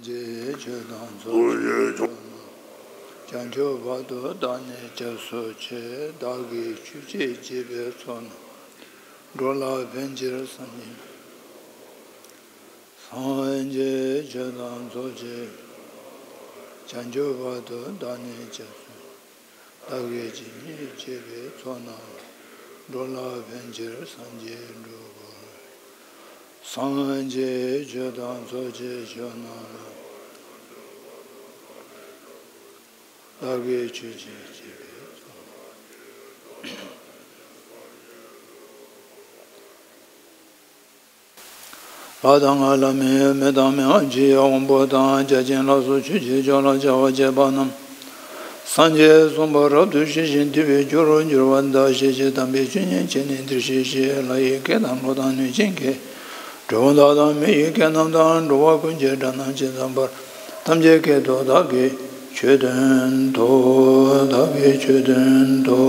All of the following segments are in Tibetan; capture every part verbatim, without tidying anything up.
རྗེས་ཆོས་དང་ཚོགས་ཀྱི་མཆོག་རྣམས། བྱང་ཆུབ་བར་དུ་བདག་ནི་སྐྱབས་སུ་མཆི། བདག་གིས་ཆོས་ཀྱི་བྱིས་པའི་ཚོགས་རྣམས། འགྲོ་ལ་ཕན་ཕྱིར་སངས་རྒྱས། སངས་རྒྱས་ཆོས་དང་ཚོགས་ཀྱི། བྱང་ཆུབ་བར་དུ་བདག་ནི་སྐྱབས་སུ། བདག་གིས་ཇི་སྙེད་བྱིས་པའི་ཚོགས་རྣམས། འགྲོ་ལ་ཕན་ཕྱིར་སངས་རྒྱས་འགྲུབ་པར། སངས་རྒྱས་ཆོས་དང་ཚོགས་ཀྱི་མཆོག་རྣམས་ལ། བདག་གིས་ཆོས་ཀྱི་བྱིས་པའི་ཚོགས། ལྷ་དང་ལྷ་མིན་མི་དང་མི་འམ་ཅི་ཡི་དབང་པོ་དང་བརྒྱ་བྱིན་ལ་སོགས་ཆོས་ཀྱི་མཆོག་ལ་སྦྱར་བར་བྱེད་པ་རྣམས། སངས་རྒྱས་གསུངས་པ་རབ་ཏུ་ཞི་ཞིང་དུལ་བའི་རྒྱུ་རུ་འགྱུར་བ་དང་། ཞི་ཞིང་དམ་པའི་ཆོས་ཉིད་ཀྱིས་ནི་འདིར་གཤེགས་ཤིག། ལྷ་ཡི་སྐད་དང་གློག་དང་གནོད་སྦྱིན་སྐད། གྲུལ་བུམ་དག་དང་མི་ཡི་སྐད་རྣམས་དང་། འགྲོ་བ་ཀུན་གྱི་སྒྲ་རྣམས་ཇི་ཙམ་པར། ཐམས་ཅད་སྐད་དུ་བདག་གིས་ཆོས་བསྟན་ཏོ། བདག་གིས་ཆོས་བསྟན་ཏོ།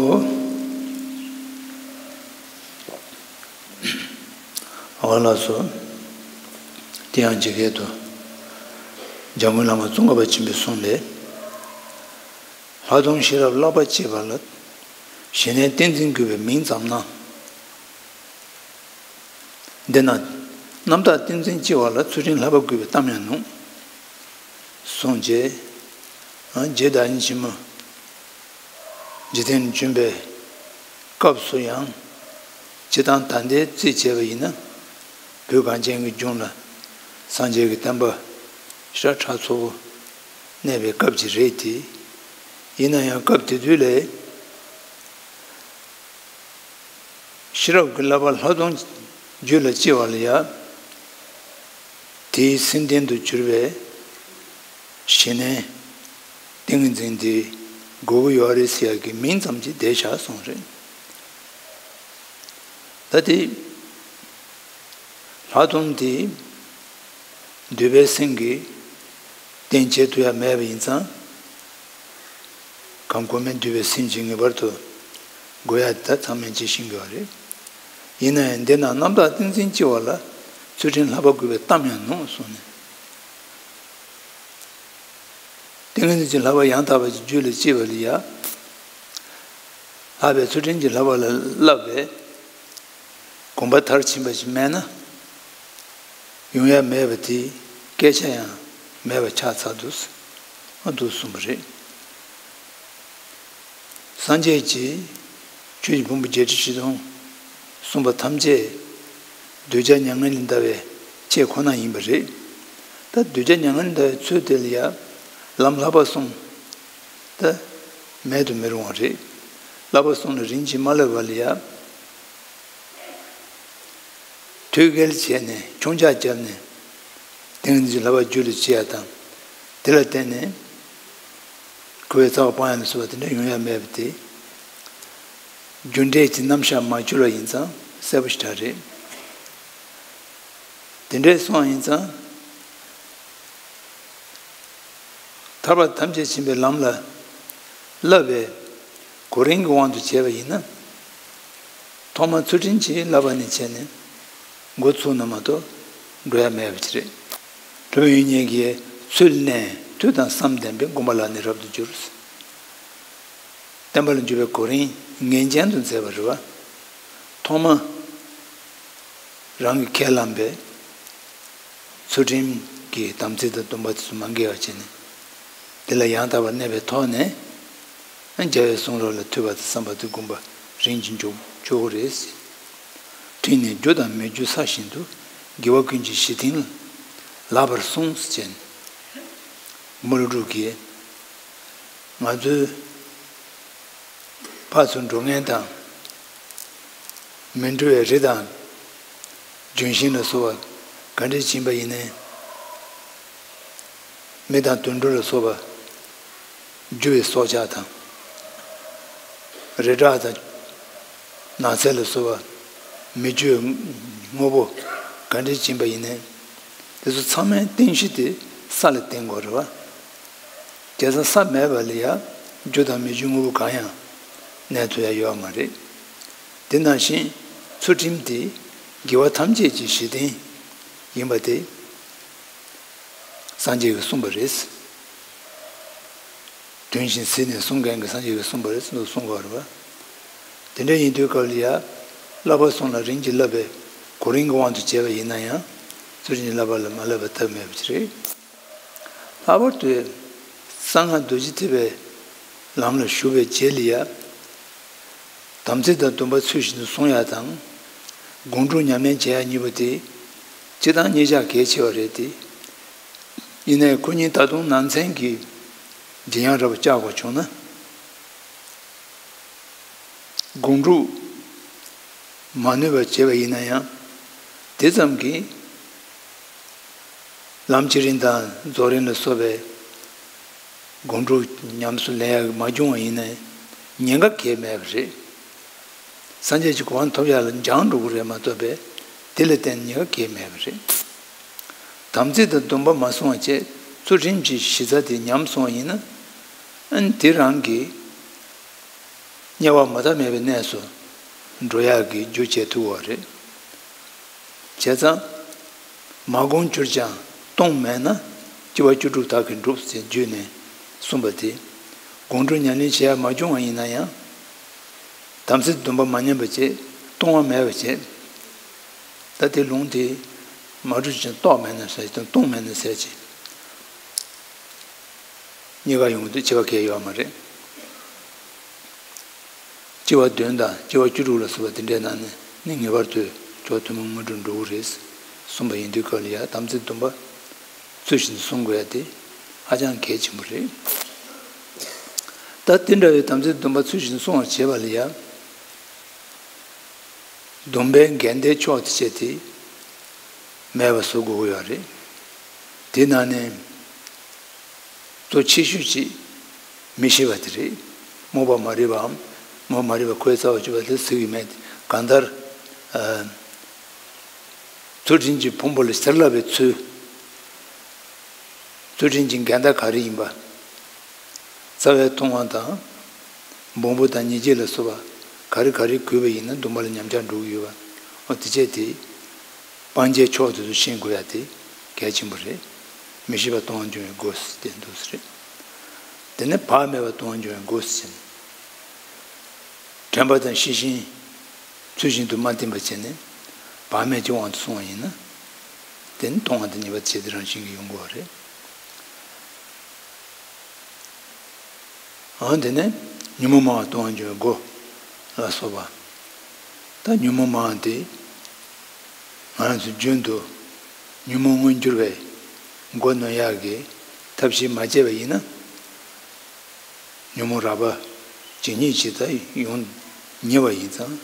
འོ་ལགས་སོ། དེ་ཡང་ཇི་སྐད་དུ། འཇམ་མགོན་བླ་མ་ཙོང་ཁ་པ་ཆེན་པོས་གསུངས་པས། ལྷག་མཐོང་ཤེས་རབ་བསླབ་པ་སྐྱེས་པ་ལ། ཞི་གནས་ཏིང་འཛིན་དགོས་པའི་མིང་ཙམ་སྣང་། འདི་ན། རྣམ་དག་ཏིང་འཛིན་སྐྱེ་བ་ལ་ཚུལ་ཁྲིམས་བསླབ་པ་དགོས་པའི་གཏམ་ཡང་ནོ། གསུངས་རྗེས། རྗེ་བདག་ཉིད་ཆེན་མོ། འཇིག་རྟེན་བྱོན་པའི་སྐབས་སུ་ཡང་། སྤྱིར་བཏང་ད་ལྟའི་རྩིས་བྱས་པ་ཡིན་ན། བོད་གངས་ཅན་གྱི་ལྗོངས་ལ་སངས་རྒྱས་ཀྱི་བསྟན་པ་ཤ་ཁྲག་ཚོ་བོ་གནས་པའི་སྐབས་ཅིག་རེད་དེ། ཡིན་ན་ཡང་སྐབས་དེ་དུས་ལས། ཤེས་རབ་ཀྱི་བསླབ་པ་ལྷག་མཐོང་རྒྱུད་ལ་སྐྱེ་བ་ལ་ཡ། དེའི་སེམས་རྟེན་དུ་གྱུར་པའི་ཞི་གནས་ཏིང་ངེ་འཛིན་དེ་དགོས་ཀྱི་ཡོད་རེད་ཟེར་ཡག་གི་མིང་ཙམ་གྱིས་བསྡད་བཞག་སོང་རེད། ད་དེ་ལྷག་མཐོང་དེ། འདུས་པའི་སེམས་ཀྱིས་རྟེན་བྱེད་ཐུབ་ཡ་མེད་པ་ཡིན་ཙང་། གང་གོ་མེད་འདུས་པའི་སེམས་ཀྱིས་ངེས་པར་དུ་དགོས་ཡ་ད་ཚང་མས་ཅིག་ཤེས་དགོས་པ་རེད། ཡིན་ན་ཡང་འདི་ན་རྣམ་དག་ཏིང་འཛིན་སྐྱེ་བ་ལ་ཚུལ་ཁྲིམས་བསླབ་པ་དགོས་པའི་གཏམ་ཡང་ནོ་གསུངས་ནས། ཏིང་ངེ་འཛིན་གྱི་བསླབ་པ་ཡང་དག་པ་ཅིག་རྒྱུད་ལ་སྐྱེས་པ་ལ་ཡ། ལྷག་པའི་ཚུལ་ཁྲིམས་ཀྱི་བསླབ་པ་ལ་བསླབ་པའི་གོམས་པ་མཐར་ཕྱིན་པ་ཞིག་མེད་ན། ཡོང་ཡ་མེད་པ་དེ་སྐད་ཆ་ཡང་མེད་པ་ཆགས་ཚར་འདུག་ཨ་འདུག་གསུངས་པ་རེད། སངས་རྒྱས་ཀྱིས་ཆོས་ཀྱི་ཕུང་པོ་བརྒྱད་ཁྲི་བཞི་སྟོང་གསུངས་པ་ཐམས་ཅད་གདུལ་བྱ་མྱ་ངན་ལས་འདའ་བའི་ཆེད་ཁོ་ན་ཡིན་པ་རེད། ད་གདུལ་བྱ་མྱ་ངན་ལས་འདའ་བའི་ཚུལ་དེ་ལ་ཡ་ལམ་བསླབ་པ་གསུམ། ད་མེད་དུ་མི་རུང་བ་རེད། བསླབ་པ་གསུམ་ལ་རིམ་གྱིས་མ་བསླབ་པ་ལ་ཡ། ཐོད་རྒལ་བྱས་ནས་ཁྱུང་ཅག་བརྒྱབ་ནས་ཏིང་འཛིན་བསླབ་པ་རྒྱུད་ལ་སྐྱེ་ཡ་དང་། དེ་ལ་བརྟེན་ནས་ཁུ་བའི་ཚ་བ་སྤང་ཡ་ལ་སོགས་པ་དེ་འདྲ་ཡོང་ཡ་མེད་པ་དེ། རྒྱུ་འབྲས་ཀྱི་རྣམ་གཞག་མ་གྱུར་བ་ཡིན་ཙང་གསལ་པོ་ཞེ་དྲག་རེད། དེ་འདྲའི་སོང་བ་ཡིན་ཙང་། ཐར་པ་ཐམས་ཅད་མཁྱེན་པའི་ལམ་ལ་བསླབ་པའི་གོ་རིམ་གྱི་དབང་དུ་བྱས་པ་ཡིན་ན། ཐོག་མར་ཚུལ་ཁྲིམས་ཀྱི་བསླབ་པ་ནས་བྱས་ནས་འགོ་ཚུགས་ན་མ་གཏོགས་འགྲོ་ཡ་མེད་པ་ཅིག་རེད། སློབ་དཔོན་དབྱིག་གཉེན་གྱིས་ཚུལ་གནས་ཐོས་དང་བསམ་ལྡན་པས་སྒོམ་པ་ལ་ནི་རབ་ཏུ་འགྱུར། བསྟན་པ་ལ་འཇུག་པའི་གོ་རིམ་ངེས་ཅན་དུ་མཛད་པ་རེད་བ། ཐོག་མ། རང་གིས་ཁས་བླངས་པའི་ཚུལ་ཁྲིམས་ཀྱི་དམ་ཚིག་དང་སྡོམ་པ་དེ་ཚོ་མ་འགལ་བར་བྱས་ནས། དེ་ལ་ཡང་དག་པར་གནས་པའི་ཐོག་ནས། རྒྱལ་བའི་གསུང་རབ་ལ་ཐོས་པ་དང་བསམ་པ་དང་སྒོམ་པ་རིམ་གྱིས་འཇུག་ཆོག་གི་རེད། ཁྲིད་ནས་རྒྱུ་དང་མི་རྒྱུ་ས་བཞིན་དུ། དགེ་བ་ཀུན་གྱི་གཞི་རྟེན་ལགས་པར་གསུངས་ཟེར་བྱས་ནས། མི་ལོ་དྲུག་གིས། ང་ཚོའི་ཕར་ཚུར་འགྲོ་མཁན་དང་། མི་འགྲོ་བའི་རི་དང་། ལྗོན་ཤིང་ལ་སོགས་པ་ག་འདྲས་ཕྱིན་པ་ཡིན་ནའི། མི་དང་དུད་འགྲོ་ལ་སོགས་པ་རྒྱུ་བའི་སྲོག་ཆགས་དང་། རི་བྲག་དང་། ནགས་ཚལ་ལ་སོགས་པ་མི་རྒྱུ་བའི་དངོས་པོ་ག་འདྲས་ཕྱིན་པ་ཡིན་ནའི། དེ་ཚོ་ཚང་མའི་རྟེན་གཞི་དེ་ས་ལ་བརྟེན་དགོས་རེད་བ། བྱས་ཙང་ས་མེད་པ་ལ་ཡ་རྒྱུ་དང་མི་རྒྱུ་དངོས་པོ་གང་ཡང་གནས་ཐུབ་ཡ་ཡོད་མ་རེད། དེ་ནང་བཞིན་ཚུལ་ཁྲིམས་དེ་དགེ་བ་ཐམས་ཅད་ཀྱི་གཞི་རྟེན་ཡིན་པ་དེ། སངས་རྒྱས་ཀྱིས་གསུངས་པ་རེད། དོན་བཞིན་གཟིགས་ནས་གསུང་མཁན་གྱི་སངས་རྒྱས་ཀྱིས་གསུངས་པ་རེད་ཟེར་དུ་གསུང་དགོས་རེད་པ། དེ་འདྲ་ཡིན་དུས་སྐབས་ལ་ཡ། བསླབ་པ་སྲུང་ལ་རིམ་གྱིས་བསླབ་པའི་གོ་རིམ་གྱི་དབང་དུ་བྱས་པ་ཡིན་ན་ཡང་། ཚུལ་བཞིན་བསླབ་པ་ལ་མ་བསླབ་པ་ཐབས་མེད་པ་ཅིག་རེད། ལྷག་པར་དུ་གསང་སྔགས་རྡོ་རྗེ་ཐེག་པའི་ལམ་ལ་ཞུགས་པའི་རྗེས་ལ་ཡ། དམ་ཚིག་དང་སྡོམ་པ་ཚུལ་བཞིན་དུ་སྲུང་ཡ་དང་། སྒོམ་སྒྲུབ་ཉམས་ལེན་བྱེད་ཡ་གཉིས་པོ་དེ་སྤྱིར་བཏང་གཉིས་ཆ་གལ་ཆེ་བ་རེད་དེ། ཡིན་ནའི་ཁོ་གཉིས་ད་དུང་ནང་ཚན་གྱི་ལྗིད་ཡང་ར་བ་བཅག་དགོས་བྱུང་ན། སྒོམ་སྒྲུབ་མ་ནུས་པ་བྱས་པ་ཡིན་ན་ཡང་། དེ་ཙམ་གྱིས་ལམ་བྱེད་རིམ་དང་རྫོགས་རིམ་ལ་སོགས་པའི་སྒོམ་སྒྲུབ་ཉམས་སུ་ལེན་ཡག་མ་བྱུང་བ་ཡིན་ན་ཉེན་ཁ་གང་ཡང་མེད་པ་རེད། སངས་རྒྱས་ཀྱི་གོ་འཕང་ཐོབ་ཡག་ལ་འགྱངས་འགྲོ་གི་རེད་མ་གཏོགས་པའི་དེ་ལ་བརྟེན་ཉེན་ཁ་གང་ཡང་མེད་པ་རེད། དམ་ཚིག་དང་སྡོམ་པ་མ་བསྲུང་བ་བྱས་ཚུལ་ཁྲིམས་ཀྱི་གཞི་རྩ་དེ་ཉམས་སོང་བ་ཡིན་ན། ཨ་ནི་དེ་རང་གིས་དམྱལ་བ་མ་ཐར་མེད་པའི་གནས་སུ་འགྲོ་ཡག་གི་རྒྱུ་བྱེད་ཐུབ་པ་རེད། བྱས་ཙང་། མ་བསྒོམས་གྱུར་ཀྱང་ལྟུང་མེད་ན། སྐྱེ་བ་བཅུ་དྲུག་དག་གིས་འགྲུབ་ཟེར་བརྗོད་ནས་གསུངས་པ་དེ། སྒོམ་སྒྲུབ་ཉམས་ལེན་བྱེད་ཡག་མ་བྱུང་བ་ཡིན་ན་ཡང་། དམ་ཚིག་སྡོམ་པ་མ་ཉམས་པ་བྱས་ལྟུང་བ་མེད་པ་བྱས། ད་དེ་ལུང་དེ་མ་གྲུབ་ཅིང་རྟོགས་མེད་ན་ཟེར་ཅིང་ལྟུང་མེད་ན་ཟེར་ཅིང་། གཉིས་ཀ་ཡོང་གི་འདུག་ཕྱི་པ་གལ་ཡོད་མ་རེད། སྐྱེ་བ་བདུན་དང་སྐྱེ་བ་བཅུ་དྲུག་ལ་སོགས་པ་དེ་འདྲའི་ནང་ནས་ནི་ངེས་པར་དུ་མཆོག་ཐུན་མོང་དངོས་གྲུབ་འགྲོ་གི་རེད་གསུངས་པ་ཡིན་དུས་སྐབས་ལ་ཡ་དམ་ཚིག་སྡོམ་པ་ཚུལ་བཞིན་དུ་སྲུང་དགོས་ཡ་དེ་ཧ་ཅང་གལ་ཆེན་པོ་རེད། ད་དེ་འདྲ་བའི་དམ་ཚིག་སྡོམ་པ་ཚུལ་བཞིན་དུ་སྲུང་བར་བྱེད་པ་ལ་ཡ། སྡོམ་པའི་འགལ་ཟླའི་ཕྱོགས་དེ་བྱས་ཏེ་མེད་པ་བཟོ་དགོས་ཀྱི་ཡོད་རེད། དེ་ནང་ནས་གཙོ་ཆེ་ཤོས་ཅིག་མི་ཤེས་པ་དེ་རེད། རྨོངས་པ་མ་རིག་པའམ་རྨོངས་པ་མ་རིག་པ་ཁོའི་རྩ་བ་གཅོད་པ་དེ་གཟིགས་ཡོད་མེད། གང་ལྟར། ཨ། ཚུལ་ཁྲིམས་ཀྱི་ཕུང་པོ་ལ་ཕྱིར་བསླབ་པའི་ཚུལ། ཚུལ་ཁྲིམས་ཀྱི་འགལ་ཟླ་ག་རེ་ཡིན་པ། རྩ་བའི་ལྟུང་བ་དང་། སྦོམ་པོ་དང་ཉེས་བྱས་ལ་སོགས་པ་ག་རེ་ག་རེ་གོས་པ་ཡིན་ན་སྡོམ་པ་ལ་ཉམས་ཆག་འགྲོ་གི་ཡོད་པ། འོ་དེ་བྱས་ཏེ། སྤང་བྱའི་ཕྱོགས་དེ་ཚོ་ཤེས་དགོས་ཡ་དེ་གལ་ཆེན་པོ་རེད། མི་ཤེས་པ་ལྟུང་བ་འབྱུང་བའི་སྒོ་ཟེར་དེ་འདུག་ཟེར་རེད། དེ་ནས་བག་མེད་པ་ལྟུང་བ་འབྱུང་བའི་སྒོ་ཟེར། དྲན་པ་དང་ཤེས་བཞིན་ཚུལ་བཞིན་དུ་མ་བསྟེན་པ་བྱས་ནས་བག་མེད་ཀྱི་དབང་དུ་སོང་བ་ཡིན་ན། དེ་ནི་ལྟུང་བ་དང་ཉེས་པ་ཇི་ལྟར་རང་བཞིན་གྱིས་ཡོང་དགོས་པ་རེད། འོན་ཏེ་ནི་ཉོན་མོངས་མང་བ་ལྟུང་བ་འབྱུང་བའི་སྒོ་ལ་སོགས་པ། ད་ཉོན་མོངས་མང་བ་དེ་ང་རང་ཚོ་རྒྱུན་དུ་ཉོན་མོངས་མངོན་གྱུར་བའི་སྒོ་གནོན་ཡག་གི་ཐབས་ཤེས་མ་བྱས་པ་ཡིན་ན། ཉོན་མོངས་རགས་པ་ཇི་སྙེད་ཅིག་ད་ཡོང་ཉེ་བ་ཡིན་ཙང་།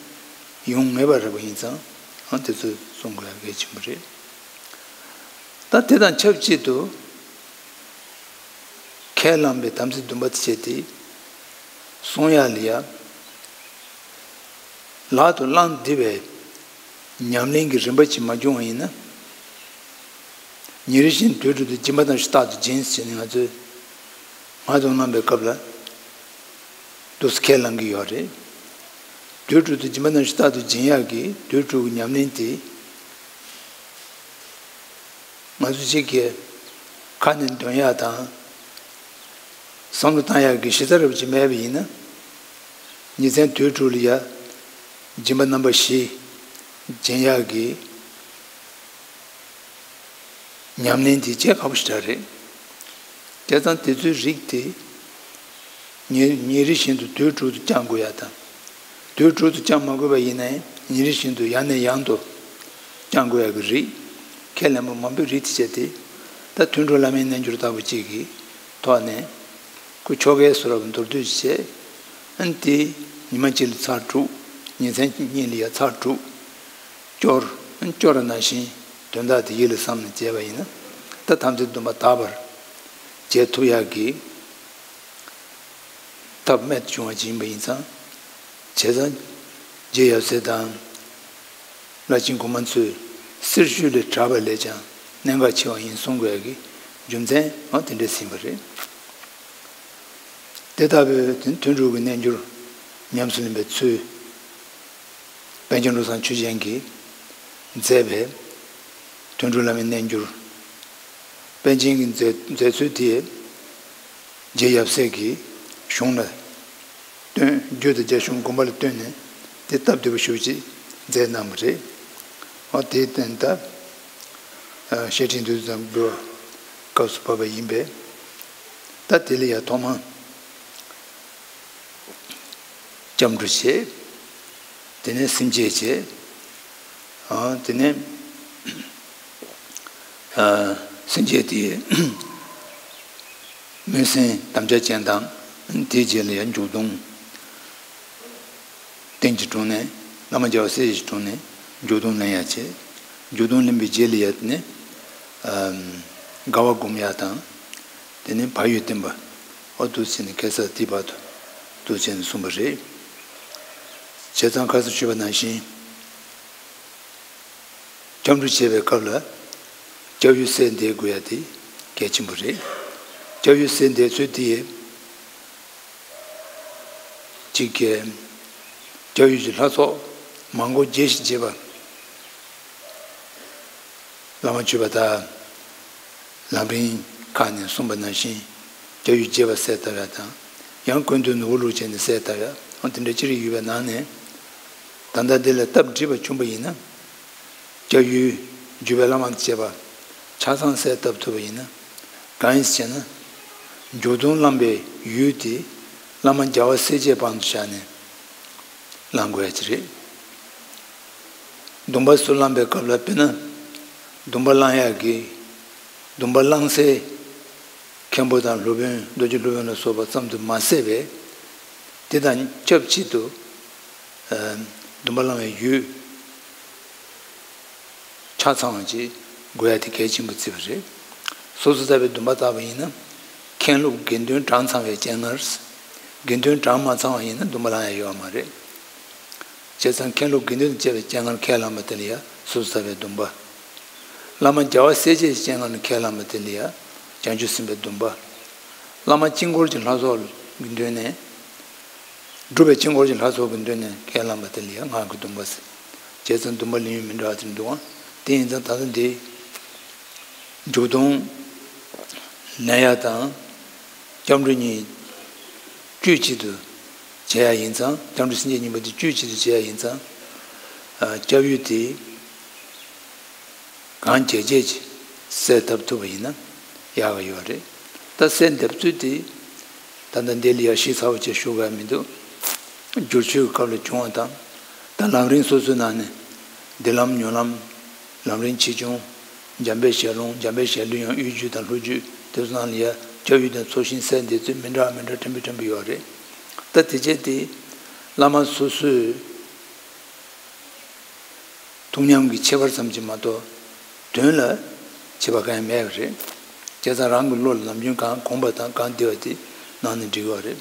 ཡོང་ངེས་པ་རགས་པ་ཡིན་ཙང་། ཨ་དེ་ཚོ་སྲུང་དགོས་ཡ་གལ་ཆེན་པོ་རེད། ད་དེ་དང་ཆབས་ཅིག་ཏུ་ཁས་བླངས་པའི་དམ་ཚིག་སྡོམ་པ་དེ་བྱས་ཏེ་སྲུང་ཡ་ལ་ཡ། ལག་ཏུ་བླངས་བསྡད་པའི་ཉམས་ལེན་གྱི་རིམ་པ་ཅིག་མ་བྱུང་བ་ཡིན་ན། ཉིན་རེ་བཞིན་དུས་དྲུག་ཏུ་སྦྱིན་པ་དང་ཞུ་དག་ཏུ་སྦྱིན་ཟེར་ནས་ང་ཚོས་མ་དུ་གནང་པའི་སྐབས་ལ་འདུག་སེ་ཁས་བླངས་ཀྱི་ཡོད་རེད། དུས་དྲུག་ཏུ་སྦྱིན་པ་དང་ཞུ་དག་ཏུ་སྦྱིན་ཡག་གི་དུས་དྲུག་གི་ཉམས་ལེན་དེ། ང་ཚོ་གཅིག་གིས་ཁ་ནས་འདོན་ཡག་དང་བསམ་བློ་བཏང་ཡག་གི་གཞི་རྩ་རབ་ཅིག་མེད་པ་ཡིན་ན། ཉིན་མཚན་དུས་དྲུག་ལ་ཡ་སྦྱིན་པ་རྣམ་པ་བཞི་སྦྱིན་ཡག་གི་ཉམས་ལེན་དེ་བྱེད་ཁག་པོ་ཞེ་དྲག་རེད། བྱས་ཙང་དེ་ཚོའི་རིགས་དེ་ཉིན་ཉིན་རེ་བཞིན་དུ་དུས་དྲུག་ཏུ་བསྐྱང་དགོས་ཡག་དང་། དུས་དྲུག་ཏུ་བསྐྱང་མ་དགོས་པ་ཡིན་ནའི་ཉིན་རེ་བཞིན་དུ་ཡང་ནས་ཡང་དུ་བསྐྱང་དགོས་ཡག་གི་རིགས། ཁས་ལེན་པ་མང་པོའི་རིགས་དེ་བྱས་ཏེ། ད་དུད་འགྲོ་བླ་མའི་རྣལ་འབྱོར་ལྟ་བུ་གཅིག་གི་ཐོག་ནས་ཁོ་ཆོ་གའི་བཟོ་འདྲ་མདོར་བསྡུས་བྱས། ཨ་ནི་དེ་ཉི་མ་གཅིག་ལ་ཚར་དྲུག་ཉིན་མཚན་གཉིས་ལ་ཡ་ཚར་དྲུག་སྐྱོར། ཨ་ནི་སྐྱོར་བ་ནང་བཞིན་དོན་དག་དེ་ཡིད་ལ་བསམ་ནས་བྱས་པ་ཡིན་ན། ད་དམ་ཚིག་སྡོམ་པ་དག་པར་བྱེད་ཐུབ་ཡག་གི་ཐབས་རྨད་དུ་བྱུང་བ་ཅིག་ཡིན་པ་ཡིན་ཙང་། བྱས་ཙང་རྗེ་ཡབ་སྲས་དང་བླ་ཆེན་གོང་མ་ཚོས་གསེར་ཞུན་ལས་དྲག་པ་ལས་ཀྱང་གནད་འགག་ཆེ་བ་ཡིན་གསུང་དགོས་ཡག་གི་རྒྱུ་མཚན་འོ་དེ་འདྲས་ཟིན་པ་རེད། དེ་ལྟ་བུའི་དོན་དོན་གྲུབ་ཀྱི་རྣལ་འབྱོར་ཉམས་སུ་ལེན་པའི་ཚུལ། པཎ་ཆེན་བློ་བཟང་ཆོས་རྒྱན་གྱིས་མཛད་པའི་དོན་གྲུབ་བླ་མའི་རྣལ་འབྱོར། པཎ་ཆེན་གྱི་མཛད་མཛད་ཚུལ་དེ་རྗེ་ཡབ་སྲས་ཀྱིས་གཞུང་ལ་བཏོན། རྒྱུད་དང་རྒྱ་གཞུང་དགོངས་པ་ལ་བཏོན་ནས་དེ་སྟབས་བདེ་པོ་ཞེ་པོ་ཅིག་མཛད་གནང་བ་རེད། འོ་དེའི་སྟེང་ད་བཤད་ཁྲིད་འདུག་ཙམ་འབུལ་བ་སྐབས་སུ་བབས་པ་ཡིན་པས། ད་དེ་ལ་ཡང་ཐོག་མར་སྐྱབས་འགྲོ་བྱས། དེ་ནས་སེམས་བསྐྱེད་བྱས། ཨ། དེ་ནས་ཨ། སེམས་བསྐྱེད་དེ་སྨོན་སེམས་དམ་བཅའ་ཅན་དང་། དེའི་རྗེས་ལ་ཡང་མཇུག་སྡོམ་རྟེན་གྱི་དྲུང་ནས། བླ་མ་རྒྱལ་བ་སྲས་བཅས་ཀྱི་དྲུང་ནས་མཇུག་སྡོམ་ལེན་ཡག་བྱས། མཇུག་སྡོམ་ལེན་པའི་རྗེས་ལ་ཡང་དེ་ནས་ཨ། དགའ་བ་སྒོམ་ཡག་དང་། དེ་ནས་བག་ཡོད་བསྟེན་པ། འོ་འདུག་བྱས་ནས་ཁ་སང་དེ་བར་དུ་འདུག་བྱས་ནས་གསུངས་པ་རེད། བྱས་ཙང་ཁ་སང་ཞུས་པ་ནང་བཞིན། སྐྱབས་འགྲོ་བྱེད་པའི་སྐབས་ལ་སྐྱབས་ཡུལ་གསལ་འདེབས་དགོས་ཡ་དེ་གལ་ཆེན་པོ་རེད། སྐྱབས་ཡུལ་གསལ་འདེབས་ཚུལ་དེ་གཅིག་གིས་སྐྱབས་ཡུལ་གྱི་ལྷ་ཚོགས་མང་པོ་རྒྱས་ཤིང་རྒྱས་པ། བླ་མ་མཆོད་པ་དང་ལམ་རིམ་ཁག་ནས་གསུངས་པ་ནང་བཞིན་སྐྱབས་ཡུལ་རྒྱས་པ་གསལ་བཏབ་ཡ་དང་། ཡང་ཀུན་འདུས་ནོར་བུ་ལུགས་བྱས་ནས་གསལ་བཏབ་ཡ། འོ་དེ་འདྲ་ཅི་རིགས་ཡོད་པའི་ནང་ནས། ད་ལྟ་འདི་ལ་སྟབས་འགྲིག་པ་བྱུང་བ་ཡིན་ན། སྐྱབས་ཡུལ་བརྒྱུད་པའི་བླ་མ་དང་བཅས་པ་ཆ་ཚང་གསལ་བཏབ་ཐུབ་པ་ཡིན་ན། གང་ཡིན་ཟེར་ན། མཇུག་སྡོམ་བླངས་པའི་ཡུལ་དེ་བླ་མ་རྒྱལ་བ་སྲས་བཅས་དཔང་དུ་བཞག་ནས་བླང་དགོས་ཡ་ཅིག་རེད། སྡོམ་པ་སུ་བླངས་པའི་སྐབས་ལ། དཔེར་ན་སྡོམ་པ་བླང་ཡག་གི་སྡོམ་པ་བླང་སའི་མཁན་པོ་དང་སློབ་དཔོན། རྡོ་རྗེ་སློབ་དཔོན་ལ་སོགས་པ་ཙམ་དུ་མ་ཟད་པའི། དེ་དང་ཆབས་ཅིག་ཏུ་ཨ། སྡོམ་པ་བླང་བའི་ཡུལ་ཆ་ཚང་བ་ཅིག་དགོས་ཡ་དེ་གལ་ཆེན་པོ་བརྩི་བ་རེད། སོ་སོ་ལྟ་བུའི་སྡོམ་པ་བཏབ་པ་ཡིན་ན། མཁན་སློབ་དགེ་འདུན་གྲངས་ཚང་བའི་སྤྱན་སྔར། དགེ་འདུན་གྲངས་མ་ཚང་བ་ཡིན་ན་སྡོམ་པ་བླང་ཡ་ཡོད་མ་རེད། བྱས་ཙང་མཁན་སློབ་དགེ་འདུན་དང་བཅས་པའི་སྤྱན་སྔར་ཁས་བླངས་པ་དེ་ལ་ཡ་སོ་སོ་ལྟ་བུའི་སྡོམ་པ། བླ་མ་རྒྱལ་བ་སྲས་བཅས་ཀྱི་སྤྱན་སྔར་ནས་ཁས་བླངས་པ་དེ་ལ་ཡ་བྱང་ཆུབ་སེམས་དཔའི་སྡོམ་པ། བླ་མ་དཀྱིལ་འཁོར་གྱི་ལྷ་ཚོགས་ཀྱི་མདུན་ནས། སྒྲུབ་པའི་དཀྱིལ་འཁོར་གྱི་ལྷ་ཚོགས་ཀྱི་མདུན་ནས་ཁས་བླངས་པ་དེ་ལ་ཡང་སྔགས་ཀྱི་སྡོམ་པ་ཟེར། བྱས་ཙང་སྡོམ་པ་ལེན་ཡུལ་མི་འདྲ་བ་དེ་འདུག་ཨང་། དེ་ཡིན་ཙང་ད་ལྟ་འདི་མཇུག་སྡོམ་ལེན་ཡ་དང་སྐྱབས་འགྲོ་གཉིས་དཀྱུས་གཅིག་ཏུ་བྱེད་ཡ་ཡིན་ཙང་། སྐྱབས་འགྲོ་སེམས་བསྐྱེད་གཉིས་པོ་འདི་དཀྱུས་གཅིག་ཏུ་བྱེད་ཡ་ཡིན་ཙང་། ཨ། སྐྱབས་ཡུལ་དེ་གང་བྱེད་བྱེད་ཀྱི་གསལ་བཏབ་ཐུབ་པ་ཡིན་ན་ཡག་གི་ཡོད་རེད། ད་གསལ་འདེབས་ཚུལ་དེ་ད་ལྟ་འདི་ལ་ཡ་ཞིབ་ཚགས་པོ་བྱས་ཞུ་དགོས་མི་འདུག་སྒྱུར་བཅོས་ཀྱི་སྐབས་ལ་བྱུང་བ་དང་། ད་ལམ་རིམ་སོ་སོའི་ནང་ནས་འདི་ལམ་ཉོན་ལམ། ལམ་རིམ་ཆེ་ཆུང་། འཇམ་དཔལ་ཞལ་ལུང་། འཇམ་དཔལ་ཞལ་ལུང་ཡང་དབུས་རྒྱུད་དང་ལྷོ་རྒྱུད་དེ་ཚོ་ནང་ལ་ཡ་སྐྱབས་ཡུལ་དང་ཚོགས་ཞིང་གསལ་འདེབས་ཚུལ་མི་འདྲ་བ་མི་འདྲ་ཕྲན་བུ་ཕྲན་བུ་ཡོད་རེད། ད་དེ་བྱས་ཏེ་བླ་མ་སོ་སོས་ཐུགས་ཉམས་ཀྱི་ཁྱད་པར་ཙམ་གྱིས་མ་གཏོགས་དོན་ལ་ཁྱད་པར་གང་ཡང་མེད་པ་རེད། བྱས་ཙང་རང་གི་བློ་ལ་ནམ་རྒྱུན་གང་དགོངས་པ་དང་གང་བདེ་བ་དེ་གནང་ནས་འགྲིག་གི་རེད།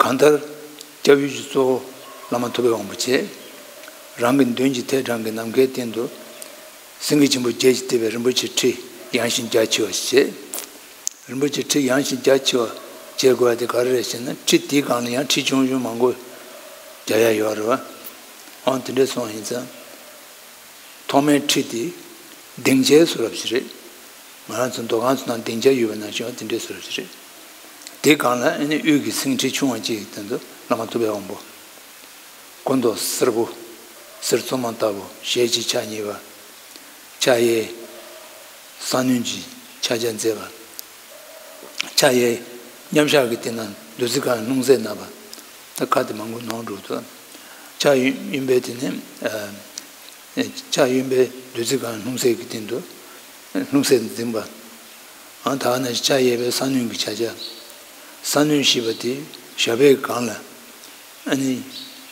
གང་ལྟར་སྐྱབས་ཡུལ་གྱི་གཙོ་བོ་བླ་མ་ཐུབ་པའི་དབང་པོ་བྱས། རང་གི་མདུན་གྱི་ཐད་དྲངས་ཀྱི་ནམ་མཁའི་སྟེང་དུ་སེང་གེ་ཆེན་པོ་བརྒྱད་ཀྱིས་བཏེགས་པའི་རིན་པོ་ཆེ་ཁྲི་ཡངས་ཤིང་རྒྱ་ཆེ་བ་ཞིག་བྱས། རིན་པོ་ཆེ་ཁྲི་ཡངས་ཤིང་རྒྱ་ཆེ་བ་བྱེད་དགོས་པ་དེ་ག་རེ་རེད་ཟེར་ན། ཁྲི་དེའི་སྒང་ལ་ཡང་ཁྲི་ཆུང་ཆུང་མང་པོ་རྒྱག་ཡ་ཡོད་རེད་བ། འོ་དེ་འདྲ་སོང་ཡིན་ཙང་། ཐོག་མའི་ཁྲི་དེ་སྡིངས་ཆའི་བཟོ་འདྲ་ཞིག་རེད། ང་རང་ཚོ་མདོ་ཁམས་ཚོ་ནང་སྡིངས་ཆ་ཡོད་པ་ནང་བཞིན་དེ་འདྲའི་བཟོ་འདྲ་ཞིག་རེད། དེའི་སྒང་ལ་ཨ་ནི་དབུས་ཀྱི་སེང་ཁྲི་ཆུང་བ་གཅིག་དེ་ཚོ་བླ་མ་ཐུབ་པའི་དབང་པོ། སྐུ་མདོག་སེར་པོ། གསེར་བཙོ་མ་ལྟ་བུ། ཞལ་གཅིག་ཕྱག་གཉིས་པ། ཕྱག་གཡས་ས་གནོན་གྱི་ཕྱག་རྒྱ་མཛད་པ། ཕྱག་གཡས་མཉམ་བཞག་གི་སྟེང་ན་བདུད་རྩི་དཀར་ལྷུང་བཟེད་བསྣམས་པ། ད་ཁ་དེ་མང་པོ་ནོར་འགྲོ་འདུག་ཕྱག་གཡོན་པའི་དེ་ནི། ཨ། ཕྱག་གཡོན་པའི་བདུད་རྩི་དཀར་ལྷུང་བཟེད་ཀྱི་སྟེང་དུ་ལྷུང་བཟེད་འཛིན་པ། ཨ། ད་ནི་ཕྱག་གཡས་པའི་ས་གནོན་གྱི་ཕྱག་རྒྱ། ས་གནོན་ཞེས་པ་དེ་ཞབས་པའི་སྒང་ལ། ཨ་ནི་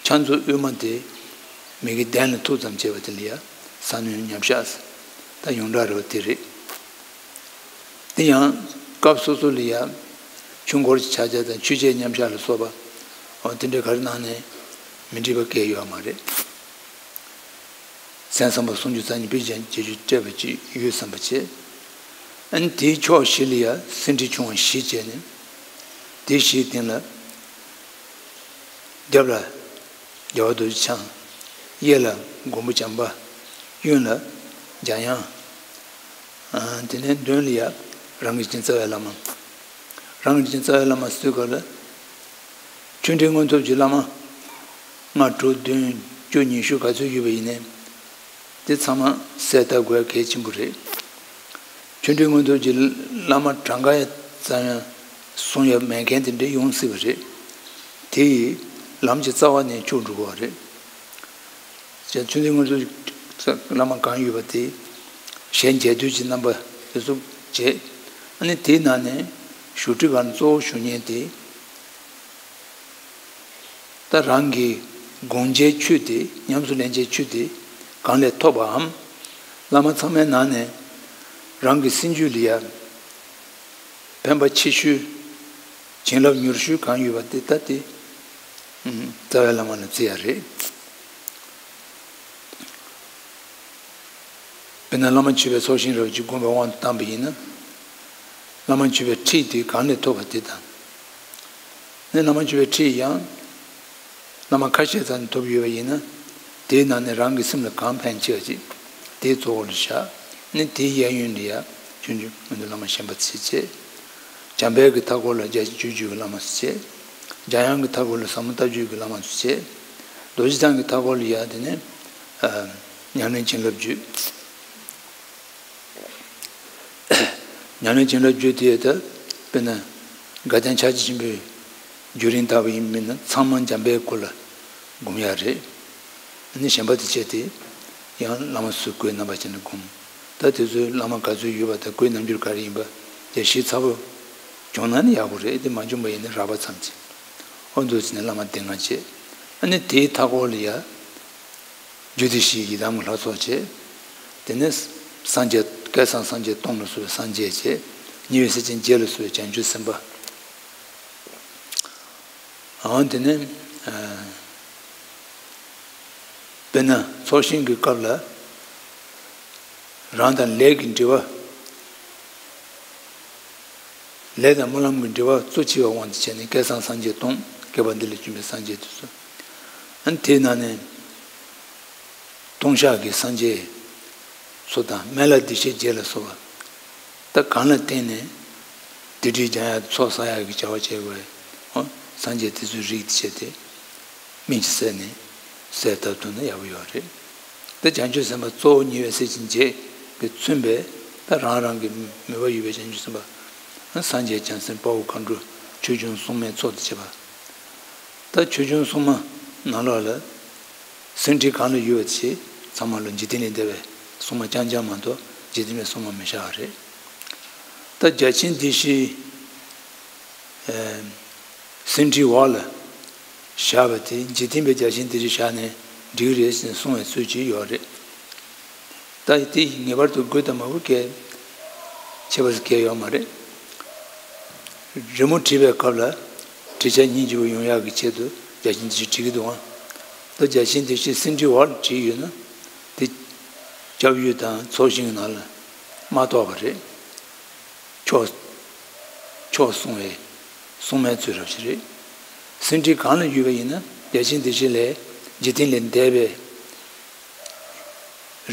ཕྱག་མཛུབ་དབུས་མ་དེ་མི་གི་གདན་ལ་ཐུག་ཙམ་བྱས་པ་དེ་ལ་ཡ་ས་གནོན་མཉམ་བཞག་ཟེར། ད་ཡོངས་གྲགས་རེད་བ། དེ་རེད། དེ་ཡང་སྐབས་སོ་སོ་ལ་ཡ་ཆོས་འཁོར་གྱི་ཕྱག་རྒྱ་དང་ཆོས་འཆད་མཉམ་བཞག་ལ་སོགས་པ། འོ་དེ་འདྲའི་ག་རེ་གནང་ནས་མི་འགྲིག་པ་གང་ཡང་ཡོད་མ་རེད། ཟན་བསམ་པ་སུམ་ཅུ་རྩ་གཉིས་པའི་རྒྱན་བརྒྱད་ཅུ་སྤྲས་པ་གཅིག་ཡོད་བསམ་པ་བྱས། ཨ་ནི་དེའི་ཕྱོགས་བཞི་ལ་ཡ་སེང་ཁྲི་ཆུང་བ་བཞི་བྱས་ནས། དེ་བཞིའི་སྟེང་ལ་རྒྱབ་ལ་རྒྱལ་བ་རྡོ་རྗེ་འཆང་། གཡས་ལ་མགོན་པོ་བྱམས་པ། གཡོན་ལ་འཇམ་དབྱངས། དེ་ནས་མདུན་ལ་ཡ་རང་གི་རྗེ་བཙུན་རྩ་བའི་བླ་མ། རང་གི་རྗེ་བཙུན་རྩ་བའི་བླ་མ་ཟེར་དུས་སྐབས་ལ། ཆོས་འབྲེལ་མངོན་ཐོབ་ཀྱི་བླ་མ་ལྔ་དྲུག་བདུན་བཅུ་ཉི་ཤུ་ག་ཚོད་ཡོད་པ་ཡིན་ནའི། དེ་ཚང་མ་གསལ་བཏབ་དགོས་གལ་ཆེན་པོ་རེད། ཆོས་འབྲེལ་མངོན་ཐོབ་ཀྱི་བླ་མ་གྲངས་ཀ་ཙམ་ཡང་གསུང་ཡ་མེད་མཁན་དེ་འདྲ་ཡོང་སྲིད་པ་རེད། དེ་ཡིས་ལམ་གྱི་རྩ་བ་ནས་འཆུག་འགྲོ་གི་རེད། ཅེས་ཆོས་འབྲེལ་མངོན་ཐོབ་བླ་མ་གང་ཡོད་པ་དེ་ཞལ་མཇལ་དུས་ཀྱི་རྣམ་པ་དེ་ཚོ་བྱས། ཨ་ནི་དེའི་ནང་ནས་ཞུ་སྒྲིག་གང་གཙོ་བོ་ཞུ་མཁན་དེ། ད་རང་གི་དགོངས་འཆར་ཆོས་དེ་ཉམས་སུ་ལེན་འཆར་ཆོས་དེ་གང་ལས་ཐོབ་པའམ། བླ་མ་ཚང་མའི་ནང་ནས་རང་གི་སེམས་རྒྱུད་ལ་ཡ་ཕན་པ་ཆེ་ཤོས། བྱིན་རླབས་མྱུར་ཤོས་གང་ཡོད་པ་དེ་ལྟ་སྟེ། རྩ་བའི་བླ་མ་ལ་བརྩི་ཡ་རེད། དཔེར་ན་བླ་མ་མཆོད་པའི་ཚོགས་ཞིང་རབ་ཀྱི་དགོངས་པ་དབང་དུ་བཏང་པ་ཡིན་ན། བླ་མ་མཆོད་པའི་ཁྲིད་དེ་གང་ནས་ཐོབ་པ་དེ་དང་། ནས་བླ་མ་མཆོད་པའི་ཁྲིད་ཡང་། བླ་མ་ཁ་ཤས་ཙམ་ཐོབ་ཡོད་པ་ཡིན་ན། དེའི་ནང་ནས་རང་གི་སེམས་ལ་གང་ཕན་ཆེ་བ་ཅིག་དེ་གཙོ་བོ་ལ་བཞག་ནས་དེའི་གཡས་གཡོན་ལ་ཡ་ཆོས་འབྲེལ་མངོན་མཐོ་བླ་མ་གཞན་པ་བརྩི་བྱས། འཇམ་དཔལ་གྱི་མཐའ་སྐོར་ལ་རྒྱ་ཆེན་སྤྱོད་བརྒྱུད་ཀྱི་བླ་མ་ཚོ་བྱས། འཇམ་དབྱངས་ཀྱི་མཐའ་སྐོར་ལ་ཟབ་མོ་ལྟ་བརྒྱུད་ཀྱི་བླ་མ་ཚོ་བྱས། རྡོ་རྗེ་འཆང་གི་མཐའ་སྐོར་ལ་ཡ་དེ་ནས་ཉམས་ལེན་བྱིན་རླབས་བརྒྱུད། ཉམས་ལེན་བྱིན་རླབས་བརྒྱུད་དེ་ད་དཔེར་ན་དགའ་ལྡན་ཕྱག་རྒྱ་ཆེན་པོའི་བརྒྱུད་རིམ་ལྟ་བུ་ཡིན་མིན་ན་ཚང་མ་འཇམ་དཔལ་སྐུ་ལ་སྒོམ་ཡ་རེད། ཨ་ནི་གཞན་པ་དེ་བྱས་ཏེ་ཡང་བླ་མ་སུ་དགོས་རྣམ་པ་ཅན་ལ་སྒོམ། ད་དེ་ཚོའི་བླ་མ་ག་ཚོད་ཡོད་པ་དང་སྒོས་རྣམ་འགྱུར་ག་རེ་ཡིན་པ་དེ་ཤེས་ཚར་པོ་བྱུང་ན་ནི་ཡག་པོ་རེད། དེ་མ་བྱུང་པ་ཡིན་ན་རགས་པ་ཙམ་གྱིས། ཨོ་འདུག་ཟེར་ནས་བླ་མ་སྡེ་ལྔ་བྱས། ཨ་ནི་དེའི་མཐའ་སྐོར་ལ་ཡ། རྒྱུད་སྡེ་བཞིའི་ཡི་དམ་གྱི་ལྷ་ཚོགས་བཅས། དེ་ནས་སངས་རྒྱས་བསྐལ་བཟང་སངས་རྒྱས་སྟོང་ལ་སོགས་པའི་སངས་རྒྱས་བཅས། ཉེ་བའི་སྲས་ཆེན་བརྒྱད་ལ་སོགས་པའི་བྱང་ཆུབ་སེམས་དཔའ། འོ་དེ་ནས་དཔེར་ན་ཚོགས་ཞིང་གི་སྐབས་ལ་རང་དང་ལས་ཀྱི་འབྲེལ་བ། ལས་དང་སྨོན་ལམ་གྱི་འབྲེལ་བ་གཙོ་ཆེ་བའི་དབང་དུ་བྱས་ནས་བསྐལ་བཟང་སངས་རྒྱས་སྟོང་བསྐལ་པ་འདི་ལ་བྱོན་པའི་སངས་རྒྱས་དེ་ཚོ། ཨ་ནི་དེའི་ནང་ནས་ལྟུང་བཤགས་ཀྱི་སངས་རྒྱས་ཚོ་དང་སྨན་བླ་བདེ་གཤེགས་བརྒྱད་ལ་སོགས་པ། ད་གང་ལ་བརྟེན་ནས་སྡིག་སྒྲིབ་སྦྱང་ཡག་ཚོགས་བསགས་ཡག་གི་བྱ་བ་བྱེད་དགོས། ཨོ་སངས་རྒྱས་དེ་ཚོའི་རིགས་དེ་བྱས་ཏེ། སྨིན་གྱིས་བསལ་ནས་གསལ་བཏབ་ཐུབ་ན་ཡག་པོ་ཡོད་རེད། ད་བྱང་ཆུབ་སེམས་དཔའ་གཙོ་བོ་ཉེ་བའི་སྲས་ཆེན་བརྒྱད་ཀྱིས་མཚོན་པའི་ད་རང་རང་གི་མོས་པ་ཡོད་པའི་བྱང་ཆུབ་སེམས་དཔའ། སངས་རྒྱས་བྱང་སེམས་དཔའ་བོ་མཁའ་འགྲོ་ཆོས་སྐྱོང་སྲུང་མའི་ཚོགས་དང་བཅས་པ། ད་ཆོས་སྐྱོང་སྲུང་མ་ནང་ལོགས་ལ་སེང་ཁྲི་གང་ལ་ཡོད་པ་ཆེ་ཚང་མ་ལ་འཇིག་རྟེན་ལས་འདས་པའི་སྲུང་མ་རྐྱང་རྐྱང་མ་གཏོགས་འཇིག་རྟེན་པའི་སྲུང་མ་མི་བཞག་པ་རེད། ད་བརྒྱ་བྱིན་སྡེ་བཞི། སེང་ཁྲིའི་འོག་ལ་བཞག་པ་དེ་འཇིག་རྟེན་པའི་བརྒྱ་བྱིན་སྡེ་བཞི་བཞག་ནས་འགྲིག་རེད་ཟེར་ནས་གསུང་བའི་ཚུལ་ཅིག་ཡོད་རེད། ད་དེ་ངེས་པར་དུ་དགོས་དང་མ་དགོས་སྐད་ཆེ་བ་ཟེར་གལ་ཡོད་མ་རེད། རི་མོ་བྲིས་པའི་སྐབས་ལ་བྲིས་ཆ་སྙིང་རྗེ་པོ་ཡོང་ཡག་གི་ཆེད་དུ་བརྒྱ་བྱིན་སྡེ་བཞི་བྲིས་ཀྱི་འདུག་ཨང་། ད་བརྒྱ་བྱིན་སྡེ་བཞི་སེང་ཁྲིའི་འོག་ལ་བྲིས་ཡོད་ན་དེ་སྐྱབས་ཡུལ་དང་ཚོགས་ཞིང་གི་ནང་ལ་མ་གཏོགས་པ་རེད། ཆོས། ཆོས་གསུང་བའི་སྲུང་མའི་ཚུལ་རབ་ཞིག་རེད། སེང་ཁྲི་གང་ལ་ཡོད་པ་ཡིན་ན་བརྒྱ་བྱིན་སྡེ་བཞི་ལས་འཇིག་རྟེན་ལས་འདས་པའི་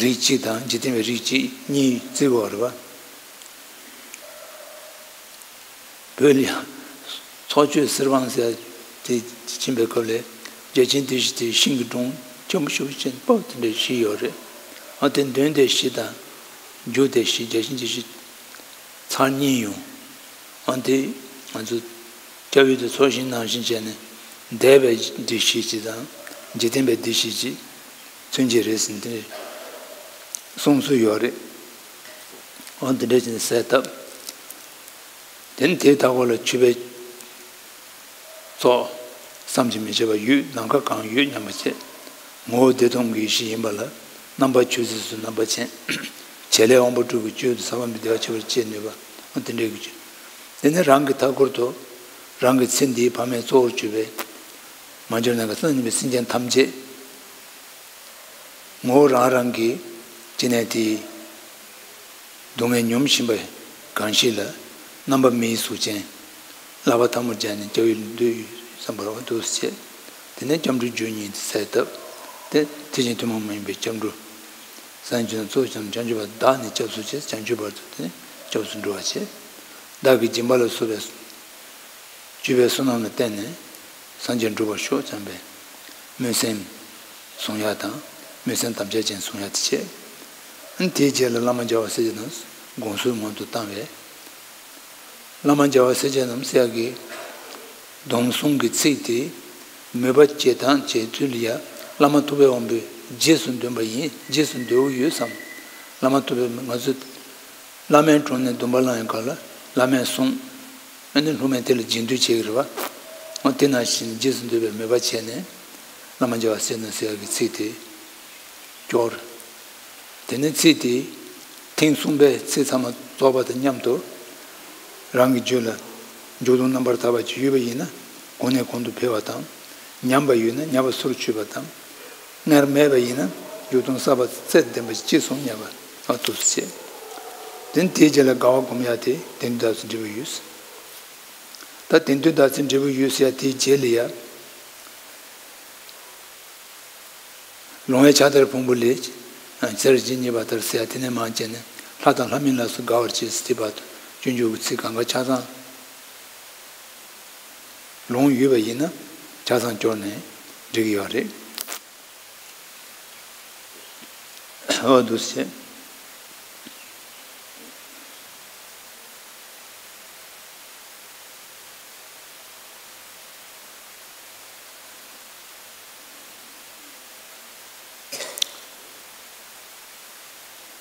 རིགས་གཅིག་དང་འཇིག་རྟེན་པའི་རིགས་གཅིག་གཉིས་བརྩི་དགོས་པ་རེད་པ། བོད་ལ་ཡང་ཚོགས་ཆོས་གསེར་སྦང་ཟེར་དེ་ཕྱིན་པའི་སྐབས་ལ་བརྒྱ་བྱིན་སྡེ་བཞི་དེ་ཤིང་གི་སྒྲོམ་ཆེན་པོ་ཞིག་བཞེངས་པ་དེ་འདྲ་བཞི་ཡོད་རེད། ཨ་དེ་མདུན་སྡེ་བཞི་དང་། མཇུག་སྡེ་བཞི་བརྒྱ་བྱིན་སྡེ་བཞི་ཚར་གཉིས་ཡོང་། ཨ་དེ་ང་ཚོ་སྐྱབས་ཡུལ་དུ་ཚོགས་ཞིང་ནང་བཞིན་བྱས་ནས་འདས་པའི་སྡེ་བཞི་ཅིག་དང་འཇིག་རྟེན་པའི་སྡེ་བཞི་ཅིག་མཚོན་གྱི་རེད་ཟེར་ནས་དེ་གསུང་སྲོལ་ཡོད་རེད། ཨ་དེ་འདྲ་བྱས་ནས་གསལ་བཏབ། དེ་ནས་དེའི་མཐའ་འཁོར་ལ་མཆོད་པའི་ཚོགས་བསམ་གྱིས་མི་ཁྱབ་པ་ཡོད། ནམ་མཁའ་གང་ཡོད་མཉམ་པར་བྱས། ངོ་བོ་བདེ་སྟོང་གི་ཡེ་ཤེས་ཡིན་པ་ལ་རྣམ་པ་ཆོས་སྲིད་སུ་རྣམ་པ་ཅན། བྱེད་ལས་དབང་པོ་དྲུག་གི་སྤྱོད་དུ་ཟབ་པ་མི་བདེ་བ་ཁྱད་པར་བཅས་ནུས་པ་དེ་འདྲའི་གི་ཆོས། དེ་ནས་རང་གི་མཐའ་འཁོར་དུ་རང་གི་ཚེ་འདིའི་ཕ་མའི་གཙོ་བོར་གྱུར་པའི་མ་གྱུར་ནམ་མཁའི་ས་བརྣབས་པའི་སེམས་ཅན་ཐམས་ཅད། ངོ་བོ་རང་རང་གི་སྐྱེ་གནས་དེའི་སྡུག་བསྔལ་མྱོང་བཞིན་པའི་གང་ཞིག་ལ་རྣམ་པ་མིའི་གཟུགས་ཅན། ལག་པ་ཐལ་མོ་སྦྱར་ནས་སྐྱབས་ཡུལ་འདོད་བསམ་པ་རང་དུ་བྱས། དེ་ནས་སྐྱབས་འགྲོ་རྒྱུ་གཉིས་གསལ་བཏབ་སྟེ་དེ་བཞིན་ཐུན་མོང་མ་ཡིན་པའི་སྐྱབས་འགྲོ། སངས་རྒྱས་ཀྱི་གཙོ་བོ་བྱམས་བྱང་ཆུབ་པ་བདག་ནི་སྐྱབས་སུ་མཆི། བྱང་ཆུབ་བར་དུ་དེ་ནི་སྐྱབས་སུ་འགྲོ་བར་བྱེད། བདག་གིས་སྦྱིན་པ་ལ་སོགས་པའི་སྤྱོད་པའི་བསོད་ནམས་ལ་བརྟེན་ནས་སངས་རྒྱས་འགྲུབ་པར་ཤོག་བྱམས་པའི་སྨོན་སེམས་བཟུང་ཡག་དང་། སྨོན་སེམས་དམ་བཅའ་ཅན་བཟུང་ཡག་དེ་བྱེད། དེའི་རྗེས་ལ་བླ་མ་རྒྱལ་བ་སྲས་བཅས་རྣམས་དགོངས་གསོལ་སྔོན་དུ་བཏང་བས། བླ་མ་རྒྱལ་བ་སྲས་བཅས་རྣམས་ཟེར་ཡག་གི་སྡོམ་གསུམ་གྱི་ཚིག་དེ་མོས་པ་བྱེད་སྟངས་བྱེད་ཚུལ་ལ་ཡ། བླ་མ་ཐུབ་པའི་དབང་པོས་རྗེས་སུ་འདོན་པ་ཡིན། རྗེས་སུ་འདོན་གྱི་ཡོད་བསམ། བླ་མ་ཐུབ་པའི། ང་ཚོས་བླ་མའི་དྲུང་ནས་སྡོམ་པ་བླངས་ཡོང་སྐབས་ལ་བླ་མས་གསུངས། ཨ་ནི་སློབ་མས་དེ་ལ་རྗེས་ཟློས་བྱེད་ཀྱི་རེད་བ། འོ་དེ་ནང་བཞིན་རྗེས་སུ་འདོན་པའི་མོས་པ་བྱས་ནས་བླ་མ་རྒྱལ་བ་སྲས་བཅས་རྣམས་ཟེར་ཡག་གི་ཚིག་དེ་སྐྱོར། དེ་ནས་ཚིག་དེ་ཐེངས་གསུམ་པའི་ཚིག་ཚང་མ་རྫོགས་པ་དང་མཉམ་དུ། རང་གི་རྒྱུད་ལ་འཇུག་ལྡོག་རྣམ་པར་དག་པ་ཅིག་ཡོད་པ་ཡིན་ན་གོང་ནས་གོང་དུ་འཕེལ་བ་དང་། ཉམས་པ་ཡོད་ན་ཉམས་པ་སོར་ཆུད་པ་དང་། སྔར་མེད་པ་ཡིན་ན་འཇུག་ལྡོག་གསར་པ་ཚད་ལྡན་པ་ཅིག་གཅིག་གསུམ་ཉམས་པ་ཨ་ཐུགས་སུ་ཆེ། དེ་ནས་དེའི་རྗེས་ལ་དགའ་བ་སྒོམ་ཡག་དེ་དེང་དུས་ད་ཚུན་འབྲས་བུ་ཡོད། ད་དེང་དུས་ད་ཚུན་འབྲས་བུ་ཡོད་ཟེར་ཡག་དེའི་རྗེས་ལ་ཡ། ལོང་བས་ཕྱག་དར་ཕུང་པོ་ལས། ཚེ་རབས་ཇི་སྙེད་པ་ལྟར་ཟེར་ཡག་དེ་ནས་མར་བྱས་ནས་ལྷ་དང་ལྷ་མིན་ལ་སོགས་དགའ་བར་བྱེད་ཟེར་དེ་བར་དུ་སྤྱོད་འཇུག་གི་ཚིག་གང་ག་ཆ་ཚང་ལོང་ཡོད་པ་ཡིན་ན་ཆ་ཚང་སྐྱོར་ནས་འགྲིག་གི་ཡོད་རེད། འོ་འདུག་སེ།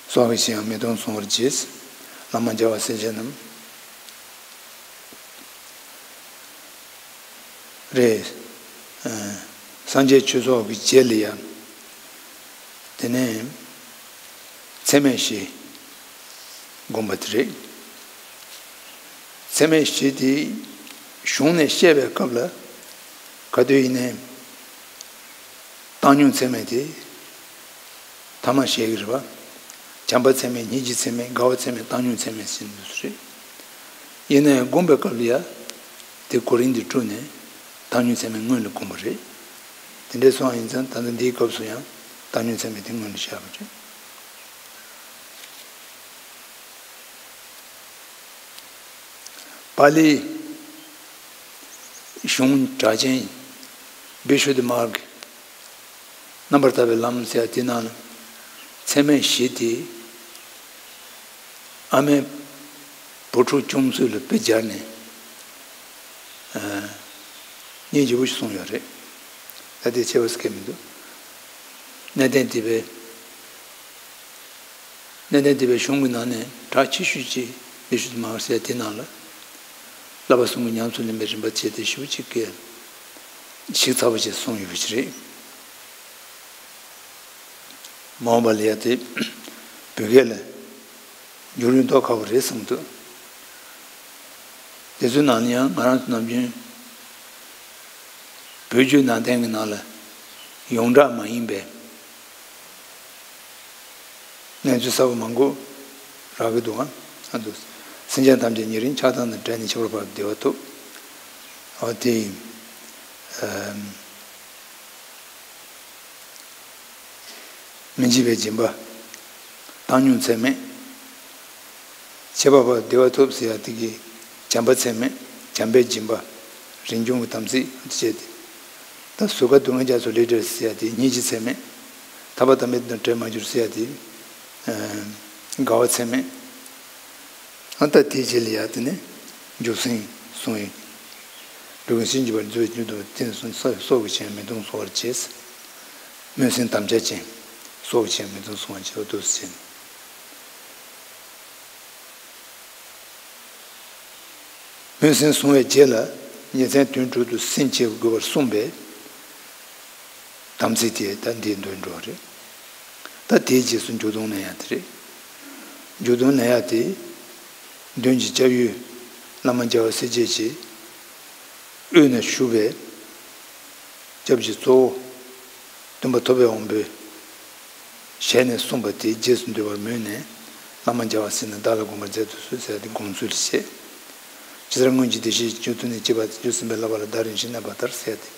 སྲོག་གི་ཕྱིར་ཡང་མི་གཏོང་གསུང་བར་བགྱི། བླ་མ་རྒྱལ་བ་སྲས་བཅས་རྣམས། རེད། སངས་རྒྱས་ཆོས་ཚོགས་ཀྱི་རྗེས་ལ་ཡང་། དེ་ནས་ཚད་མེད་བཞི་བསྒོམ་པ་དེ་རེད། ཚད་མེད་བཞི་དེ་གཞུང་ནས་བཤད་པའི་སྐབས་ལ་ག་དུས་ཡིན་ནའི་བཏང་སྙོམས་ཚད་མེད་དེ་ཐ་མ་བཤད་ཀྱི་རེད་བ། བྱམས་པ་ཚད་མེད། སྙིང་རྗེ་ཚད་མེད། དགའ་བ་ཚད་མེད། བཏང་སྙོམས་ཚད་མེད་ཟེར་འདུག་སེ་རེད། ཡིན་ནའི་བསྒོམ་པའི་སྐབས་ལ་ཡ། དེ་གོ་རིམ་འདི་བསྒྲུབས་ནས་བཏང་སྙོམས་ཚད་མེད་སྔོན་ལ་བསྒོམ་པ་རེད། དེ་འདྲའི་སོང་བ་ཡིན་ཙང་ད་ལྟ་འདིའི་སྐབས་སུ་ཡང་བཏང་སྙོམས་ཚད་མེད་དེ་སྔོན་ལ་བཞག་པ་རེད། པཱ་ལིའི་གཞུང་གྲགས་ཅན་བི་ཤུདྡྷི་མཱརྒ། རྣམ་པར་དག་པའི་ལམ་ཟེར་ཡ་དེ་ནང་ལ་ཚད་མེད་བཞི་དེ་ཨ་མའི་བུ་ཕྲུག་སྐྱོང་ཚུལ་ལ་དཔེ་སྦྱར་ནས་སྙིང་རྗེ་པོ་ཞིག་གསུངས་ཡོད་རེད། ད་དེ་ཆེ་བ་སྐད་མི་འདུག་གནས་བརྟན་སྡེ་པའི་གནས་བརྟན་སྡེ་པའི་གཞུང་གི་ནང་ནས་གྲགས་ཆེ་ཤོས་ཀྱི་བི་ཤུདྡྷི་མཱརྒ་ཟེར་དེ་ནང་ལ། བསླབ་པ་གསུམ་གྱི་ཉམས་སུ་ལེན་པའི་རིམ་པ་བཅས་ཏེ་ཞེ་པོ་ཅིག་གི་ཞིབ་ཚགས་པོ་ཅིག་གསུངས་ཡོད་པ་ཅིག་རེད། མ་འོངས་པ་ལ་ཡ་དེ་བོད་སྐད་ལ་འགྱུར་ཡོང་མདོག་ཁ་པོ་རེད་བསམ་འདུག་དེ་ཚོའི་ནང་ནས་ཡང་ང་རང་ཚོ་ནམ་རྒྱུན་བོད་བརྒྱུད་ནང་བསྟན་གྱི་ནང་ལ་ཡོངས་གྲགས་མ་ཡིན་པའི་གནས་ཚུལ་གསར་པ་མང་པོ་རག་གི་འདུག་ཨ། ཨ་འདུག་སེམས་ཅན་ཐམས་ཅད་ཉེ་རིང་ཆགས་སྡང་དང་བྲལ་ནས་ཁྱད་པར་བར་བདེ་བ་ཐོབ། འོ་དེ་ཡིན། མི་འཇིགས་པའི་སྦྱིན་པ། བཏང་སྙོམས་ཚད་མེད། ཁྱད་པར་བར་བདེ་བ་ཐོབ་ཟེར་ཡ་དེ་གི་བྱམས་པ་ཚད་མེད། བྱམས་པའི་སྦྱིན་པ། རིན་འབྱུང་གི་དམ་ཚིག་བཅས་ཏེ། ད་གཟུགས་ཁ་སྡུག་བསྔལ་རྒྱ་མཚོ་ལས་བྲལ་ཟེར་ཡ་དེ་སྙིང་རྗེ་ཚད་མེད། ཐར་པ་དམ་པའི་དོན་བྲལ་མ་གྱུར་ཟེར་ཡ་དེ་དགའ་བ་ཚད་མེད། ཨ་ད་དེའི་རྗེས་ལ་ཡ་དེ་ནས་འཇུག་སེམས་གསུང་ཡིན། འགྲོ་ཀུན་སེམས་བསྐྱེད་པར་མཛོད་ཀྱི་མྱུར་དུ་དེ་ནས་བཟུང་ས་སྲོག་གི་ཕྱིར་མི་གཏོང་གསོལ་བར་བྱེད། སྨོན་སེམས་དམ་བཅའ་ཅན། སྲོག་གི་ཕྱིར་མི་གཏོང་གསོལ་བར་བྱེད། འོ་འདུག་སེ་བྱས་ནས། སྨོན་སེམས་བཟུང་བའི་རྗེས་ལ་ཉིན་མཚན་དུས་དྲུག་ཏུ་སེམས་བསྐྱེད་དགོས་པར་གསུངས་པས། དམ་ཚིག་དེ་ད་འདིའི་མདོར་འགྲོ་རེད། ད་དེའི་རྗེས་སུ་འཇུག་ལྡོག་ལེན་ཡ་དེ་རེད། འཇུག་ལྡོག་ལེན་ཡ་དེ། མདུན་གྱི་སྐྱབས་ཡུལ་བླ་མ་རྒྱལ་བ་སྲས་བཅས་ཀྱི་དབུས་ན་བཞུགས་པའི་སྐྱབས་ཀྱི་གཙོ་བོ་སྟོན་པ་ཐུབ་པའི་དབང་པོའི་ཞལ་ནས་གསུངས་པ་དེ་རྗེས་སུ་འདེབས་པར་མོས་ནས། བླ་མ་རྒྱལ་བ་སྲས་ནི་བདག་ལ་དགོངས་པར་མཛད་དུ་གསོལ་ཟེར་ཏེ་དགོངས་ཚུལ་བཤད། ཇི་ལྟར་སྔོན་གྱི་བདེ་གཤེགས་ཀྱི་ཐུགས་ནི་བསྐྱེད་པ་དང་། རྒྱུ་སེམས་དཔའི་བསླབ་པ་ལ་བདག་རིན་ཆེན་གནས་པ་ལྟར་ཟེར་ཏེ།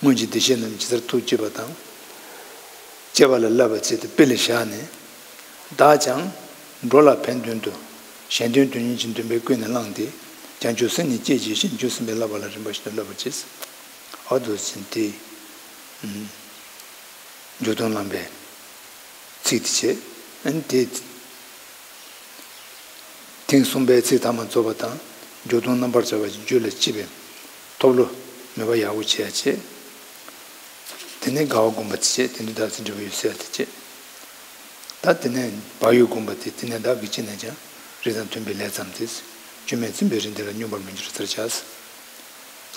སྔོན་གྱི་བདེ་གཤེགས་རྣམས་ཇི་ལྟར་ཐུགས་བསྐྱེད་པ་དང་། བསྐྱེད་པ་ལ་བསླབ་པ་བྱས་ཏེ་དཔེ་ལ་བཞག་ནས། བདག་ཀྱང་འགྲོ་ལ་ཕན་དོན་དུ། གཞན་དོན་དོན་གཉེར་གྱི་འདུན་པས་ཀུན་ནས་བསླངས་ཏེ། བྱང་ཆུབ་སེམས་ནི་བསྐྱེད་བགྱི་ཞིང་། བྱང་ཆུབ་སེམས་དཔའི་བསླབ་པ་ལ་རིམ་པ་བཞིན་དུ་བསླབ་པར་བྱེད། འོ་འདུག་ཟེར་ཏེ། འཇུག་སྡོམ་བླངས་པའི་ཚིག་དེ་བྱས། ཨ་ནི་དེ། ཐེངས་གསུམ་པའི་ཚིག་ཐ་མ་རྫོགས་པ་དང་། འཇུག་སྡོམ་རྣམ་པར་སྦྱར་བ་ཞིག་རྒྱུད་ལ་སྐྱེས་པའི་ཐོབ་བློ་མོས་པ་ཡག་པོ་བྱེད་ཡ་བྱེད། དེ་ནས་དགའ་བ་བསྒོམ་པ་དེ་བྱེད། དེ་འདི་ལྟར་ཚེ་འབྲས་བུ་ཡོད་ཟེར་ཡ་དེ་བྱེད། ད་དེ་ནས་བག་ཡོད་བསྒོམ་པ་དེ། དེ་ནས་བདག་གིས་ཅི་ནས་ཀྱང་། རེ་དང་མཐུན་པའི་ལས་བརྩམས་ཏེ། སྐྱོན་མེད་བཙུན་པའི་རིགས་འདི་ལ། སྙོམས་པར་མི་འགྱུར་ཟེར་བྱ།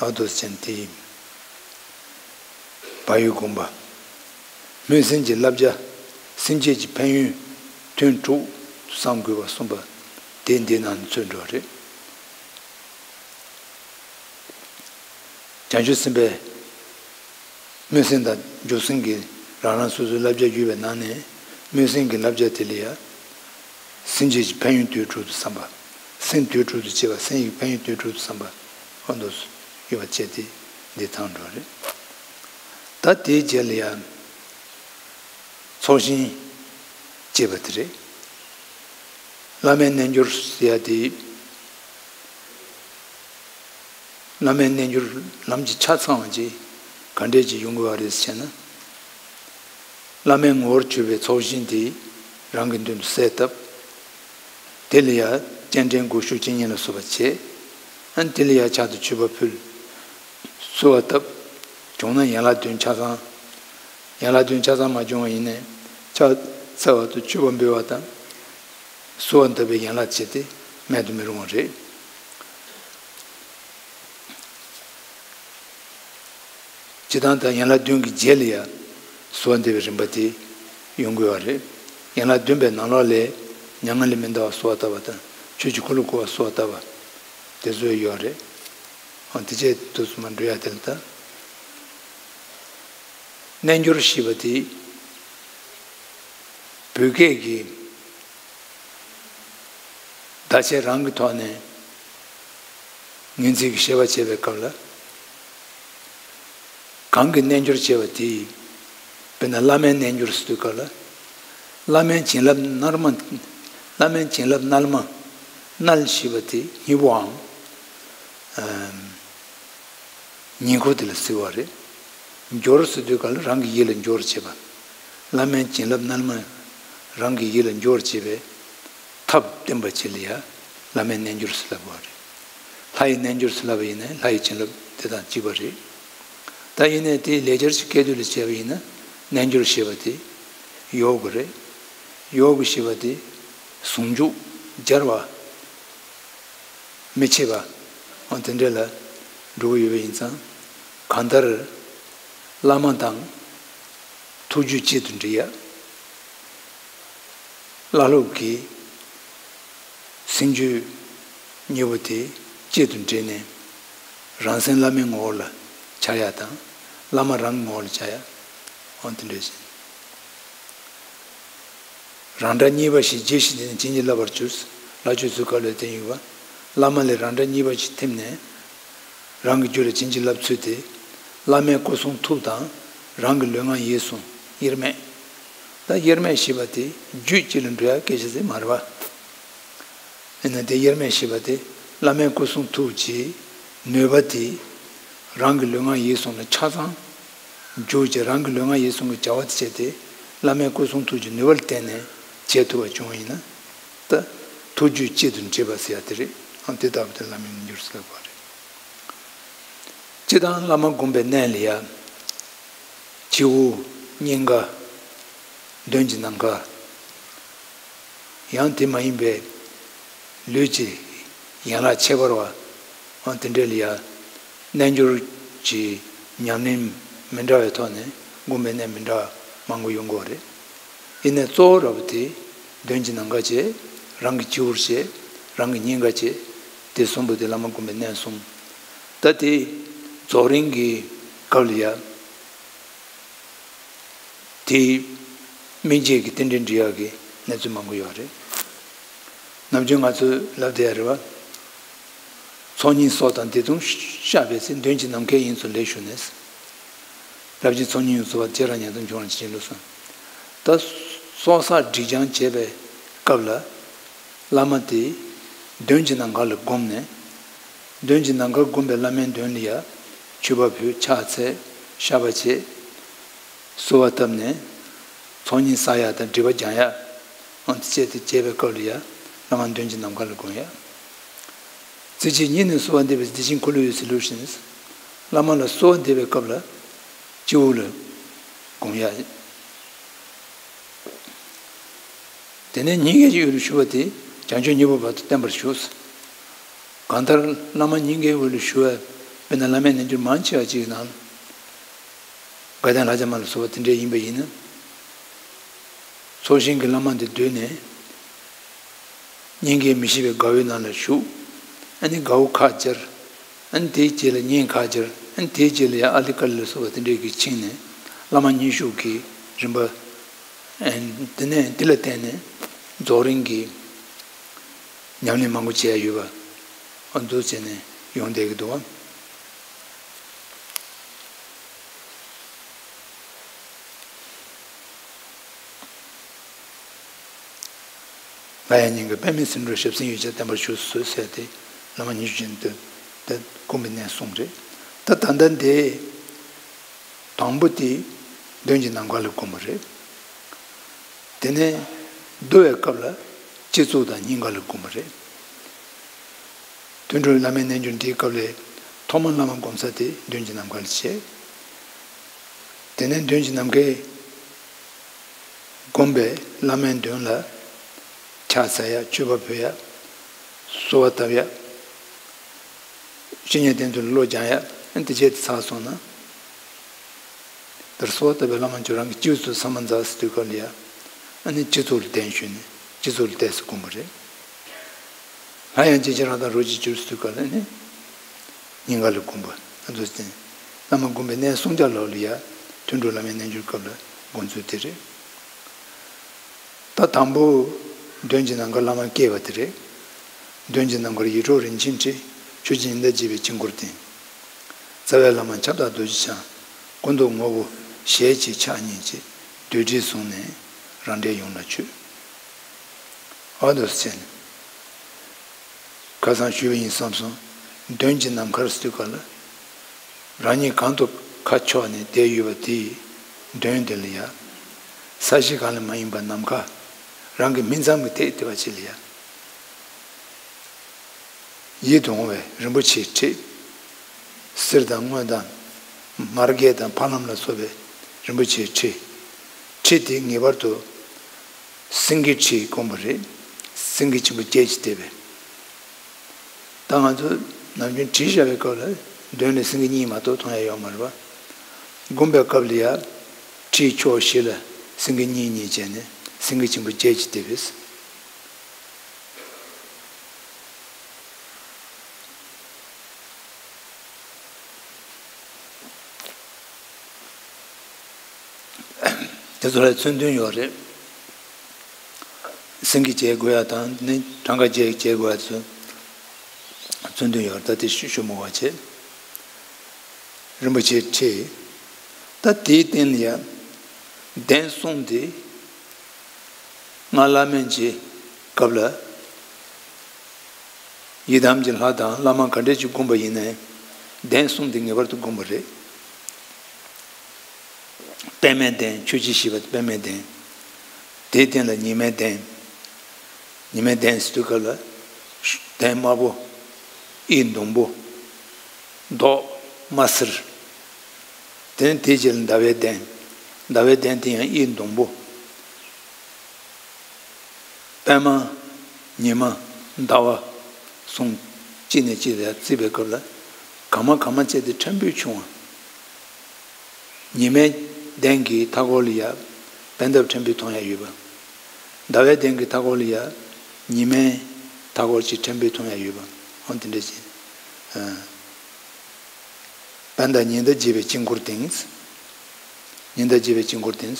འོ་འདུག་ཟེར་ཏེ། བག་ཡོད་བསྒོམ་པ། སྨོན་སེམས་ཀྱི་བསླབ་བྱ། སེམས་བསྐྱེད་ཀྱི་ཕན་ཡོན་དོན་དྲུག་ཏུ་བསམ་དགོས་པ་གསུངས་པ་དེ་འདི་ནང་ནས་ཚུད་འགྲོ་བ་རེད། བྱང་ཆུབ་སེམས་དཔའི་སྨོན་སེམས་དང་འཇུག་སེམས་ཀྱི་རང་རང་སོ་སོའི་བསླབ་བྱ་ཡོད་པའི་ནང་ནས། སྨོན་སེམས་ཀྱི་བསླབ་བྱ་དེ་ལ་ཡང་། སེམས་བསྐྱེད་ཀྱི་ཕན་ཡོན་དོན་དྲུག་ཏུ་བསམ་པ། སེམས་དོན་དྲུག་ཏུ་བསྐྱེད་པ། སེམས་ཀྱི་ཕན་ཡོན་དོན་དྲུག་ཏུ་བསམ་པ། འོ་འདུག་ཡོད་པ་བྱས་ཏེ་འདི་ཐང་འགྲོ་རེད། ད་དེའི་རྗེས་ལ་ཡང་ཚོགས་ཞིང་བཅས་པ་དེ་རེད། བླ་མའི་རྣལ་འབྱོར་ཟེར་ཡ་དེ། བླ་མའི་རྣལ་འབྱོར་ལམ་གྱི་ཆ་ཚང་བ་ཅིག་ག་འདྲས་ཅིག་ཡོང་དགོས་པ་རེད་ཟེར་ན། བླ་མའི་ངོ་བོར་གྱུར་པའི་ཚོགས་ཞིང་དེ་རང་གི་མདུན་དུ་གསལ་བཏབ། དེ་ལ་ཡང་སྤྱན་འདྲེན་སྒོ་ཕྱུགས་བྱིན་གྱིས་བརླབ་སོགས་པ་བྱས། ཨ་ནི་དེ་ལ་ཡང་ཕྱག་ཏུ་མཆོད་པ་ཕུལ། གསོལ་བ་བཏབ། བྱུང་ན་ཡན་ལག་བདུན་ཆ་ཚང་། ཡན་ལག་བདུན་ཆ་ཚང་མ་བྱུང་བ་ཡིན་ནའི། ཕྱག་འཚལ་བ་དང་མཆོད་པ་འབུལ་བ་དང་། གསོལ་བ་འདེབས་པའི་ཡན་ལག་བྱས་ཏེ་མེད་དུ་མི་རུང་བ་རེད། སྤྱིར་བཏང་ད་ཡན་ལག་བདུན་གྱི་རྗེས་ལ་ཡང་གསོལ་བ་འདེབས་པའི་རིམ་པ་དེ་ཡོང་དགོས་པ་རེད། ཡན་ལག་བདུན་པའི་ནང་ལོགས་ལས་མྱ་ངན་ལས་མི་འདའ་བར་གསོལ་བ་བཏབ་པ་དང་། ཆོས་ཀྱི་འཁོར་ལོ་བསྐོར་བར་གསོལ་བ་བཏབ་པ། དེ་ཚོ་ཡོད་རེད། འོ་དེ་བྱས་དུས་སུ་མ་འགྲོ་ཡ་དེ་ལ་ད། རྣལ་འབྱོར་ཞེས་པ་དེ་བོད་སྐད་ཀྱི་བརྡ་ཆད་རང་གི་ཐོག་ནས་ངོས་འཛིན་གྱི་བཤད་པ་བྱེད་པའི་སྐབས་ལ། གང་གི་རྣལ་འབྱོར་བྱེད་པ་དེ། དཔེར་ན་བླ་མའི་རྣལ་འབྱོར་ཟེར་དུས་སྐབས་ལ། བླ་མའི་བྱིན་རླབས་མནར་མ། བླ་མའི་བྱིན་རླབས་མནར་མ། མནར་ཞེས་པ་དེ་སྙིང་པོའམ། ཨམ། ཉེ་འཁོར་དེ་ལ་ཟེར་བ་རེད། འབྱོར་ཟེར་དུས་སྐབས་ལ་རང་གི་ཡིད་ལ་འབྱོར་བྱེད་པ། བླ་མའི་བྱིན་རླབས་མནར་མ་རང་གི་ཡིད་ལ་འབྱོར་བྱེད་པའི་ཐབས་བསྟན་པ་ཅིག་ལ་ཡང་བླ་མའི་རྣལ་འབྱོར་ཟེར་ལབ་པ་རེད། ལྷ་ཡི་རྣལ་འབྱོར་ཟེར་ལབ་པ་ཡིན་ན་ལྷ་ཡི་བྱིན་རླབས་དེ་དང་གཅིག་པ་རེད། ད་ཡིན་ནའི་དེའི་ལེགས་སྦྱར་གྱི་སྐད་དོད་ལ་བྱས་པ་ཡིན་ན་རྣལ་འབྱོར་ཞེས་པ་དེ་ཡོ་ག་རེད། ཡོ་ག་ཞེས་པ་དེ་ཟུང་འཇུག་སྦྱར་བ། མི་ཕྱེད་པ། འོ་དེ་འདྲ་ལ་འགྲོ་གི་ཡོད་པ་ཡིན་ཙང་། གང་ལྟར་བླ་མ་དང་ཐུགས་རྒྱུད་གཅིག་ཏུ་འདྲེས་ཡ། བླ་སློབ་ཀྱི་སེམས་རྒྱུད་གཉིས་པོ་དེ་གཅིག་ཏུ་འདྲེས་ནས་རང་སེམས་བླ་མའི་ངོ་བོ་ལ་འཆར་ཡ་དང་། བླ་མ་རང་གི་ངོ་བོ་ལ་འཆར་ཡ། འོ་དེ་འདྲ་བྱས། རང་སྒྲ་གཉིས་པ་ཞིག་རྒྱས་ཤིང་དེ་ནས་བྱིན་གྱིས་བརླབ་པར་གྱུར། ལྷ་ཆོས་ཚུལ་ཁ་ལོས་བསྟན་ཡོད་པ། བླ་མ་ལས་རང་སྒྲ་གཉིས་པ་ཞིག་ཐིམ་ནས། རང་གི་རྒྱུད་ལ་བྱིན་གྱིས་བརླབས་ཚུལ་དེ། བླ་མའི་སྐུ་གསུང་ཐུགས་དང་། རང་གི་ལུས་ངག་ཡིད་གསུམ་དབྱེར་མེད། ད་དབྱེར་མེད་ཞེས་པ་དེ་རྒྱུད་གཅིག་ལ་འགྲོ་ཡ་སྐད་ཆ་ཟིག་མ་རེད་པ། ཡིན་ན་དེ་དབྱེར་མེད་ཞེས་པ་དེ་བླ་མའི་སྐུ་གསུང་ཐུགས་ཀྱི་ནུས་པ་དེ་རང་གི་ལུས་ངག་ཡིད་གསུམ་ལ་ཆ་ཚང་འཇུག་བྱས། རང་གི་ལུས་ངག་ཡིད་གསུམ་གྱི་བྱ་བ་དེ་བྱས་ཏེ་བླ་མའི་སྐུ་གསུང་ཐུགས་ཀྱི་ནུས་པ་ལ་བརྟེན་ནས་བྱེད་ཐུབ་པ་བྱུང་བ་ཡིན་ན། ད་ཐུགས་རྒྱུད་གཅིག་ཏུ་འདྲེས་པ་ཟེར་ཡ་དེ་རེད། ཨང་དེ་ལྟ་བུ་དེ་བླ་མའི་རྣལ་འབྱོར་ཟེར་བ་རེད། སྤྱིར་བཏང་བླ་མ་བསྒོམ་པའི་གནས་ལ་ཡ། སྤྱི་བོ། སྙིང་ག། མདུན་གྱི་ནམ་མཁའ། ཡང་དེ་མ་ཡིན་པའི་ལུས་ཀྱི་ཡན་ལག་ཁྱད་པར་བ། འོ་དེ་འདྲ་ལ་ཡ། རྣལ་འབྱོར་གྱི་ཉམས་ལེན་མི་འདྲ་བའི་ཐོག་ནས་བསྒོམ་པའི་གནས་མི་འདྲ་བ་མང་པོ་ཡོང་གི་ཡོད་རེད། ཡིན་ནའི་གཙོ་བོ་ར་བ་དེ་མདུན་གྱི་ནམ་མཁའ་བྱས། རང་གི་སྤྱི་བོར་བྱས། རང་གི་སྙིང་ག་བྱས། དེ་གསུམ་པོ་དེ་བླ་མ་བསྒོམ་པའི་གནས་གསུམ། ད་དེ་རྫོགས་རིམ་གྱི་སྐབས་ལ་ཡ། དེའི་སྨིན་བྱེད་ཀྱི་རྟེན་འབྲེལ་འགྲིག་ཡག་གི་གནས་ཚུལ་མང་པོ་ཡོད་རེད། ནམ་རྒྱུན་ང་ཚོས་ལབ་བསྡད་ཡ་རེད་བ། ཚོགས་གཉིས་སོགས་དང་། དེ་དུས་ཤར་བའི་ཚེ། མདུན་གྱི་ནམ་མཁའི་དབྱིངས་སུ་ལེགས་བཞུགས་ནས། རབ་ཀྱི་ཚོགས་གཉིས་ཡོངས་སུ་རྫོགས་པ། ཅེས་རབ་ཉན་ཐོས་འབྱུང་བར་བྱེད་ཅིང་ལུས་སོ། ད་སོ་སོ་སྒྲིབ་སྦྱང་བྱས་པའི་ སྐབས་ལ། བླ་མ་དེས་མདུན་གྱི་ནམ་མཁའ་ལ་བསྒོམས་ནས། མདུན་གྱི་ནམ་མཁར་བསྒོམས་པའི་བླ་མའི་མདུན་ལ་ཡ། མཆོད་པ་ཕུལ། ཕྱག་འཚལ། བཤགས་པ་བྱེད། གསོལ་བ་བཏབ་ནས། ཚོགས་གཉིས་བསགས་ཡ་དང་སྒྲིབ་པ་སྦྱང་ཡ། ཨང་དུ་བྱས་ཏེ་བྱས་པའི་སྐབས་ལ་ཡ། བླ་མ་མདུན་གྱི་ནམ་མཁའ་ལ་བསྒོམ་ཡ། ཚིགས་བཅད་གཉིས་ནས་གསོལ་བ་འདེབས་པའི་དེ་བཞིན་འཁོར་ལོའི་ཡུལ་ཟེར་ལུགས་བཞིན། བླ་མ་ལ་གསོལ་བ་འདེབས་པའི་སྐབས་ལ། སྤྱི་བོ་ལ་བསྒོམ་ཡ། དེ་ནས་སྙིང་གའི་ཡུལ་ལ་ཞུ་བ་དེ་བྱང་ཆུབ་སྙིང་པོ་བར་དུ་བརྟན་པར་བཞུགས། གང་ལྟར་བླ་མ་སྙིང་གའི་ཡུལ་ལ་ཞུ་བ། དཔེར་ན་བླ་མའི་རྣལ་འབྱོར་མང་ཆེ་བ་ཅིག་ནང་དགའ་ལྡན་ལྷ་བརྒྱ་མ་ལ་སོགས་པ་དེ་འདྲ་ཡིན་པ་ཡིན་ན། ཚོགས་ཞིང་གི་བླ་མ་འདི་བསྡུས་ནས། སྙིང་གའི་མི་ཤིགས་པའི་དགའ་བོའི་ནང་ལ་བཞུགས། ཨ་ནི་དགའ་བོ་ཁ་སྦྱར། ཨ་ནི་དེའི་རྗེས་ལ་སྙིང་ཁ་སྦྱར། ཨ་ནི་དེའི་རྗེས་ལ་ཡང་ཨ་ལི་ཀ་ལི་ལ་སོགས་པ་དེ་འདྲས་ཀྱིས་ཆིངས་ནས་བླ་མ་མཉེས་གཤོགས་ཀྱི་རིམ་པ། ཨ་ནི་དེ་ནས་དེ་ལ་བརྟེན་ནས་རྫོགས་རིམ་གྱི་ཉམས་ལེན་མང་པོ་བྱས་ཡོད་པ། ཨ་འདུག་བྱས་ནས་ཡོང་བསྡད་ཀྱི་འདུག་བ། ང་ཡང་སྙིང་གའི་པདྨའི་ཚལ་དུ་ཞབས་སེན་ཡོད་ཅེས་བརྟན་པར་བཞུགས་སུ་གསོལ་ཟེར་ཏེ། བླ་མ་མཉེས་གཤོགས་ཅན་དུ་དེ་བསྒོམ་པའི་གནས་གསུངས་རེད། ད་ད་ལྟ་འདི་དང་པོ་དེ་མདུན་གྱི་ནམ་མཁའ་ལ་བསྒོམ་པ་རེད། དེ་ནས་བསྡུ་བའི་སྐབས་ལ་སྤྱི་གཙུག་དང་སྙིང་ག་ལ་བསྒོམ་པ་རེད། དོན་གྲུབ་བླ་མའི་རྣལ་འབྱོར་འདིའི་སྐབས་ལས་ཐོག་མར་བླ་མ་བསྒོམ་ས་དེ་མདུན་གྱི་ནམ་མཁའ་ལ་བྱས། དེ་ནས་མདུན་གྱི་ནམ་མཁའི་བསྒོམས་པའི་བླ་མའི་མདུན་ལ་ཕྱག་འཚལ་ཡ། མཆོད་པ་ཕུལ་ཡ། གསོལ་བ་བཏབ་ཡ། བཤེས་གཉེན་བསྟེན་ཚུལ་བློ་སྦྱང་ཡ། ཨ་ནི་དེ་བྱས་ཏེ་ཚར་སོང་ན། དེར་གསོལ་བ་བཏབ་པའི་བླ་མ་ཁྱོད་རང་གི་སྤྱི་གཙུག་ས་མ་འཛག་ཟེར་དུས་སྐབས་ལ་ཡ། ཨ་ནི་སྤྱི་གཙུག་ལ་གདན་ཞུས་ནས་སྤྱི་གཙུག་ལ་བལྟས་སུ་བསྒོམ་པ་རེད། སླར་ཡང་ཅི་ཕྱིར་རང་དང་རོ་གཅིག་གྱུར་ཟེར་དུས་སྐབས་ལ་ནི། སྙིང་ག་ལ་བསྒོམ་པ། ཨ་ཚོ་ཅན། བླ་མ་བསྒོམ་པའི་གནས་སུམ་བརྒྱ་ལོ་ལ་ཡ། དོན་གྲུབ་བླ་མའི་རྣལ་འབྱོར་སྐབས་ལ་བསྒོམ་ཚུལ་དེ་རེད། ད་དང་པོ། མདུན་གྱི་ནམ་མཁར་བླ་མ་བསྐྱེད་པ་དེ་རེད། མདུན་གྱི་ནམ་མཁར་ཡིད་འཕྲོག་རིན་ཆེན་ཁྲི། ཆོས་ཀྱི་ཉི་ཟླ་བརྗིད་པའི་དཀྱིལ་འཁོར་སྟེང་། རྩ་བའི་བླ་མ་ཁྱབ་བདག་རྡོ་རྗེ་འཆང་། སྐུ་མདོག་སྔོ་པོ་ཞལ་གཅིག་ཕྱག་གཉིས་ཀྱིས། བདུད་དཀྲིས་བཟུང་ནས་རང་འདྲའི་ཡུམ་ལ་མཆོད། ཨ་འདུག་སེ་བྱས་ནས། ཁ་སང་ཞུས་པ་ཡིན་བསམ་སོང་། མདུན་གྱི་ནམ་མཁར་ཟེར་དུས་སྐབས་ལ། རང་ཉིད་གང་དུ་ཁ་ཕྱོགས་ནས་བསྡད་ཡོད་པ་དེའི་མདུན་དེ་ལ་ཡ། ས་གཞི་གང་ལ་མ་ཡིན་པ་ནམ་མཁའ། རང་གི་སྨིན་མཚམས་ཀྱི་ཐད་དེ་བ་ཅིག་ལ་ཡ། ཡིད་དུ་འོང་བའི་རིན་པོ་ཆེའི་ཁྲི། གསེར་དང་དངུལ་དང་། མར་གད་དང་ཕ་ལམ་ལ་སོགས་པའི་རིན་པོ་ཆེའི་ཁྲི། ཁྲི་དེ་ངེས་པར་དུ་སེང་གེའི་ཁྲིས་བསྒོམས་པ་རེད། སེང་གེ་ཆེན་པོ་བརྒྱད་ཀྱིས་བཏེགས་པའི། ད་ང་ཚོ་ནམ་རྒྱུན་བྲིས་བཞག་པའི་སྐབས་ལ་མདུན་ལ་སེང་གེ་གཉིས་མ་གཏོགས་མཐོང་ཡ་ཡོད་མ་རེད་པ། བསྒོམ་པའི་སྐབས་ལ་ཡ། ཁྲིའི་ཕྱོགས་བཞི་ལ་སེང་གེ་གཉིས་གཉིས་བྱས་ནས་སེང་གེ་ཆེན་པོ་བརྒྱད་ཀྱིས་བཏེགས་པས། དེ་ཚོ་ལ་མཚོན་དོན་ཡོད་རེད། སེང་གེ་བྱེད་དགོས་ཡ་དང་ནི་གྲངས་ཀ་བརྒྱད་བྱེད་དགོས་ཡ་ཚོ་མཚོན་དོན་ཡོད་རེད། ད་དེ་ཞུ་ཞུ་མི་དགོས་བྱས། རིན་པོ་ཆེའི་ཁྲི། ད་དེའི་སྟེང་ལ་ཡ། གདན་གསུམ་དེ། སྔགས་བླ་མེད་ཀྱི་སྐབས་ལ། ཡི་དམ་གྱི་ལྷ་དང་བླ་མ་ག་འདྲས་ཀྱིས་བསྒོམ་པ་ཡིན་ནའི། གདན་གསུམ་དེ་ངེས་པར་དུ་བསྒོམ་པ་རེད། པདྨའི་གདན། ཆོས་ཀྱི་ཞི་བ་པདྨའི་གདན། དེའི་སྟེང་ལ་ཉི་མའི་གདན། ཉི་མའི་གདན་ཟེར་དུས་སྐབས་ལ། གདན་དམར་པོ། དབུས་ཟླུམ་པོ། མདོག་དམར་སེར། དེ་ནས་དེའི་རྗེས་ལ་ཟླ་བའི་གདན། ཟླ་བའི་གདན་དེ་ཡང་དབུས་ཟླུམ་པོ། པདྨ། ཉི་མ། ཟླ་བ། གསུམ། གཅིག་ནས་གཅིག་ལ་བརྩིས་པའི་སྐབས་ལ། གང་མ་གང་མ་བྱས་ཏེ་ཕྲན་བུ་ཆུང་བ། ཉི་མའི་གདན་གྱི་མཐའ་སྐོར་ལ་ཡ། པད་འདབ་ཕྲན་བུ་མཐོང་ཡ་ཡོད་པ། ཟླ་བའི་གདན་གྱི་མཐའ་སྐོར་ལ་ཡ། ཉི་མའི་མཐའ་སྐོར་གྱི་ཕྲན་བུ་མཐོང་ཡ་ཡོད་པ། འོ་དེ་འདྲ་ཞིག་ཨ། པད་ཟླ་ཉི་ཟླ་བརྗིད་པའི་དཀྱིལ་འཁོར་སྟེང་། ཉི་ཟླ་བརྗིད་པའི་དཀྱིལ་འཁོར་སྟེང་།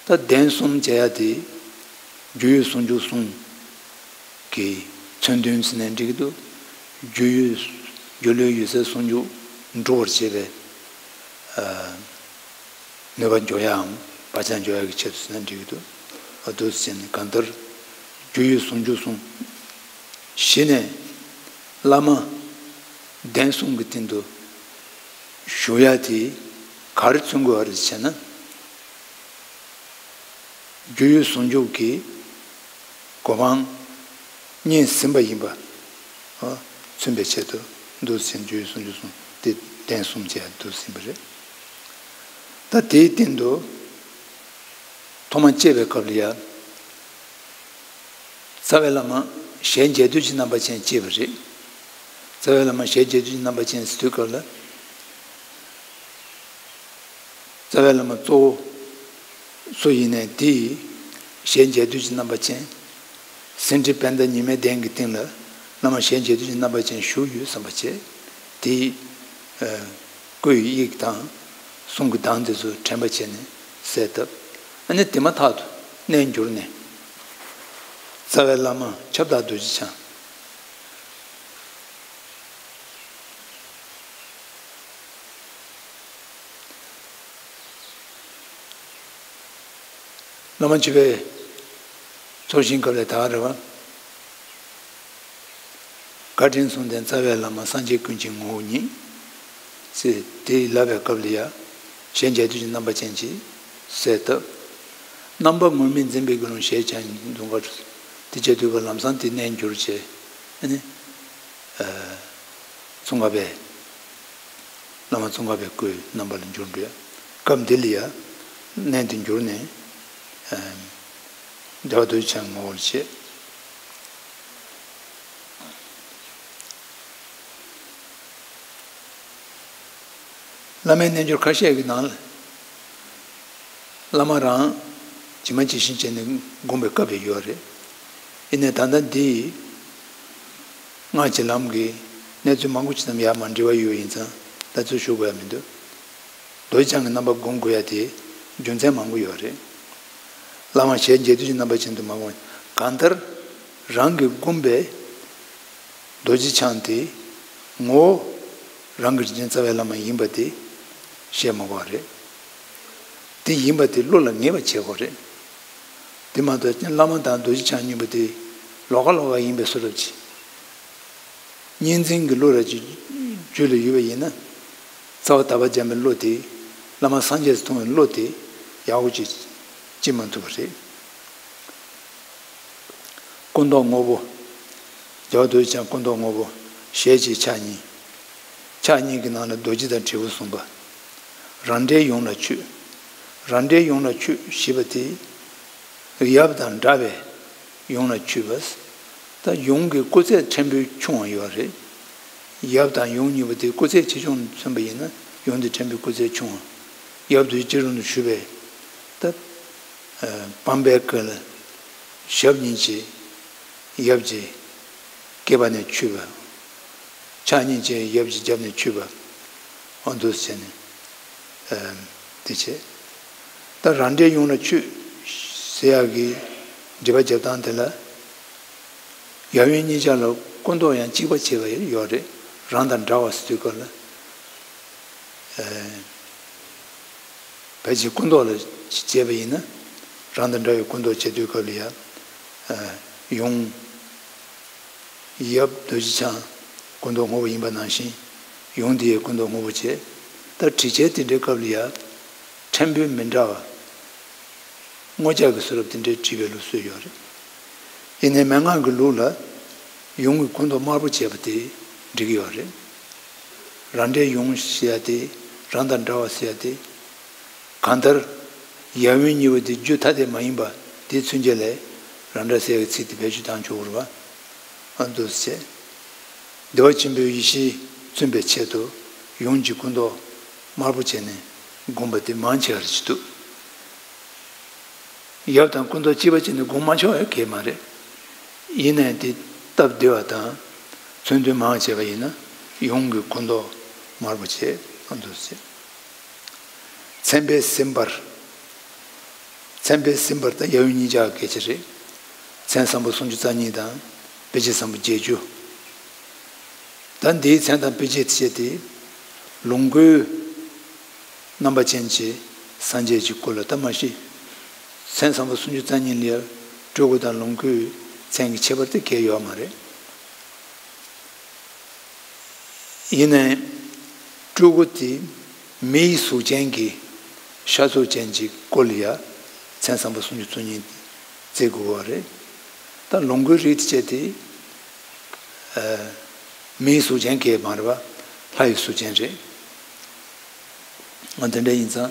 ད་གདན་གསུམ་བྱེད་ཡ་དེ། སྒྱུ་ཡུལ་ཟུང་འཇུག་གསུམ་གྱི་མཚོན་དོན་ཟེར་ནའི་འགྲིག་གི་འདུག་སྒྱུ་ཡུལ། སྒྱུ་ལུས་ཡུལ་ཟེར་ཟུང་འཇུག་འགྲུབ་པར་བྱེད་པའི། ཨ། ནུས་པ་འཇོག་ཡའམ་བག་ཆགས་འཇོག་ཡ་གི་ཆེད་དུ་ཟེར་ན་འགྲིག་གི་འདུག་ཨ་འདུག་ཟེར་ནས་གང་ལྟར། རྒྱུ་ཡོད་ཟུང་འཇུག་གསུམ། གཞི་ནས་བླ་མ་གདན་གསུམ་གྱི་སྟེང་དུ་བཞུགས་ཡ་དེ་ག་རེ་མཚོན་དགོས་པ་རེད་ཟེར་ན། རྒྱུ་ཡོད་ཟུང་འཇུག་གི་གོ་འཕང་བརྙེས་ཟིན་པ་ཡིན་པ་མཚོན་པའི་ཆེད་དུ་འདུག་ཟེར། རྒྱུ་ཡོད་ཟུང་འཇུག་གསུམ་དེ་གདན་གསུམ་བྱས་འདུག་ཟིན་པ་རེད། ད་དེའི་སྟེང་དུ་ཐོག་མ་སྐྱེས་པའི་སྐབས་ལ་ཡ། རྩ་བའི་བླ་མ་ཞལ་མཇལ་དུས་ཀྱི་རྣམ་པ་ཅན་སྐྱེས་པ་རེད། རྩ་བའི་བླ་མ་ཞལ་མཇལ་དུས་ཀྱི་རྣམ་པ་ཅན་ཟེར་དུས་སྐབས་ལ། རྩ་བའི་བླ་མ་གཙོ་བོ་སུ་ཡིན་ནའི་དེ་ཡི་ཞལ་མཇལ་དུས་ཀྱི་རྣམ་པ་ཅན། ཟིན་བྲིས་བྷནྡྷ་ཉི་མའི་གདན་གྱི་སྟེང་ལ་བླ་མ་ཞལ་མཇལ་དུས་ཀྱི་རྣམ་པ་ཅན་བཞུགས་ཡོད་བསམ་པ་བྱས། དེ་ཡི་སྐུ་ཡི་དབྱིག་དང་གསུང་གི་གདངས་དེ་ཚོ་དྲན་པ་བྱས་ནས་གསལ་བཏབ། ཨ་ནི་དེ་མ་ཐག་ཏུ་གནས་འགྱུར་ནས། རྩ་བའི་བླ་མ་ཁྱབ་བདག་རྡོ་རྗེ་འཆང་། བླ་མ་མཆོད་པའི་ཚོགས་ཞིང་སྐབས་ལས་ད་ག་རེ་བ། བཀའ་དྲིན་མཚུངས་ལྡན་རྩ་བའི་བླ་མ། སངས་རྒྱས་ཀུན་གྱི་ངོ་བོ་ཉིད། ཅེས་དེ་ལབ་པའི་སྐབས་ལ་ཡ། ཞལ་མཇལ་དུས་ཀྱི་རྣམ་པ་ཅན་གྱིས་གསལ་བཏབ། རྣམ་པ་ངུར་སྨྲིག་འཛིན་པའི་དགེ་སློང་ཞེས་བྱ་ཡི་འདུན་གར། དེ་བྱས་དུས་ཀ་ལམ་སང་དེ་གནས་འགྱུར་བྱས། ཨ་ནི། ཙོང་ཁ་པའི། བླ་མ་ཙོང་ཁ་པའི་སྐུའི་རྣམ་པ་ལ་འགྱུར་འགྲོ་ཡ། སྐབས་འདི་ལ་ཡ། གནས་འདི་འགྱུར་ནས། རྒྱལ་བ་རྡོ་རྗེ་འཆང་ངོ་བོར་བྱས། བླ་མའི་རྣལ་འབྱོར་ཁ་ཤས་ཀྱི་ནང་ལ། བླ་མ་རང་ཇི་མ་ཇི་བཞིན་བྱས་ནས་བསྒོམ་པའི་སྐབས་ཡང་ཡོད་རེད། ཡིན་ནའི་ད་ལྟ་འདི་སྔགས་ཀྱི་ལམ་གྱི་གནས་ཚུལ་མང་པོ་ཅིག་ཙམ་ཡར་མར་འབྲེལ་བ་ཡོད་ཡིན་ཙང་ད་ཚོད་ཞུ་དགོས་ཡ་མི་འདུག་རྡོ་རྗེ་འཆང་གི་རྣམ་པ་བསྒོམ་དགོས་ཡ་དེ་རྒྱུ་མཚན་མང་པོ་ཡོད་རེད། བླ་མ་ཞལ་མཇལ་དུས་ཀྱི་རྣམ་པ་ཅན་དུ་མ་བསྒོམ། གང་ལྟར་རང་གིས་བསྒོམས་པའི་རྡོ་རྗེ་འཆང་དེ་ངོ་བོ་རང་གི་རིན་ཆེན་རྩ་བའི་བླ་མ་ཡིན་པ་དེ་བཤད་མ་དགོས་པ་རེད། དེ་ཡིན་པ་དེ་བློ་ལ་ངེས་པ་བྱེད་དགོས་རེད། དེ་མ་གཏོགས་བླ་མ་དང་རྡོ་རྗེ་འཆང་གཉིས་པོ་དེ་ལོགས་ཀ་ལོགས་ཀ་ཡིན་པའི་བཟོ་འདྲ་ཅིག་གཉིས་འཛིན་གྱི་བློ་ར་ཅིག་རྒྱུད་ལ་ཡོད་པ་ཡིན་ན། རྩ་བ་དག་པ་འཇམ་པའི་བློ་དེ། བླ་མ་སངས་རྒྱས་སུ་མཐོང་བའི་བློ་དེ་ཡག་པོ་ཅིག་སྐྱེ་མ་ཐུབ་པ་རེད། སྐུ་མདོག་སྔོ་པོ། རྒྱལ་བ་རྡོ་རྗེ་འཆང་སྐུ་མདོག་སྔོ་པོ། ཞལ་གཅིག་ཕྱག་གཉིས། ཕྱག་གཉིས་ཀྱི་ནང་ལ་རྡོ་རྗེ་དང་དྲིལ་བུ་གསུངས་པ། རང་འདྲའི་ཡུམ་ལ་མཆོད། རང་འདྲའི་ཡུམ་ལ་མཆོད་ཞེས་པ་དེ། ཡབ་དང་འདྲ་བའི་ཡུམ་ལ་མཆོད་པ། ད་ཡུམ་གྱི་སྐུ་ཚད་ཕྲན་བུ་ཆུང་བ་ཡོད་རེད། ཡབ་དང་ཡུམ་གཉིས་པོ་དེ་སྐུ་ཚད་ཆེ་ཆུང་མཚོན་པ་ཡིན་ན་ཡུམ་དེ་ཕྲན་བུ་སྐུ་ཚད་ཆུང་བ། ཡབ་དེ་སྤྱིར་བཏང་དུ་ཞུས་པས། ད་པང་པའི་སྐུ་ལ་ཞབས་གཉིས་ཀྱིས་ཡབ་ཀྱི་སྐེད་པ་ནས་མཆོད་པ། ཕྱག་གཉིས་ཀྱིས་ཡབ་ཀྱི་རྒྱབ་ནས་མཆོད་པ། འོ་འདུག་སེ་བྱས་ནས། ཨ། དེ་བྱས། ད་རང་འདྲའི་ཡུམ་ལ་མཆོད་ཟེར་ཡག་གི་འགྲེལ་པ་རྒྱབ་སྟངས་དེ་ལ། ཡབ་ཡུམ་གཉིས་ཆ་ལ་སྐུ་མདོག་ཡང་གཅིག་པ་བྱས་པ་ཡོད་རེད། རང་དང་འདྲ་བ་ཟེར་དུས་སྐབས་ལ། ཨ། ཕལ་ཆེར་སྐུ་མདོག་ལ་བྱས་པ་ཡིན་ན། རང་དང་འདྲ་བའི་སྐུ་མདོག་བྱེད་དུས་སྐབས་ལ་ཡ། ཨ། ཡུམ། ཡབ་རྡོ་རྗེ་འཆང་སྐུ་མདོག་སྔོ་པོ་ཡིན་པ་ནང་བཞིན། ཡུམ་དེ་ཡི་སྐུ་མདོག་སྔོ་པོ་བྱས། ད་བྲིས་ཆས་དེ་འདྲའི་སྐབས་ལ་ཡ། ཕྲན་བུ་མི་འདྲ་བ། སྔོ་ལྗང་གི་བཟོ་འདྲ་དེ་འདྲའི་བྲིས་པའི་ལུགས་སྲོལ་ཡོད་རེད། ཡིན་ནའི་མན་ངག་གི་ལུགས་ལ། ཡུམ་གྱི་སྐུ་མདོག་དམར་པོ་བྱས་པ་དེ་འགྲིག་གི་ཡོད་རེད། རང་འདྲའི་ཡུམ་ཟེར་ཡ་དེ། རང་དང་འདྲ་བ་ཟེར་ཡ་དེ། གང་ལྟར། ཡབ་ཡུམ་གཉིས་པོ་དེ་རྒྱུ་ཐ་དད་མ་ཡིན་པ་དེའི་མཚོན་བྱེད་ལས། རང་འདྲ་ཟེར་བའི་ཚིག་དེ་བེད་སྤྱོད་བཏང་ཆོག་གི་རེད་པ། ཨ། འདུག་སེ་བྱས། བདེ་བ་ཆེན་པོའི་ཡེ་ཤེས་མཚོན་པའི་ཆེད་དུ་ཡུམ་གྱི་སྐུ་མདོག་དམར་པོ་བྱས་ནས་བསྒོམ་པ་དེ་མང་ཆེ་བ་རེ་ཞིག་འདུག་ཡབ་དང་སྐུ་མདོག་གཅིག་པ་བྱས་ནས་བསྒོམ་མ་ཆོག་ཡ་གང་ཡང་མ་རེད། ཡིན་ནའི་དེ་སྟབས་བདེ་བ་དང་མཚོན་དོན་མང་བྱས་པ་ཡིན་ན་ཡུམ་གྱི་སྐུ་མདོག་དམར་པོ་བྱས། ཨ། འདུག་སེ་བྱས། མཚན་དཔེ་ཟིན་པར། མཚན་དཔེ་ཟིན་པར་ད་ཡབ་ཡུམ་གཉིས་ཆ་གི་སྐད་ཆ་རེད། མཚན་བཟང་པོ་སུམ་ཅུ་རྩ་གཉིས་དང་དཔེ་བྱད་བཟང་པོ་བརྒྱད་ཅུ། ད་འདིའི་མཚན་དང་དཔེ་བྱད་བྱས་ཏེ། ལོངས་སྐུའི་རྣམ་པ་ཅན་གྱི་སངས་རྒྱས་ཀྱི་སྐུ་ལ་ད་མ་གཞི། མཚན་བཟང་པོ་སུམ་ཅུ་རྩ་གཉིས་ལ་ཡ། སྤྲུལ་སྐུ་དང་ལོངས་སྐུའི་ མཚན་གྱི་ཁྱད་པར་དེ་གལ་ཡོད་མ་རེད། ཡིན་ནའི་སྤྲུལ་སྐུ་དེ་མི་ཡི་གཟུགས་ཅན་གྱི་ཤ་གཟུགས་ཅན་གྱི་སྐུ་ལ་ཡ་མཚན་བཟང་པོ་སུམ་ཅུ་རྩ་གཉིས་བརྩི་དགོས་པ་རེད། ད་ལོངས་སྐུའི་རིགས་དེ་བྱས་ཏེ་མི་ཡི་གཟུགས་ཅན་གྱི་མ་རེད་པ། ལྷ་ཡི་གཟུགས་ཅན་རེད། ང་དེ་འདྲ་ཡིན་ཙང་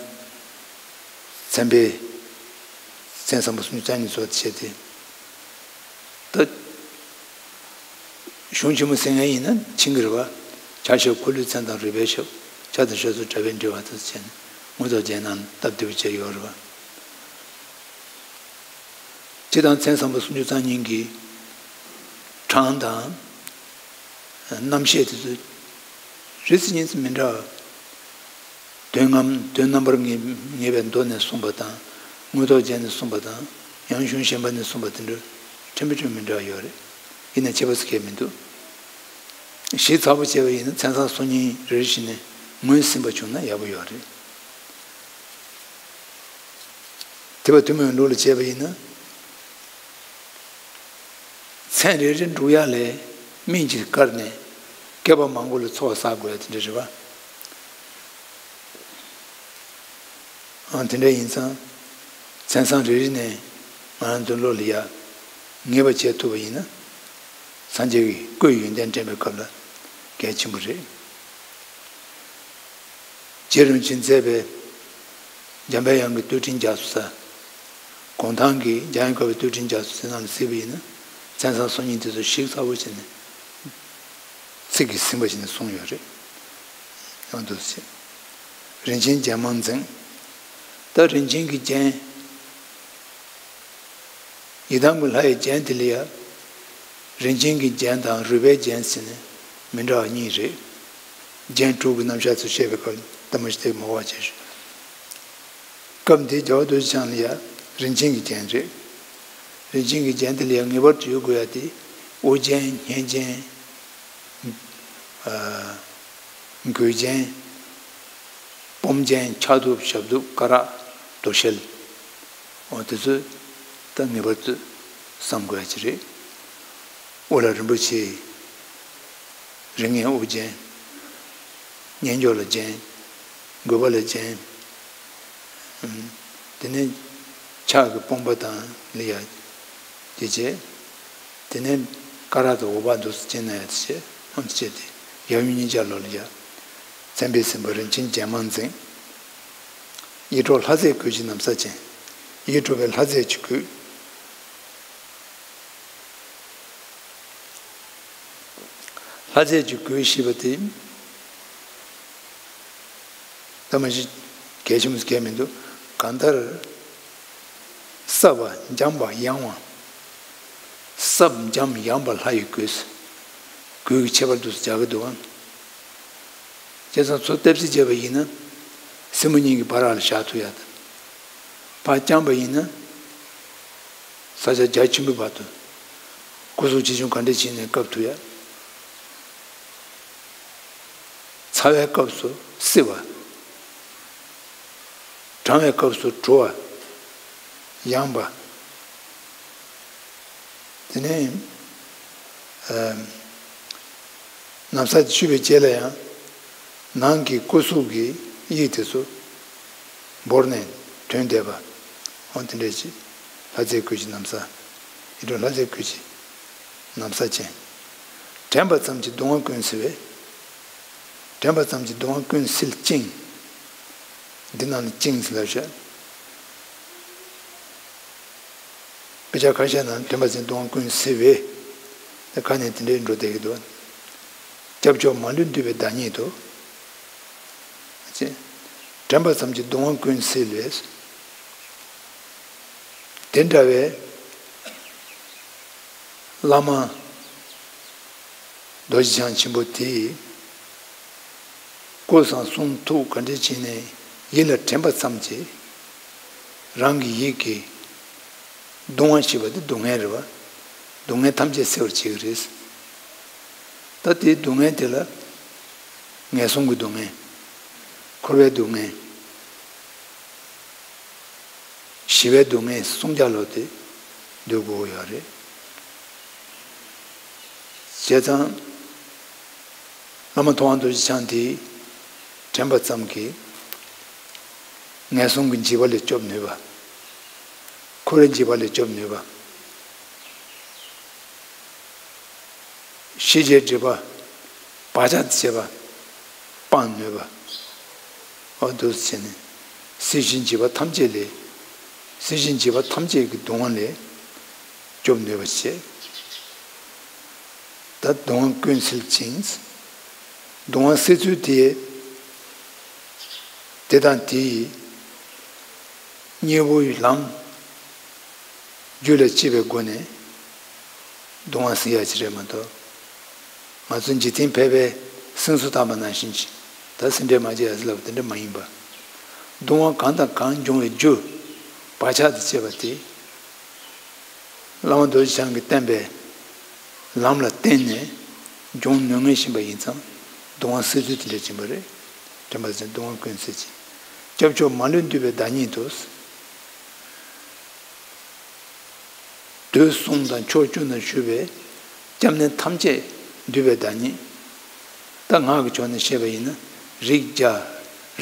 མཚན་དཔེ་མཚན་བཟང་པོ་སུམ་ཅུ་རྩ་གཉིས་ཚོ་བྱས་ཏེ། ད་གཞུང་ཆེན་མོ་གསན་མཁན་ཡིན་ན་ཤེས་ཀྱི་རེད་པ། ཆ་ཤས་འཁོར་ལོའི་མཚན་དང་རོལ་པའི་ཞབས། ཆ་དང་ཤ་གཟུགས་འདྲ་བའི་འབྲེལ་བ་དང་བཅས་ནས་མངོན་རྟོགས་རྒྱན་རྣམས་སྟབས་བདེ་པོ་བྱས་ཡོད་རེད་པ། སྤྱིར་བཏང་མཚན་བཟང་པོ་སུམ་ཅུ་རྩ་གཉིས་ཀྱི་གྲངས་དང་རྣམ་བཤད་དེ་ཚོ་རེ་ཟུང་གཉིས་སུ་མི་འདྲ་བ། དོན་ངམ་དོན་རྣམ་པར་ངེས་ངེས་པའི་མདོ་ནས་གསུངས་པ་དང་། མངོན་རྟོགས་རྒྱན་ནས་གསུངས་པ་དང་། ཡང་གཞུང་གཞན་པ་ནས་གསུངས་པ་དེ་འདྲ་ཕྲན་བུ་ཕྲན་བུ་མི་འདྲ་བ་ཡོད་རེད། ཡིན་ན་ཁྱད་པར་ཟེར་མཁན་མི་འདུག། ཞིབ་ཚགས་པོ་བྱས་པ་ཡིན་ན་མཚན་བཟང་སོ་གཉིས་རེ་རེ་བཞིན་ནས་ངོས་ཟིན་པ་བྱུང་ན་ཡག་པོ་ཡོད་རེད། ཐེག་པ་ཐུན་མོང་གི་ལུགས་ལ་བྱས་པ་ཡིན་ན། མཚན་རེ་རེ་འབྲུག་ཡ་ལས་སྨན་གྱིས་བཀར་ནས་བསྐལ་པ་མང་པོ་ལ་ཚོགས་བསགས་དགོས་ཡ་དེ་འདྲ་རེད་པ། ཨང་དེ་འདྲ་ཡིན་ཙང་། མཚན་བཟང་རེ་རེ་ནས་ང་རང་ཚོའི་བློ་ལ་ཡ་ངེས་པ་བྱེད་ཐུབ་པ་ཡིན་ན། སངས་རྒྱས་ཀྱི་སྐུའི་ཡོན་ཏན་དྲན་པའི་སྐབས་ལ་གལ་ཆེན་པོ་རེད། རྗེ་རིན་ཆེན་མཛད་པའི་འཇམ་པའི་དབྱངས་ཀྱི་བསྟོད་འགྲེལ་རྒྱ་མཚོ་ཟེར། གུང་ཐང་གི་འཇམ་དབྱངས་དཀར་པོའི་བསྟོད་འགྲེལ་རྒྱ་མཚོ་ཟེར་ནང་ལ་གཟིགས་པ་ཡིན་ན། མཚན་བཟང་སོ་གཉིས་དེ་ཚོ་ཞིབ་ཚགས་པོ་བྱས་ནས་ཚིག་གིས་ཟིན་པ་བྱས་ནས་གསུངས་ཡོད་རེད། ཡང་འདུག་ཟེར། རིན་ཆེན་རྒྱན་མང་འཛིན། ད་རིན་ཆེན་གྱི་རྒྱན། ཡི་དམ་གྱི་ལྷ་ཡི་རྒྱན་དེ་ལ་ཡ། རིན་ཆེན་གྱི་རྒྱན་དང་རོལ་པའི་རྒྱན་ཟེར་ནས་མི་འདྲ་བ་གཉིས་རེད། རྒྱན་དྲུག་གི་རྣམ་གཞག་ཚུལ་བཤད་པའི་སྐབས་ལ་ད་མ་ཞིག་དེ་མ་བ་བྱས་ཤིང་། སྐབས་འདིའི་རྒྱལ་བ་རྡོ་རྗེ་འཆང་ལ་ཡ་རིན་ཆེན་གྱི་རྒྱན་རེད། རིན་ཆེན་གྱི་རྒྱན་དེ་ལ་ཡ་ངེས་པར་དུ་ཡོད་དགོས་ཡ་དེ་དབུ་རྒྱན། སྙན་རྒྱན། མགུལ་རྒྱན། སྤོམ་རྒྱན། ཕྱག་གདུབ། ཞབས་གདུབ། སྐ་རགས། དོ་ཤལ། འོ་དེ་ཚོ་ད་ངེས་པར་དུ་བསམ་དགོས་ཡ་ཅིག་རེད། དབུ་ལ་རིན་པོ་ཆེའི་རིགས་ལྔའི་དབུ་རྒྱན། སྙན་མཆོག་ལ་རྒྱན། མགུལ་པ་ལ་རྒྱན། དེ་ནས་ཕྱག་གི་སྤོམ་པ་དང་ལ་ཡ་དེ་བྱས། དེ་ནས་སྐ་རགས་དང་འོད་དཔག་འདུག་སེ་བྱས་ན་ཡ་དེ་བྱས། ཨང་དེ་བྱས་ཏེ་ཡབ་ཡུམ་གཉིས་ཆ་ལོ་ལ་ཡ། མཚན་དཔེ་ཟིན་པ་རིན་ཆེན་རྒྱན་མང་འཛིན། ཡིད་འཕྲོག་ལྷ་རྫས་བཀོད་ཀྱི་ན་བཟའ་ཅན། ཡིད་འཕྲོག་པའི་ལྷ་རྫས་ཀྱི་བཀོད། ལྷ་རྫས་ཀྱི་བཀོད་ཞེས་པ་དེ། ད་མ་གཞི་གལ་ཆེན་པོ་གལ་མི་འདུག། གང་ལྟར། སྲབ་པ་འཇམ་པ་ཡང་བ། སྲབ་འཇམ་ཡང་པ་ལྷ་ཡི་བཀོད། བཀོད་ཀྱི་ཁྱད་པར་དུ་སྦྱར་གྱི་འདུག་ཨང་། བྱས་ཙང་ཚུར་བལྟས་ཚིག་བྱས་པ་ཡིན་ན། སེན་མོ་གཉིས་ཀྱི་བར་ལ་བཞག་ཐུབ་ཡ་དང་། ཕར་བརྐྱངས་པ་ཡིན་ན། ས་ཆ་རྒྱ་ཆེན་པོའི་བར་དུ་སྐུ་གཟུགས་ཆེ་ཆུང་ག་འདྲ་བྱས་ནས་བཀབ་ཐུབ་ཡ། ཚ་བའི་སྐབས་སུ་བསིལ་བ། གྲང་བའི་སྐབས་སུ་དྲོ་བ། ཡང་བ། དེ་ནས་ཨ་ན་བཟའ་དེ་བཤུས་པའི་རྗེས་ལ་ཡང་ནང་གི་སྐུ་གཟུགས་ཀྱི་དབྱིབས་དེ་ཚོ་བོར་ནས་ཐོན་བསྡད་པ། འོ་དེ་འདྲ་ཅིག། ལྷ་རྫས་བཀོད་ཀྱི་ན་བཟའ། ཡིད་འཕྲོག་ལྷ་རྫས་བཀོད་ཀྱི་ན་བཟའ་ཅན། དྲན་པ་ཙམ་གྱིས་སྡུག་བསྔལ་ཀུན་སེལ་བའི། དྲན་པ་ཙམ་གྱིས་སྡུག་བསྔལ་ཀུན་སེལ་ཅིང་། འདི་ནང་ནས་ཅིང་ཟེར་ལབ་བྱ། དཔེ་ཆ་ཁ་ཤས་ནང་དྲན་པ་ཙམ་གྱིས་སྡུག་བསྔལ་ཀུན་སེལ་བའི། དེ་ཁ་ནས་དེ་འདྲའི་འགྲོ་བསྡད་ཀྱི་འདུག། སྐྱབས་མཆོག་མ་ལུས་འདུས་པའི་བདག་ཉིད་དོ། ཅེས། དྲན་པ་ཙམ་གྱིས་སྡུག་བསྔལ་ཀུན་སེལ་བའི། དེ་འདྲ་བའི་བླ་མ་རྡོ་རྗེ་འཆང་ཆེན་པོ་དེས་སྐུ་གསུང་ཐུགས་ག་འདྲ་བྱས་ནས་ཡིད་ལ་དྲན་པ་ཙམ་གྱིས་རང་གི་ཡིད་ཀྱི་གདུང་བ་ཞེས་པ་དེ་སྡུག་བསྔལ་རེད་བ། སྡུག་བསྔལ་ཐམས་ཅད་སེལ་བར་བྱེད་ཀྱི་རེད། ད་དེའི་སྡུག་བསྔལ་དེ་ལ་ངན་སོང་གི་སྡུག་བསྔལ། འཁོར་བའི་སྡུག་བསྔལ། ཞི་བའི་སྡུག་བསྔལ་གསུམ་ཆ་ལོ་དེ་འདོད་དགོས་ཀྱི་ཡོད་རེད། བྱས་ཙང་། བླ་མ་ཐུབ་དབང་རྡོ་རྗེ་འཆང་དེས་དྲན་པ་ཙམ་གྱིས་ངན་སོང་གི་འཇིགས་པ་ལས་སྐྱོབ་ནུས་པ། འཁོར་བའི་འཇིགས་པ་ལས་སྐྱོབ་ནུས་པ། ཤེས་བྱའི་སྒྲིབ་པ་བག་ཆགས་ཀྱི་བྱེད་པ་སྤང་ནུས་པ། འོ་འདུག་སེ་བྱས་ནས་སྲིད་ཞིའི་འཇིགས་པ་ཐམས་ཅད་ལས། སྲིད་ཞིའི་འཇིགས་པ་ཐམས་ཅད་ཀྱི་སྡུག་བསྔལ་ལས་སྐྱོབ་ནུས་པ་བྱེད། ད་སྡུག་བསྔལ་ཀུན་སེལ་ཅིང་། སྡུག་བསྔལ་སེལ་ཚུལ་དེ། དེ་དང་དེ་ཡི་གཉེན་པོའི་ལམ། རྒྱུད་ལ་སྐྱེས་པའི་སྒོ་ནས་སྡུག་བསྔལ་སེལ་ཡ་ཅིག་རེད་མ་གཏོགས། ང་ཚོ་འཇིག་རྟེན་ཕལ་པའི་སེམས་གསོ་བཏང་པ་ནང་བཞིན་གྱི་ད་སེམས་ཁྲལ་མ་བྱེད་ཡ་ཟེར་ལབ་པ་དེ་འདྲ་མ་ཡིན་པ། སྡུག་བསྔལ་གང་དང་གང་འབྱུང་བའི་རྒྱུ་བག་ཆགས་དང་བཅས་པ་དེ། བླ་མ་རྡོ་རྗེ་འཆང་གིས་བསྟན་པའི་ལམ་ལ་བརྟེན་ནས་འབྱུང་ནུས་ངེས་བཞིན་པ་ཡིན་ཙང་སྡུག་བསྔལ་སེལ་ཚུལ་དེ་འདྲ་ཡིན་པ་རེད། དྲན་པ་ཟེར་སྡུག་བསྔལ་ཀུན་སེལ་ཅིང་། སྐྱབས་མཆོག་མ་ལུས་འདུས་པའི་བདག་ཉིད་དུ། དུས་གསུམ་དང་ཕྱོགས་བཅུ་ན་བཞུགས་པའི་སྐྱབས་གནས་ཐམས་ཅད་འདུས་པའི་བདག་ཉིད། ད་སྔགས་ཀྱི་ཕྱོགས་ནས་བཤད་པ་ཡིན་ན་རིགས་བརྒྱ།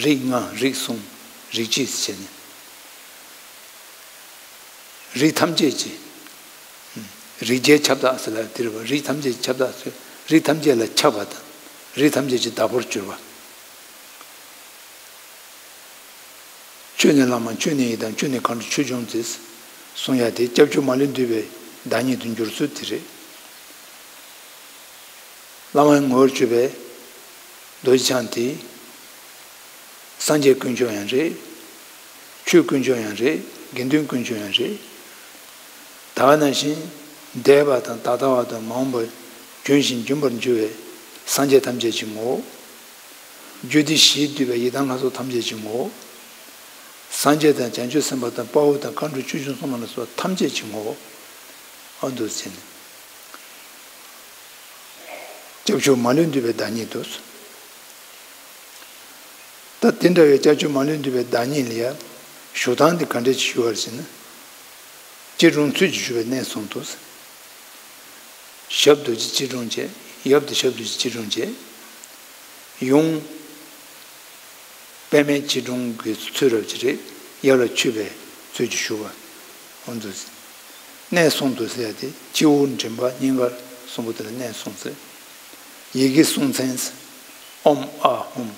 རིགས་ལྔ། རིགས་གསུམ། རིགས་གཅིག་ཟེར་ནས། རིགས་ཐམས་ཅད་ཀྱི། རིགས་བརྒྱའི་ཁྱབ་བདག་ཟེར་ལ་དེ་རེད་པ། རིགས་ཐམས་ཅད་ཀྱི་ཁྱབ་བདག་ཟེར། རིགས་ཐམས་ཅད་ལ་ཁྱབ་པ་དང་། རིགས་ཐམས་ཅད་ཀྱི་བདག་པོར་གྱུར་པ། ཆོས་ནི་བླ་མ་ཆོས་ནི་ཡི་དམ། ཆོས་ནི་གང་འགྲོ་ཆོས་འབྱུང་སྟེ། གསུང་ཡ་དེ་སྐྱབས་མཆོག་མ་ལུས་འདུས་པའི་བདག་ཉིད་དུ་འགྱུར་ཚུལ་དེ་རེད། བླ་མའི་ངོ་བོར་གྱུར་པའི་རྡོ་རྗེ་འཆང་དེ། སངས་རྒྱས་དཀོན་མཆོག་ཡང་རེད། ཆོས་དཀོན་མཆོག་ཡང་རེད། དགེ་འདུན་དཀོན་མཆོག་ཡང་རེད། ད་ག་ནང་བཞིན་འདས་པ་དང་ད་ལྟ་བ་དང་མ་འོངས་པ་རྒྱུན་བཞིན་འབྱུང་བར་འགྱུར་བའི་སངས་རྒྱས་ཐམས་ཅད་ཀྱི་ངོ་བོ། རྒྱུད་སྡེ་བཞིས་བསྡུས་པའི་ཡི་དམ་ལྷ་ཚོགས་ཐམས་ཅད་ཀྱི་ངོ་བོ། སངས་རྒྱས་དང་བྱང་ཆུབ་སེམས་དཔའ་དང་དཔའ་བོ་དང་མཁའ་འགྲོ་ཆོས་སྐྱོང་སྲུང་མ་ལ་སོགས་པ་ཐམས་ཅད་ཀྱི་ངོ་བོ། ཨ་འདུག་ཟེར་ནས། སྐྱབས་མཆོག་མ་ལུས་འདུས་པའི་བདག་ཉིད་དུ། ད་དེ་འདྲ་བའི་སྐྱབས་མཆོག་མ་ལུས་འདུས་པའི་བདག་ཉིད་ལ་ཡང་བཞུགས་སྟངས་འདི་ག་འདྲ་ཞིག་ཞུ་བར་ཟེར་ན། སྐྱིལ་ཀྲུང་ཚུལ་གྱིས་བཞུགས་པའི་གནས་གསུམ་དུ། ཞབས་རྡོ་རྗེ་སྐྱིལ་ཀྲུང་བཅས། ཡབ་དེ་ཞབས་རྡོ་རྗེ་སྐྱིལ་ཀྲུང་བཅས། ཡུམ། པདྨའི་སྐྱིལ་ཀྲུང་གི་ཚུལ་རབ་ཀྱི་རེད། ཡབ་ལ་མཆོད་པའི་ཚུལ་གྱིས་བཞུགས་པ། འོ་འདུག་ཟེར། གནས་གསུམ་དུ་ཟེར་ཡ་དེ་སྤྱི་བོ་མགྲིན་པ་སྙིང་ག་གསུམ་པོ་དེ་ལ་གནས་གསུམ་ཟེར། ཡི་གེ་གསུང་མཚན་ཟེར། ཨོཾ་ཨཱཿཧཱུྃ།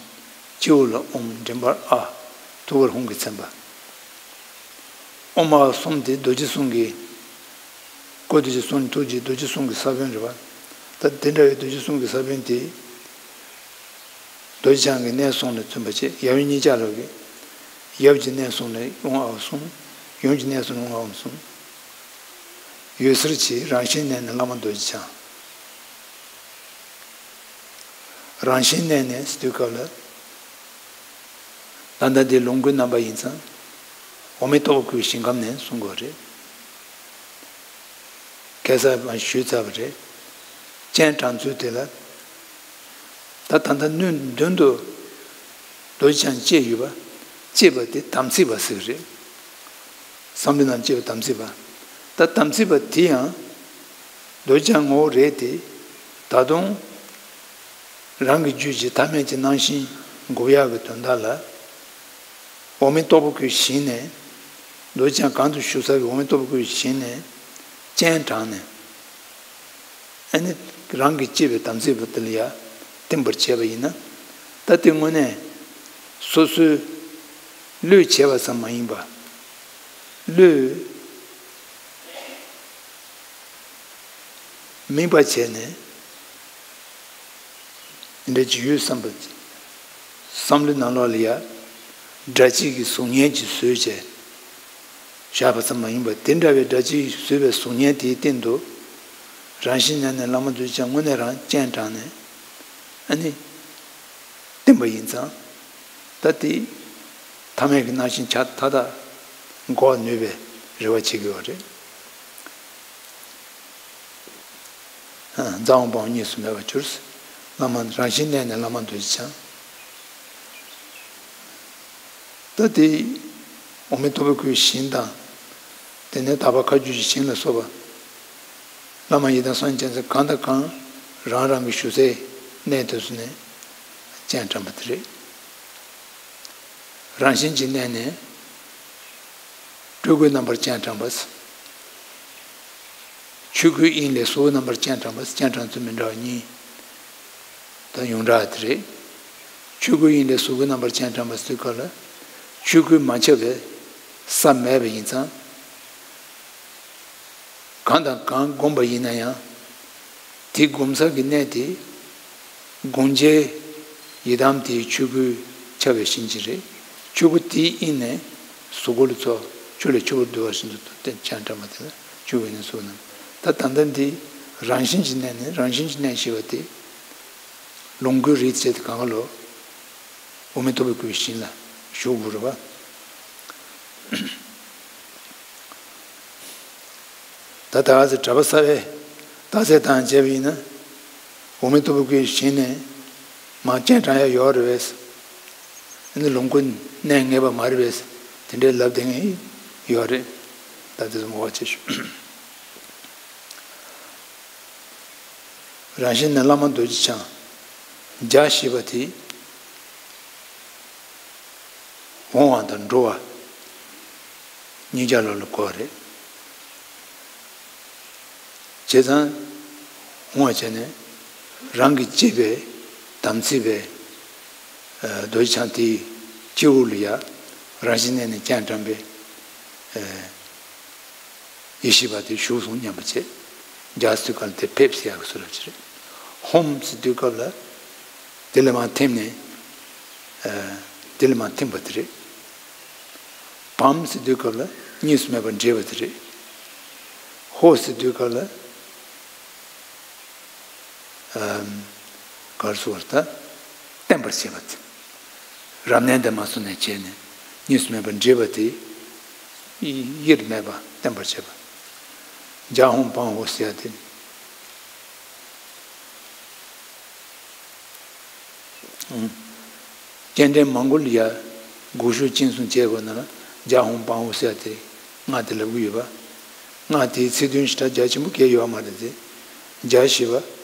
སྤྱི་བོ་ལ་ཨོཾ། མགྲིན་པར་ཨཱཿ། ཐུགས་ཀར་ཧཱུྃ་གིས་མཚན་པ། ཨོཾ་ཨཱཿཧཱུྃ་གསུམ་དེ་རྡོ་རྗེ་གསུང་གི། ཀུན་རྡོ་རྗེ་གསུང་ཐུགས་རྗེ་རྡོ་རྗེ་གསུང་གི་ས་བོན་རེད་པ། ད་དེ་འདྲ་བའི་རྡོ་རྗེ་གསུང་གི་ས་བོན་དེ། རྡོ་རྗེ་འཆང་གི་གནས་གསུམ་ལ་བརྩོན་པ་བྱེད། ཡབ་ཡུམ་གཉིས་ཆ་ལ་གི། ཡབ་ཀྱི་གནས་གསུམ་ལ་ཨོཾ་ཨཱཿཧཱུྃ་གསུམ། ཡུམ་གྱི་གནས་གསུམ་ལ་ཨོཾ་ཨཱཿཧཱུྃ་གསུམ། འོད་གསལ་གྱི་རང་བཞིན་གནས་ནས་བླ་མ་རྡོ་རྗེ་འཆང་། རང་བཞིན་གནས་ནས་ཟེར་དུས་སྐབས་ལ། ད་ལྟ་འདི་ལོངས་སྐུའི་རྣམ་པ་ཡིན་ཙང་། འོག་མིན་སྟོབས་པོ་སྐུའི་ཞིང་ཁམས་ནས་གསུང་དགོས་རེད། ཁ་སང་མ་ཞུས་ཚར་བ་རེད། སྤྱན་དྲངས་ཚུལ་དེ་ལ། ད་ད་ལྟ་སྣོད་མདུན་དུ་རྡོ་རྗེ་འཆང་བཅས་ཡོད་པ། བཅས་པ་དེ་དམ་ཚིག་པ་ཟེར་གྱི་རེད། བསམ་བློའི་ནང་བཅས་པ་དམ་ཚིག་པ། ད་དམ་ཚིག་པ་དེ་ཡང་རྡོ་རྗེ་འཆང་ངོ་བོ་རེད་དེ། ད་དུང་རང་གི་རྒྱུད་ཀྱི་ཐ་མལ་གྱི་སྣང་ཞེན་འགུག་ཡག་གི་དོན་དག་ལ། འོག་མིན་སྟོབས་པོ་སྐུའི་ཞིང་ནས། རྡོ་རྗེ་འཆང་གང་དུ་བཞུགས་ས་གི་འོག་མིན་སྟོབས་པོ་སྐུའི་ཞིང་ནས་སྤྱན་དྲངས་ནས། ཨ་ནི་རང་གིས་བསྐྱེད་པའི་དམ་ཚིག་པ་དེ་ལ་ཡང་བསྟིམ་པར་བྱས་པ་ཡིན་ན། ད་དེ་དངོས་གནས་སོ་སོའི་བློས་བྱས་པ་ཙམ་མ་ཡིན་པ། བློས་དམིགས་པ་བྱས་ནས། འདི་འདྲ་ཅིག་ཡོད་བསམ་པ། བསམ་བློའི་ནང་ལོགས་ལ་ཡ། སྒྲ་གཅིག་གི་གཟུགས་བརྙན་ཅིག་བཟོས་བྱས། བཞག་པ་ཙམ་མ་ཡིན་པར་དེ་འདྲ་བའི་སྒྲ་གཅིག་བཟོས་པའི་གཟུགས་བརྙན་དེའི་སྟེང་དུ། རང་བཞིན་གནས་ནས་བླ་མ་རྡོ་རྗེ་འཆང་དངོས་གནས་རང་སྤྱན་དྲངས་ནས། ཨ་ནི། བསྟིམ་པ་ཡིན་ཙང་། ད་དེ། ཐ་མལ་གྱི་སྣང་ཞེན་ཆ་མཐའ་དག་འགོག་ནུས་པའི་རེ་བ་བྱེད་ཀྱི་ཡོད་རེད། འཛམ་བུ་གླིང་གཉིས་སུ་མེད་པར་གྱུར། བླ་མ་རང་བཞིན་གནས་ནས་བླ་མ་རྡོ་རྗེ་འཆང་། ད་དེ་འོག་མིན་སྟོབས་པོ་སྐུའི་ཞིང་དང་། དེ་ནས་དག་པ་མཁའ་སྤྱོད་ཀྱི་ཞིང་ལ་སོགས་པ། བླ་མ་ཡི་དམ་སངས་རྒྱས་གང་དང་གང་ རང་རང་གི་བཞུགས་སའི་གནས་དེ་ཚོ་ནས་སྤྱན་དྲངས་པ་དེ་རེད། རང་བཞིན་གྱི་གནས་ནས་སྤྲུལ་སྐུའི་རྣམ་པར་སྤྱན་དྲངས་པ། ཆོས་སྐུའི་དབྱིངས་ལས་གཟུགས་ཀྱི་རྣམ་པར་སྤྱན་དྲངས་པ། སྤྱན་དྲངས་ཚུལ་མི་འདྲ་བ་གཉིས་དང་ཡོངས་གྲགས་དེ་རེད། ཆོས་སྐུའི་དབྱིངས་ལས་གཟུགས་ཀྱི་རྣམ་པར་སྤྱན་དྲངས་པ་ཟེར་སྐབས་ལ། ཆོས་སྐུ་མ་ཁྱབ་པའི་ས་མེད་པ་ཡིན་ཙང་། གང་དང་གང་བསྒོམས་པ་ཡིན་ན་ཡང་། དེ་བསྒོམ་ས་གི་གནས་དེ། བསྒོམ་བྱའི་ཡི་དམ་དེའི་ཆོས་སྐུ་ཁྱབ་པའི་གཤིན་རྗེ་རེད། ཆོས་སྐུ་དེའི་དབྱིངས་ནས་གཟུགས་སྐུ་ལ་ཚོགས། ཆོས་ལས་ཆོས་སྐུར་འདུ་བ་བཞིན་དུ་སྤྱན་དྲངས་པ་དེ་ལ་ཆོས་སྐུའི་གནས་ཟེར་ན། ད་ད་ལྟ་འདི་རང་བཞིན་གྱི་གནས་ནས། རང་བཞིན་གྱི་གནས་ཞེས་པ་དེ། ལོངས་སྐུའི་རིགས་བྱས་ཏེ་གང་ག་ལོ། འོག་མིན་སྟོང་པའི་སྐུའི་ཞིང་ལ་བཞུགས་དགོས་རེད་པ། ད་ད་ག་ཚོད་གྲྭ་པ་གསར་པས་རྟགས་གསལ་བཏང་བྱས་པ་ཡིན་ན། འོག་མིན་སྟོང་པའི་སྐུའི་ཞིང་ནས་མར་སྤྱན་དྲངས་ཡ་ཡོད་རེད་པས། ཨ་ནི་ལོངས་སྐུ་གནས་ངེས་པ་མ་རེད་པས། དེ་འདྲའི་ལབ་བསྡད་མཁན་ཡོད་རེད། ད་དེ་ཚོ་ངོ་བ་ཆེ་ཤོས། རང་བཞིན་ནི་བླ་མ་རྡོ་རྗེ་འཆང་། རྒྱ་ཞེས་པ་དེ་འོང་བ་དང་འགྲོ་བ་གཉིས་ཀ་ལོ་ལ་གོ་བ་རེད། བྱས་ཙང་འོང་བ་བྱས་ནས་རང་གི་གཅེས་པའི་དམ་ཚིག་པའི་རྡོ་རྗེ་འཆང་དེའི་སྤྱི་བོ་ལ་ཡ་རང་བཞིན་གནས་ནས་སྤྱན་དྲངས་པའི། ཡེ་ཤེས་པ་དེ་བཞུགས་སོང་སྙམ་པ་བྱས། རྒྱ་ཟེར་སྐབས་ལ་དེ་ཕེབས་ཟེར་ཡག་གི་བཟོ་འདྲ་ཅིག་རེད། ཧོམ་ཟེར་དུས་སྐབས་ལ་དེ་ལ་མར་ཐིམ་ནས། དེ་ལ་མར་ཐིམ་པ་དེ་རེད། བམ་ཟེར་དུས་སྐབས་ལ་གཉིས་སུ་མེད་པར་འདྲེས་པ་དེ་རེད། ཧོ་ཟེར་དུས་སྐབས་ལ། ག་རེ་ཟེར་བ་ད། བརྟན་པར་བྱེད་པ་དེ། རབ་གནས་འདི་མ་སོང་ནས་བྱས་ནས་གཉིས་སུ་མེད་པར་འདྲེས་པ་དེ། དབྱེར་མེད་པར་བརྟན་པར་བྱེད་པ། རྒྱ་ཧོམ་བམ་ཧོ་ཟེར་ཡ་དེ། སྤྱན་འདྲེན་མང་པོ་ལ་ཡ་དགུག་གཞུག་སྤྱན་ཟུང་བྱས་པ་ན་ལ་རྒྱ་ཧོམ་བམ་ཧོ་ཟེར་ཡ་དེ་སྔགས་དེ་ལབ་ཀྱི་ཡོད་པ། སྔགས་དེའི་ཚིག་དོན་ཞེ་དྲག་རྒྱ་ཆེན་པོ་གང་ཡང་ཡོད་མ་རེད་དེ། རྒྱ་ཞེས་པ།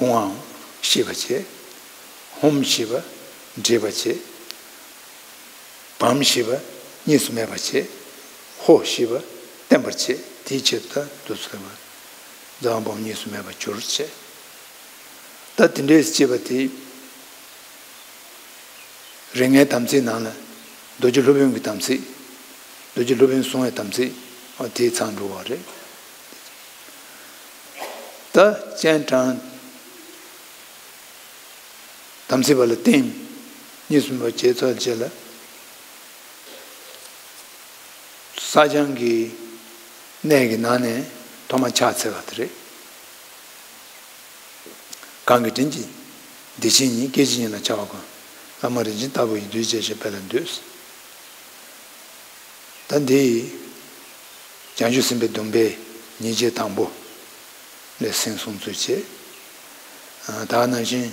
འོང་བའང་ཤེས་པར་བྱེད། ཧོམ་ཞེས་པ་འདྲེས་པར་བྱེད། བམ་ཞེས་པ་གཉིས་སུ་མེད་པར་བྱེད། ཧོ་ཞེས་པ་བརྟན་པར་བྱེད། དེའི་ཕྱིར་ད་དུ་ཚོད་པ། རྫ་བ་བམ་གཉིས་སུ་མེད་པར་གྱུར་བྱེད། ད་དེ་འདྲའི་ཅེས་པ་དེ། རིགས་ལྔའི་དམ་ཚིག་ནང་ལ་རྡོ་རྗེ་སློབ་དཔོན་གྱི་དམ་ཚིག་རྡོ་རྗེ་སློབ་དཔོན་གསུང་བའི་དམ་ཚིག་འོ་དེའི་ཚང་འགྲོ་བ་རེད། ད་སྤྱན་དྲངས། དམ་ཚིག་པ་ལ་བརྟེན། གཉིས་སུ་མེད་པར་བྱེད་ཚོགས་བཅས་ལ། བསགས་སྦྱང་གི་གནས་ཀྱི་ནང་ནས་ཐོག་མ་ཕྱག་འཚལ་བ་དེ་རེད། གང་གི་དྲིན་གྱིས་བདེ་ཆེན་ཉིད། སྐད་ཅིག་ཉིད་ལ་འཆར་བ་ཀུན། བླ་མ་རིན་ཆེན་ལྟ་བུ་ཡི། གདུལ་བྱའི་གཤེགས་པ་ལ་འདུད། ད་འདི་བྱང་ཆུབ་སེམས་དཔའི་སྡོམ་པའི་ཉེར་གཅིག་དང་པོ་ལས་ཟིན་སོང་ཚུལ་བྱས། ད་ག་ནང་བཞིན།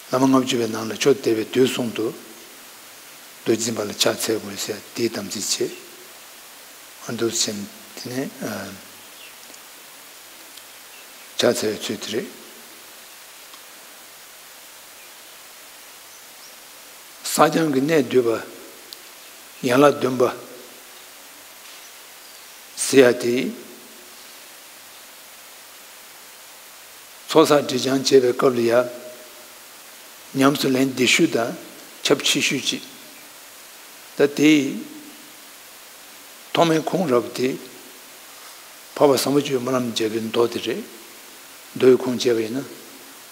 བླ་མ་ལྔ་བཅུ་པའི་ནང་ལ་ཆོས་དད་པའི་དུས་གསུམ་དུ་རྡོ་རྗེ་འཛིན་པ་ལ་ཕྱག་འཚལ་དགོས་ཟེར་དེའི་དམ་ཚིག་བྱེད། ཨ་འདུག་སེ་དེ་ནས་ཕྱག་འཚལ་བའི་ཚུལ་དེ་རེད། བསགས་སྦྱང་གི་གནས་བསྡུས་པ། ཡན་ལག་བདུན་པ་ཟེར་ཡ་དེ། ཚོགས་བསགས་སྒྲིབ་སྦྱང་བྱེད་པའི་སྐབས་ལ་ཡ། ཉམས་སུ་ལེན་བདེ་ཤོས་དང་ཁྱབ་ཆེ་ཤོས་ཅིག་ད་དེ། ཐོག་མའི་ཁུངས་རབ་དེ། འཕགས་པ་སམ་བྷོ་ཅིག་གི་སྨོན་ལམ་རྒྱལ་པོའི་མདོ་དེ་རེད། མདོའི་ཁུངས་བྱས་པ་ཡིན་ན།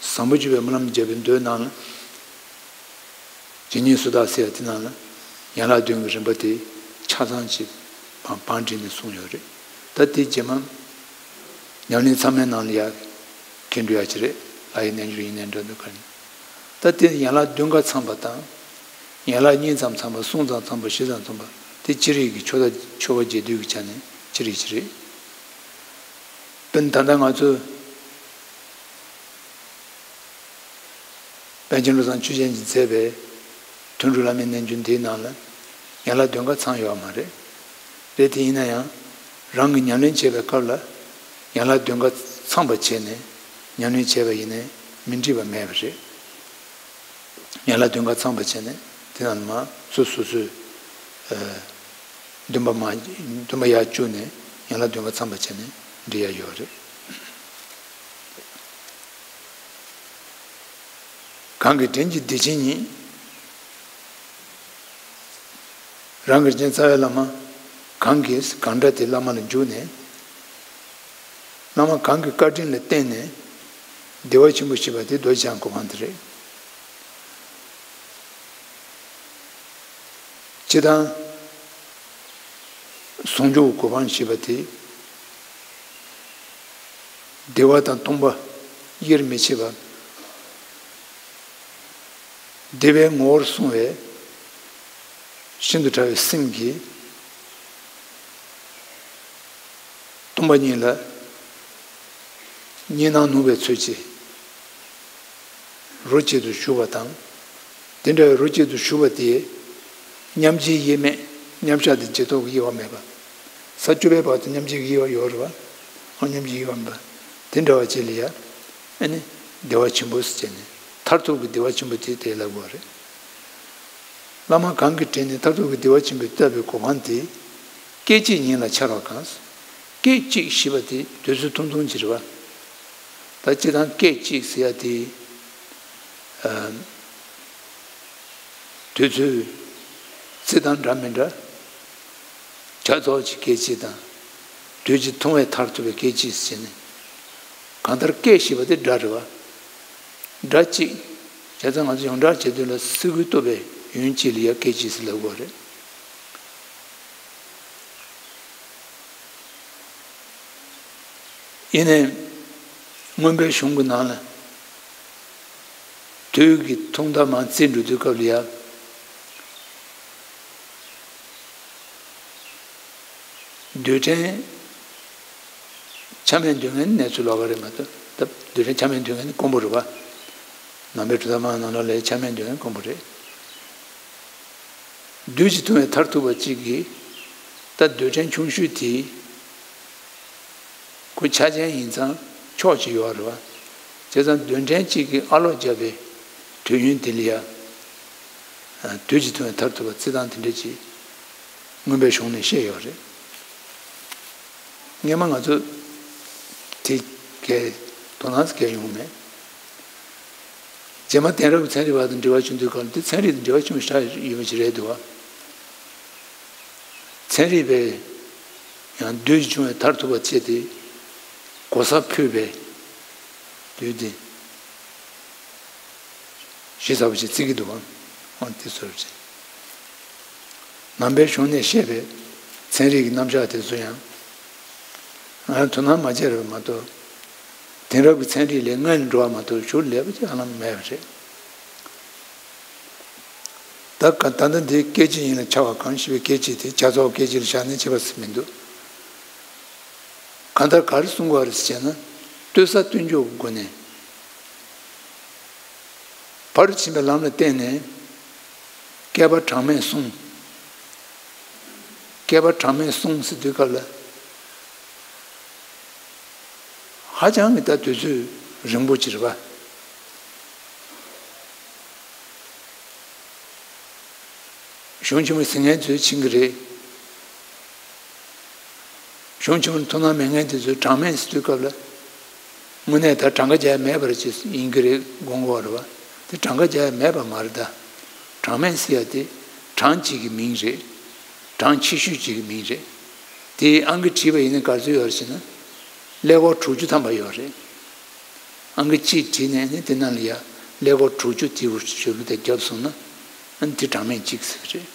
སམ་བྷོ་ཅིག་གི་སྨོན་ལམ་རྒྱལ་པོའི་མདོའི་ནང་ལ། ཇི་སྙེད་སུ་དག་ཟེར་ཡ་དེ་ནང་ལ། ཡན་ལག་བདུན་གྱི་རིམ་པ་དེ་ཆ་ཚང་ཅིག་བང་བང་བསྒྲིགས་ནས་གསུངས་ཡོད་རེད། ད་དེ་རྗེས་མ་ཉམས་ལེན་ཚང་མའི་ནང་ལ་ཡ་འཁྱེར་འགྲོ་ཡ་ཅིག་རེད། ལྷ་ཡི་རྣལ་འབྱོར་ཡིན་ནའི་འགྲོ་འདུག་ག་ནི། ད་དེ་ཡན་ལག་བདུན་ག་ཚང་པ་དང་། ཡན་ལག་གཉིས་ཙམ་ཚང་པ། གསུམ་ཙམ་ཚང་པ། བཞི་ཙམ་ཚང་པ། དེ་ཅི་རིགས་ཀྱི་ཆོ་ག་ཆོ་ག་རྒྱས་བསྡུས་ཀྱི་ཆ་ནས་ཅི་རིགས་ཅི་རིགས། དཔེར་ན་ད་ལྟ་ང་ཚོས་པཎ་ཆེན་བློ་བཟང་ཆོས་རྒྱན་གྱིས་མཛད་པའི་ཐུན་དྲུག་བླ་མའི་རྣལ་འབྱོར་འདིའི་ནང་ལ་ཡན་ལག་བདུན་ག་ཚང་ཡོད་མ་རེད། རེད་དེ་ཡིན་ན་ཡང་རང་གི་ཉམས་ལེན་བྱེད་པའི་སྐབས་ལ། ཡན་ལག་བདུན་ཀ་ཚང་བ་བྱས་ནས་ཉམས་ལེན་བྱས་པ་ཡིན་ནའི་མི་འགྲིག་པ་མེད་པ་རེད། ཡན་ལག་བདུན་ཀ་ཚང་བ་བྱས་ནས་དེ་རྣམས་མ་སོ་སོ་སོའི་འདུན་པ་མ་འདུན་པ་ཡར་བཅུག་ནས་ཡན་ལག་བདུན་ཀ་ཚང་བ་བྱས་ནས་འགྲིག་ཡ་ཡོད་རེད། གང་གིས་བྲན་གྱི་བདེ་ཆེན་ཉིད། རང་གི་རྐྱེན་རྩ་བའི་བླ་མ་གང་གིས་གང་འདྲ་དེ་བླ་མ་ལ་འཇུག་ནས། བླ་མ་གང་གི་བཀའ་དྲིན་ལ་བརྟེན་ནས་བདེ་བ་ཆེན་པོ་ཞེས་པ་དེ་རྡོ་རྗེ་འཆང་གི་གོ་འཕང་དེ་རེད། སྤྱིར་བཏང་ཟུང་འཇུག་གི་གོ་འཕང་ཞེས་པ་དེ་བདེ་བ་དང་སྟོང་པ་དབྱེར་མི་ཕྱེད་པ། བདེ་བའི་ངོ་བོར་སོང་བའི་ཤིན་ཏུ་ཕྲ་བའི་སེམས་ཀྱིས་སྟོང་པ་ཉིད་ལ་གཉིས་སྣང་ནུབ་པའི་ཚུལ་གྱིས་རོ་གཅིག་ཏུ་ཞུགས་པ་དང་། དེ་འདྲ་བའི་རོ་གཅིག་ཏུ་ཞུགས་པ་དེས་མཉམ་གཅིག་དབྱེར་མེད། མཉམ་གཞག་དེ་རྗེས་ཐོབ་ཀྱི་དབྱེ་བ་མེད་པ། ས་བཅུ་པའི་བར་དུ་མཉམ་གཅིག་གི་དབྱེ་བ་ཡོད་རེད་པ། ཨ་མཉམ་གཅིག་དབྱེ་བ་མེད་པ། དེ་འདྲ་བ་ཅིག་ལ་ཡ། ཨ་ནི་བདེ་བ་ཆེན་པོ་ཟེར་བྱས་ནས་མཐར་ཐུག་གི་བདེ་བ་ཆེན་པོ་དེ་དེ་ལབ་དགོས་རེད། བླ་མ་གང་གི་དྲིན་ནས་མཐར་ཐུག་གི་བདེ་བ་ཆེན་པོའི་བཏབ་པའི་གོ་འཕང་དེ། སྐད་ཅིག་ཉིད་ལ་འཆར་བ་གང་། སྐད་ཅིག་ཞེས་པ་དེ་དུས་ཚོད་ཐུང་ཐུང་ཅིག་རེད་པ། ད་སྤྱིར་བཏང་སྐད་ཅིག་ཟེར་ཡ་དེ། ཨ། དུས་ཚོད་རྩི་སྟངས་འདྲ་མི་འདྲ། ཆ་ཚང་གི་སྐད་ཅིག་དང་། དུས་ཀྱི་ཐུང་བའི་མཐར་ཐུག་པའི་སྐད་ཅིག་ཟེར་ནས། གང་ལྟར་སྐད་ཞེས་པ་དེ་སྒྲ་རེད་པ། སྒྲ་གཅིག་བྱས་ཙང་ང་ཚོ་ཡོངས་གྲགས་བྱེད་དུས་ལ་སེ་གོལ་གཏུབ་པའི་ཡུན་གཅིག་ལ་ཡ་སྐད་ཅིག་ཟེར་ལབ་དགོས་རེད། ཡིན་ནའི་མངོན་པའི་གཞུང་གི་ནང་ལ་དུས་ཀྱི་ཐུང་མཐའ་མར་བརྩིས་འགྲོ་དུས་སྐབས་ལ་ཡ། རྡུལ་ཕྲན་ཆ་མེད་འདོད་མཁན་གནས་ཚུལ་ལོགས་ཀ་རེད་མ་གཏོགས། ད་རྡུལ་ཕྲན་ཆ་མེད་འདོད་མཁན་ནི་དཀོན་པོ་རེད་པ། ནང་པའི་གྲུབ་མཐའ་མང་ནང་ལོགས་ལ་ཆ་མེད་འདོད་མཁན་དཀོན་པོ་རེད། རྡུལ་གཅིག་ཐུང་བའི་མཐར་ཐུག་པ་གཅིག་གིས་ད་རྡུལ་ཕྲན་ཆུང་ཤོས་དེ་ཁོ་ཆ་ཅན་ཡིན་ཙང་ཕྱོགས་གཅིག་ཡོད་རེད་པ། བྱས་ཙང་རྡུལ་ཕྲན་གཅིག་གིས་ཨ་ལོག་བརྒྱབ་པའི་དུས་ཡུན་དེ་ལ་ཡ། རྡུལ་གཅིག་ཐུང་བའི་མཐར་ཐུག་པ་རྩི་སྟངས་དེ་འདྲ་ཅིག་མངོན་པའི་གཞུང་ནས་བཤད་ཡོད་རེད། སྔན་མ་ང་ཚོ་དེ་གའི་དོ་སྣང་གང་ཡང་ཡོང་མེད། རྗེས་མ་དེང་རབས་ཀྱི་ཚན་རིག་པ་དང་འབྲེལ་བ་བྱུང་དུས་སྐབས་ལ་དེ་ཚན་རིག་དང་འབྲེལ་བ་ཆེན་པོ་ཞིག་ཆགས་ཡོད་པ་ཞིག་རེད་འདུག་བ། ཚན་རིག་པས་ཡང་རྡུལ་གཅིག་ཐུང་བའི་མཐར་ཐུག་པ་བྱས་ཏེ་གོ་ས་ཕུད་པའི་དུས་དེ་ཞིབ་ཚགས་པོ་ཞིག་བརྩི་གི་འདུག་བ། འོ་དེ་ཚོར་བྱས། ནང་པའི་གཞུང་ནས་བཤད་པའི་ཚན་རིག་གི་རྣམ་གཞག་དེ་ཚོ་ཡང་ང་ཚོ་དོ་སྣང་མ་བྱས་རེད་མ་གཏོགས། དེང་རབས་ཀྱི་ཚན་རིག་ལས་སྔོན་འགྲོ་བ་མ་གཏོགས་ཞུ་ལས་པ་ཅིག་ཧ་ལམ་མེད་པ་རེད། ད་ག་ད་ལྟ་འདི་སྐད་ཅིག་ཉིད་ལ་འཆར་བ་གང་ཞེས་པའི་སྐད་ཅིག་དེ་བྱ་ཚོགས་སྐད་ཅིག་ལ་བཞག་ནས་བྱས་པ་ཟེར་མི་འདུག་གང་ལྟར་ག་རེ་གསུང་དགོས་རེད་ཟེར་ན། ལྟོས་ས་ལྟོས་འཇོག་གི་སྒོ་ནས། ཕར་ཕྱིན་པའི་ལམ་ལ་བརྟེན་ནས་བསྐལ་པ་གྲངས་མེད་གསུམ། བསྐལ་པ་གྲངས་མེད་གསུམ་ཟེར་དུས་སྐབས་ལ་ཧ་ཅང་གི་ད་དུས་ཚོད་རིང་པོ་ཅིག་རེད་པ། གཞུང་ཆེན་མོ་ཟིན་མཁན་ཚོས་ཕྱིན་གྱི་རེད། གཞུང་ཆེན་མོར་ཐུགས་སྣང་མེད་མཁན་དེ་ཚོས་གྲངས་མེད་ཟེར་དུས་སྐབས་ལ། དངོས་གནས་ད་གྲངས་ཀ་རྒྱག་ཡ་མེད་པ་རེད་ཅེས་ཡིན་གྱི་རེད་དགོངས་ཀྱི་ཡོད་རེད་པ། དེ་གྲངས་ཀ་རྒྱག་ཡ་མེད་པ་མ་རེད་ད། གྲངས་མེད་ཟེར་ཡ་དེ་གྲངས་གཅིག་གི་མིང་རེད། གྲངས་ཆེ་ཤོས་གཅིག་གི་མིང་རེད། དེ་ཨང་ཀི་བྲིས་པ་ཡིན་ན་ག་ཚོད་ཡོད་རེད་ཟེར་ན། ཀླད་ཀོར་དྲུག་ཅུ་ཐམ་པ་ཡོད་རེད། ཨང་ཀི་གཅིག་བྲིས་ནས་ནི་དེ་ནང་ལ་ཡ་ཀླད་ཀོར་དྲུག་ཅུ་དེ་བར་ཞོགས་པ་དེ་བརྒྱབ་སོང་ན་ཨ་ནི་དེ་གྲངས་མེད་གཅིག་ཟེར་གྱི་རེད།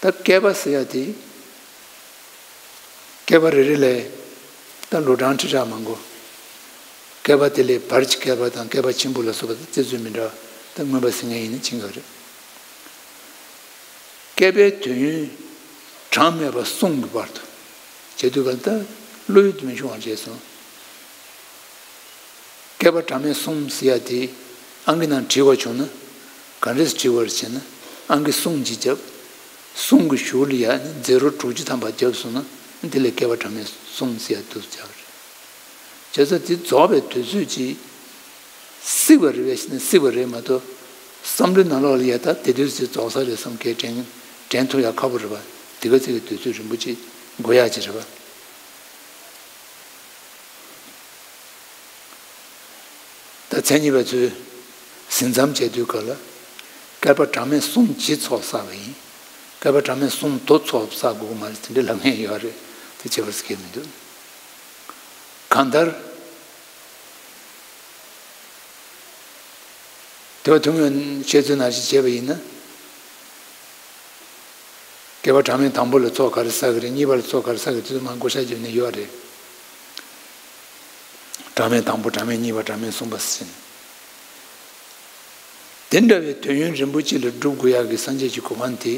ད་བསྐལ་པ་ཟེར་ཡ་དེ། བསྐལ་པ་རེ་རེ་ལ་ད་ལོ་གྲངས་ཁྲི་ཕྲག་མང་པོ། བསྐལ་པ་དེ་ལས་བར་གྱི་བསྐལ་པ་དང་བསྐལ་པ་ཆེན་པོ་ལ་སོགས་པ་དང་རྩིས་ཚོད་མི་འདྲ་བ་ད་མངོན་པ་ཟིན་མཁན་ཡིན་ན་ཕྱིན་གྱི་རེད། བསྐལ་པའི་དུས་ཡུན་གྲངས་མེད་པ་གསུམ་གྱི་བར་དུ་བྱེད་དུས་ག་ལ་ད་བློ་ཡུལ་དུ་མི་འཆུང་བར་བྱས་སོང་། བསྐལ་པ་གྲངས་མེད་གསུམ་ཟེར་ཡ་དེ་ཨང་ཀི་ནང་བྲིས་པ་བྱུང་ན་ག་འདྲས་བྲིས་པར་བྱས་ན་ཨང་ཀི་གསུམ་གྱིས་བརྒྱབ། གསུམ་གྱི་གཞུག་ལ་ཡ་ནི་ཛེ་རོ་དྲུག་ཅུ་ཐམ་པ་བརྒྱབ་སོང་ན་ དེ་ལས་བསྐལ་པ་གྲངས་མེད་གསུམ་ཟེར་ཡ་འདུག་སེ་བྱ་བ་རེད། བྱས་ཙང་དེ་རྫོགས་པའི་དུས་ཚོད་ཅིག་སྲིད་པ་རེད་པས་ཟེར་ན་སྲིད་པ་རེད་མ་གཏོགས། བསམ་བློའི་ནང་ལོགས་ལ་ཡ་ད་དེ་དུས་ཚོད་རྫོགས་ས་རེད་བསམ་མཁན་དྲན་དྲན་ཐུབ་ཡ་ཁག་པོ་རེད་པ། དེ་ག་ཚོད་ཀྱི་དུས་ཚོད་རིང་པོ་ཅིག་འགོར་ཡག་ཅིག་རེད་པ། ད་མཚན་ཉིད་པ་ཚོས་ཟིན་མཚམས་བཅད་དུས་སྐབས་ལ། བསྐལ་པ་གྲངས་མེད་གསུམ་གྱི་ཚོགས་བསགས་པ་ཡིན། བསྐལ་པ་གྲངས་མེད་གསུམ་དུ་ཚོགས་བསགས་དགོས་ཀྱི་མ་རེད་དེ་འདྲའི་ལབ་མཁན་ཡོད་རེད། དེ་ཁྱད་པར་གང་ཡང་མི་འདུག་གང་ལྟར། དེ་བ་ཐུན་མོང་བཤད་ཚུལ་ནང་བཞིན་བྱས་པ་ཡིན་ན། བསྐལ་པ་གྲངས་མེད་དང་པོ་ལ་ཚོགས་ག་རེ་བསགས་ཀྱི་རེད། གཉིས་པ་ལ་ཚོགས་ག་རེ་བསགས་ཀྱི་རེད། དེ་ཚོ་མར་བགོ་བཤའ་བརྒྱབ་ནས་ཡོད་རེད། གྲངས་མེད་དང་པོ། གྲངས་མེད་གཉིས་པ། གྲངས་མེད་གསུམ་པ་ཟེར་ནས། དེ་འདྲ་བའི་དུས་ཡུན་རིང་པོ་གཅིག་ལ་སྒྲུབ་དགོས་ཡག་གི་སངས་རྒྱས་ཀྱི་གོ་འཕང་དེ།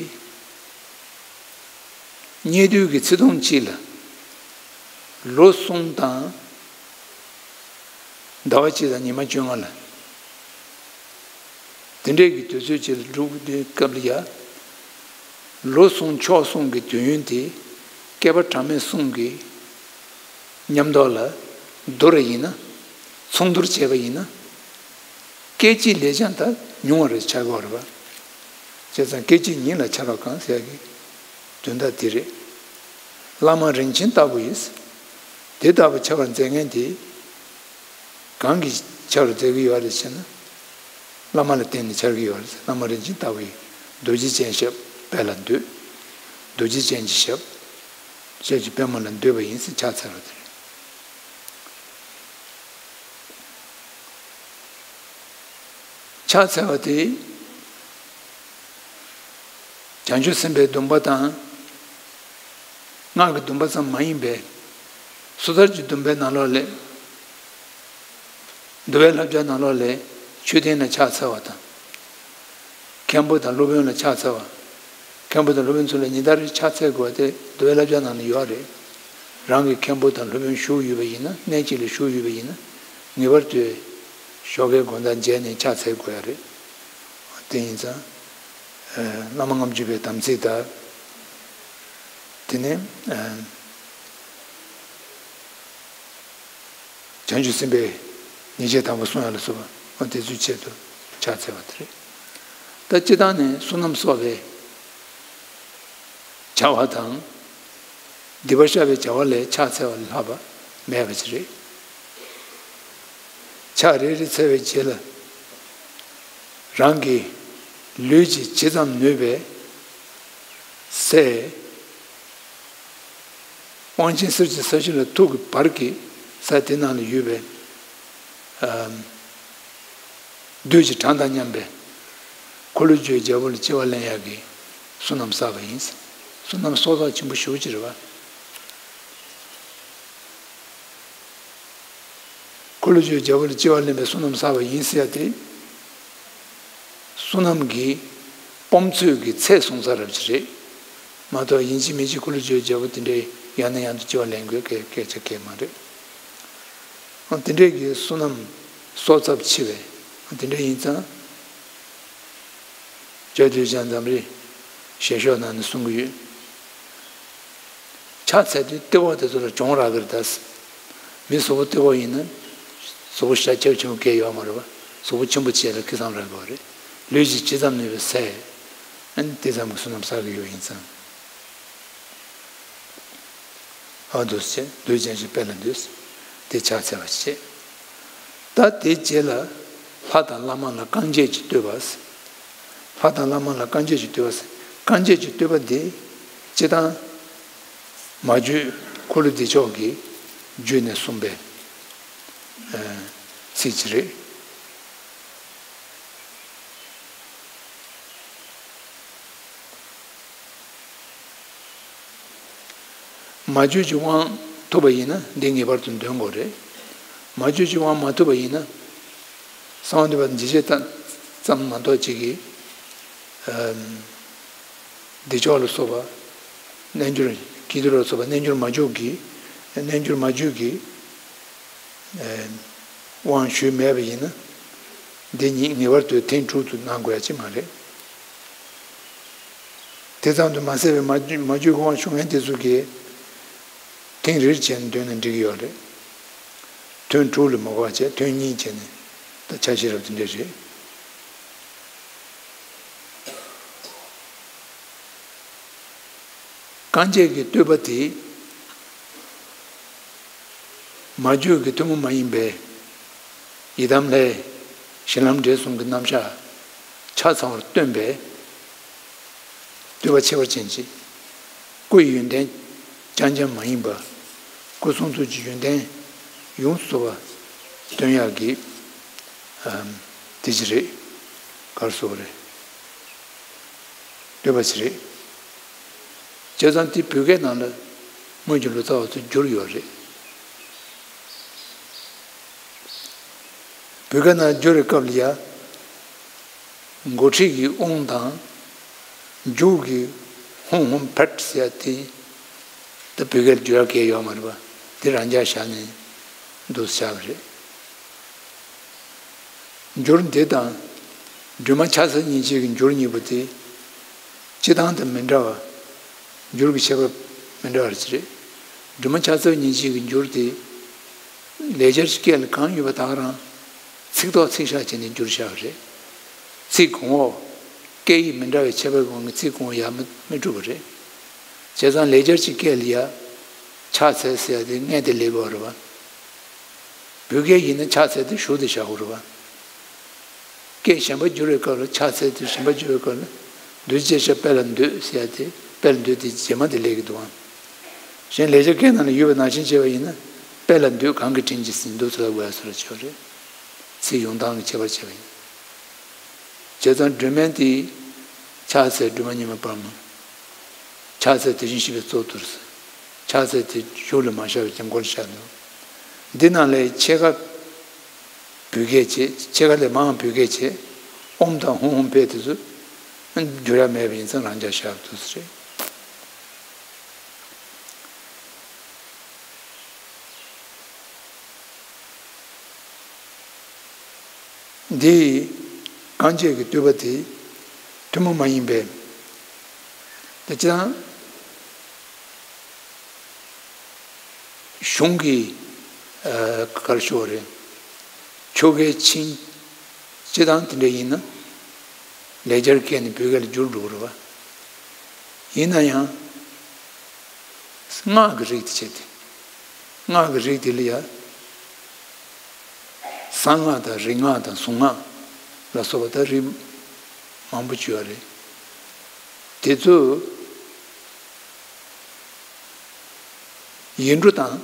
སྙིགས་དུས་ཀྱི་ཚེ་ཐུང་གཅིག་ལ། ལོ་གསུམ་དང་ཟླ་བ་གཅིག་དང་ཉི་མ་བཅོ་ལྔ་ལ། དེ་འདྲའི་གི་དུས་ཚོད་ཅིག་ལ་སྒྲུབ་དུས་སྐབས་ལ་ཡ། ལོ་གསུམ་ཕྱོགས་གསུམ་གྱི་དུས་ཡུན་དེ་བསྐལ་པ་གྲངས་མེད་གསུམ་གྱི་མཉམ་དུ་ལ་བསྡུར་བ་ཡིན་ན། མཚུངས་བསྡུར་བྱས་པ་ཡིན་ན། སྐད་ཅིག་ལས་ཀྱང་ད་ཉུང་བ་རེ་ཆགས་ཀྱི་ཡོད་རེད་པ། བྱས་ཙང་སྐད་ཅིག་ཉིད་ལ་ཆ་རོགས་གང་ཟེར་ཡ་གི་དོན་དག་དེ་རེད། བླ་མ་རིན་ཆེན་ལྟ་བུ་ཡིས། དེ་ལྟ་བུ་ཆགས་པར་མཛད་མཁན་དེ། གང་གིས་ཆགས་པར་མཛད་ཀྱི་ཡོད་རེད་ཟེར་ན། བླ་མ་ལ་བརྟེན་ནས་ཆགས་ཀྱི་ཡོད་རེད། བླ་མ་རིན་ཆེན་ལྟ་བུ་ཡིས། རྡོ་རྗེ་ཅན་ཞབས་པད་ལ་འདུད། རྡོ་རྗེ་ཅན་གྱི་ཞབས། ཞབས་ཀྱི་པད་མོ་ལ་འདུད་པ་ཡིན་ཟེར་ཕྱག་འཚལ་བ་དེ་རེད། ཕྱག་འཚལ་བ་དེ། བྱང་ཆུབ་སེམས་དཔའི་སྡོམ་པ་དང་། སྔགས་ཀྱི་སྡོམ་པ་ཙམ་མ་ཡིན་པའི། སོ་ཐར་གྱི་སྡོམ་པའི་ནང་ལོགས་ལས། འདུལ་བའི་བསླབ་བྱ་ནང་ལོགས་ལས་མཆོད་རྟེན་ལ་ཕྱག་འཚལ་བ་དང་། མཁན་པོ་དང་སློབ་དཔོན་ལ་ཕྱག་འཚལ་བ། མཁན་པོ་དང་སློབ་དཔོན་ཚོ་ལ་ཉིན་ལྟར་ཕྱག་འཚལ་དགོས་པ་དེ་འདུལ་བའི་བསླབ་བྱ་ནང་ལ་ཡོད་རེད། རང་གི་མཁན་པོ་དང་སློབ་དཔོན་བཞུགས་ཡོད་པ་ཡིན་ན། གནས་གཅིག་ལ་བཞུགས་ཡོད་པ་ཡིན་ན། ངེས་པར་དུ་ཞོགས་ཀའི་དགོང་དག་མཇལ་ནས་ཕྱག་འཚལ་དགོས་ཡ་རེད། དེ་ཡིན་ཙང་། ཨ། བླ་མ་ལྔ་བཅུ་པའི་དམ་ཚིག་དང་། དེ་ནས། ཨ། བྱང་ཆུབ་སེམས་དཔའི་ཉེས་བྱས་དང་པོ་བསྲུང་ཡ་ལ་སོགས་པ། འོ་དེ་ཚོའི་ཆེད་དུ་ཕྱག་འཚལ་བ་དེ་རེད། ད་སྤྱིར་བཏང་ནས་བསོད་ནམས་གསོག་པའི་བྱ་བ་དང་། སྡིག་པ་བཤགས་པའི་བྱ་བ་ལས་ཕྱག་འཚལ་བ་ལས་ལྷག་པ་མེད་པ་ཅིག་རེད། ཕྱག་རེ་རེ་འཚལ་བའི་རྗེས་ལ། རང་གི་ལུས་ཀྱི་ཇི་ཙམ་ནུས་པའི་ཟས། དབང་ཆེན་གསེར་གྱི་ས་གཞི་ལ་ཐུག་གི་བར་གྱི་ས་དེ་ནང་ལ་ཡོད་པའི། ཨམ། བདུད་ཀྱི་གྲངས་དང་མཉམ་པའི་འཁོར་ལོས་སྒྱུར་བའི་རྒྱལ་པོ་ལ་སྐྱེ་བ་ལེན་ཡག་གི་བསོད་ནམས་བསགས་པ་ཡིན། བསོད་ནམས་གསོག་ཚད་ཆེན་པོ་ཞེ་པོ་ཅིག་རེད་པ། འཁོར་ལོས་སྒྱུར་བའི་རྒྱལ་པོ་ལ་སྐྱེ་བ་ལེན་པའི་བསོད་ནམས་བསགས་པ་ཡིན་ཟེར་ཡ་དེ། བསོད་ནམས་ཀྱི་སྤོམ་ཚོད་ཀྱི་ཚད་བཟུང་ས་རབ་ཅིག་རེད། མ་གཏོགས་ཡིན་གཅིག་མིན་གཅིག་འཁོར་ལོས་སྒྱུར་བའི་རྒྱལ་པོ་དེ་འདྲའི་ཡང་ནས་ཡང་དུ་སྐྱེ་བ་ལེན་དགོས་སྐད་སྐད་ཆ་གང་ཡང་མ་རེད། ཨ། དེ་འདྲའི་གི་བསོད་ནམས་གསོག་ཚད་ཆེ་བས། ཨ། དེ་འདྲ་ཡིན་ཙང་། སྐྱབས་རྗེ་འཇམ་དབྱངས་རིན་པོ་ཆེས་ཞལ་བཞུགས་ནང་ནས་གསུང་གི་ཡོད། ཕྱག་འཚལ་དུས་ལྟེ་བ་དེ་ཚོ་ལ་གྱོང་རག་གི་རེད་ད། མི་གཟུགས་པོ་ལྟེ་བ་ཡིན་ན། གཟུགས་པོ་ཤ་ཁྱབ་ཆེན་པོ་གས་ཡོད་མ་རེད་པ། གཟུགས་པོ་ཆེན་པོ་བྱས་ལ་ཁེ་བཟང་རག་གི་རེད། ལུས་ཀྱི་ཇི་ཙམ་ནུས་པའི་ཟས། ཨ་ནི་དེ་ཙམ་གྱི་བསོད་ནམས་བསགས་ཀྱི་ཡོད་ཡིན་ཙང་། འོ་འདུག་སེ་བྱས། རྡོ་རྗེ་ཅན་ཞབས་པད་ལ་འདུད། དེ་ཕྱག་འཚལ་བ་བྱས། ད་དེའི་རྗེས་ལ་ལྷ་དང་བླ་མ་ལ་རྐང་རྗེས་ཀྱིས་བསྟོད་པ། ལྷ་དང་བླ་མ་ལ་རྐང་རྗེས་ཀྱིས་བསྟོད་པ། རྐང་རྗེས་ཀྱིས་བསྟོད་པ་འདི་སྤྱིར་བཏང་མ་བརྗོད། འཁོར་ལོ་བདེ་མཆོག་གིས་བརྗོད་ནས་གསུངས་པའི་ཚིག་ཅིག་རེད། མ་བརྗོད་ཀྱི་དབང་ཐོབ་པ་ཡིན་ན་འདི་ངེས་པར་དུ་འདོན་དགོས་རེད། མ་བརྗོད་ཀྱི་དབང་མ་ཐོབ་པ་ཡིན་ན། གསང་བ་འདུས་པ་འཇིགས་བྱེད་ཙམ་མ་གཏོགས་ཅིག་གིས། ཨམ། བདེ་མཆོག་ལ་སོགས་པ། རྣལ་འབྱོར་ཀྱི་འདུལ་ལ་སོགས་པ་རྣལ་འབྱོར་མ་བརྗོད་ཀྱི། རྣལ་འབྱོར་མ་བརྗོད་ཀྱི། ཨམ། དབང་ཞུས་མེད་པ་ཡིན་ན། འདི་ཉིད་ངེས་པར་དུ་ཐེངས་དྲུག་ཏུ་གནང་དགོས་ཡ་ཅིག་མ་རེད། དེ་ཙམ་དུ་མ་ཟད་པའི་མ་བརྗོད་མ་བརྗོད་ཀྱི་དབང་ཞུ་མཁན་དེ་ཚོ་གིས། ཐེངས་རེར་བྱས་ནས་འདོན་ན་འགྲིག་གི་ཡོད་རེད། ཐུན་དྲུག་ལས་མ་འགོར་བྱས་ཐུན་གཉིས་བྱས་ནས་ད་ཕྱག་ཤེས་རབ་དེ་འདྲ་རེད། རྐང་རྗེས་ཀྱི་བསྟོད་པ་དེ། མ་བརྗོད་ཀྱི་ཐུན་མོང་མ་ཡིན་པའི་ཡི་དམ་ལྷའི་ཞིང་ལམ་འབྲས་གསུམ་གྱི་རྣམ་གཞག་ཆ་ཚང་བར་སྟོན་པའི་བསྟོད་པ་ཁྱད་པར་ཅན་གྱི་སྐུ་ཡི་ཡོན་ཏན་རྐྱང་རྐྱང་མ་ཡིན་པ། སྐུ་གསུང་ཐུགས་ཀྱི་ཡོན་ཏན་ཡོངས་སུ་རྫོགས་པ་སྟོན་ཡག་གི་ཨམ་དེ་ཅི་རེད། ག་རེ་ཟེར་དགོས་རེད། བསྟོད་པ་ཞིག་རེད། བྱས་ཙང་དེ་བོད་སྐད་ནང་ལ་སྔོན་གྱི་ལོ་ཙཱ་བ་ཚོས་བསྒྱུར་ཡོད་རེད། བོད་སྐད་ནང་བསྒྱུར་བའི་སྐབས་ལ་ཡ། འགོ་ཁྲིད་ཀྱི་ཨོང་དང་། མཇུག་གི་ཧུང་ཧུང་ཕཊ་ཟེར་ཡ་དེ། ད་བོད་སྐད་ལ་བསྒྱུར་ཡ་གང་ཡང་ཡོད་མ་རེད་པ། དེ་རང་འཇགས་བཞག་ནས་འདུག་བཞག་པ་རེད། འགྱུར་འདི་དང་། སྒྲོལ་མ་ཕྱག་འཚལ་གཉིས་ཆར་གྱི་འགྱུར་གཉིས་པོ་དེ། སྤྱི་བཏང་དང་མི་འདྲ་བ། འགྱུར་གྱི་ཁྱད་པར་མི་འདྲ་བ་ཅིག་རེད། སྒྲོལ་མ་ཕྱག་འཚལ་གཉིས་ཆར་གྱི་འགྱུར་དེ། ལེགས་སྦྱར་གྱི་སྐད་ལ་གང་ཡོད་པ་དག་རང་། ཚིག་ཐོག་ཚིག་བཞག་བྱས་ནས་བསྒྱུར་བཞག་པ་རེད། ཚིག་གོང་འོག་སྐད་ཡིག་མི་འདྲ་བའི་ཁྱད་པར་གྱི་དབང་གིས་ཚིག་གོང་འོག་ཡར་མི་མི་འགྲོ་བ་རེད། བྱས་ཙང་ལེགས་སྦྱར་གྱི་སྐད་ལ་ཡ། ཕྱག་འཚལ་ཟེར་ཡ་དེ་སྔས་དེ་སླེབས་ཡོད་རེད་པ། བོད་སྐད་ཡིན་ན་ཕྱག་འཚལ་དེ་གཞུག་དེ་བཞག་དགོས་རེད་པ། སྐད་གཞན་པ་བསྒྱུར་བའི་སྐབས་ལ་ཕྱག་འཚལ་དེ་གཞན་པ་བསྒྱུར་བའི་སྐབས་ལ་འདུས་བྱས་ཤ་དཔལ་ལ་འདུད་ཟེར་ཡ་དེ་དཔལ་ལ་འདུད་དེ་རྗེས་མ་དེ་སླེབས་ཀྱི་འདུག་ཨང་། གཞན་ལེགས་སྦྱར་སྐད་ནང་ལ་ཡོད་པ་ནང་བཞིན་བྱས་པ་ཡིན་ན་དཔལ་ལ་འདུད་གང་གི་དྲིན་གྱིས་ཟིན་འདུག་ཚུལ་ལ་དགོས་ཡ་སོགས་ལ་བྱེད་པ་རེད། ཚིག་ཡོང་སྟངས་ཀྱི་ཁྱད་པར་བྱས་པ་ཡིན། བྱས་ཙང་སྒྲོལ་མའི་དེ། ཕྱག་འཚལ་སྒྲོལ་མ་མཉམ་མེད་པདྨ། ཕྱག་འཚལ་དེ་བཞིན་གཤེགས་པའི་གཙུག་ཏོར། ཕྱག་འཚལ་དེ་གཞུག་ལ་མ་བཞག་པའི་ཀྱང་མགོ་ལ་བཞག་འདུག་འདི་ནང་ལས་ཕྱེད་ཀ་བོད་སྐད་བྱས། ཕྱེད་ཀ་ལས་མང་བོད་སྐད་བྱས། ཨོམ་དང་ཧུང་ཧུང་ཕཊ་དེ་ཚོ་བསྒྱུར་ཡ་མེད་པ་ཡིན་ཙང་རང་འཇགས་བཞག་འདུག་ཟེར། འདི་རྐང་རྗེས་ཀྱི་བསྟོད་པ་དེ་ཐུན་མོང་མ་ཡིན་པའི། དེ་ཅང་གཞུང་གི་གར་ཤོག་རེད། ཆོ་གའི་ཆིངས་སྤྱི་དང་དེ་འདྲ་ཡིན་ན། ལེགས་སྦྱར་སྐད་ནས་བོད་སྐད་ལ་བསྒྱུར་འགྲོ་གི་རེད་བ། ཡིན་ན་ཡང་། སྔགས་ཀྱི་རིགས་དེ་བྱས་ཏེ། སྔགས་ཀྱི་རིགས་དེ་ལ་ཡང་། གསང་སྔགས་དང་རིག་སྔགས་དང་གཟུངས་སྔགས་ལ་སོགས་པ་དང་རིགས་མང་པོ་བྱུང་བ་རེད། དེ་ཚོ་ཡིག་འབྲུ་དང་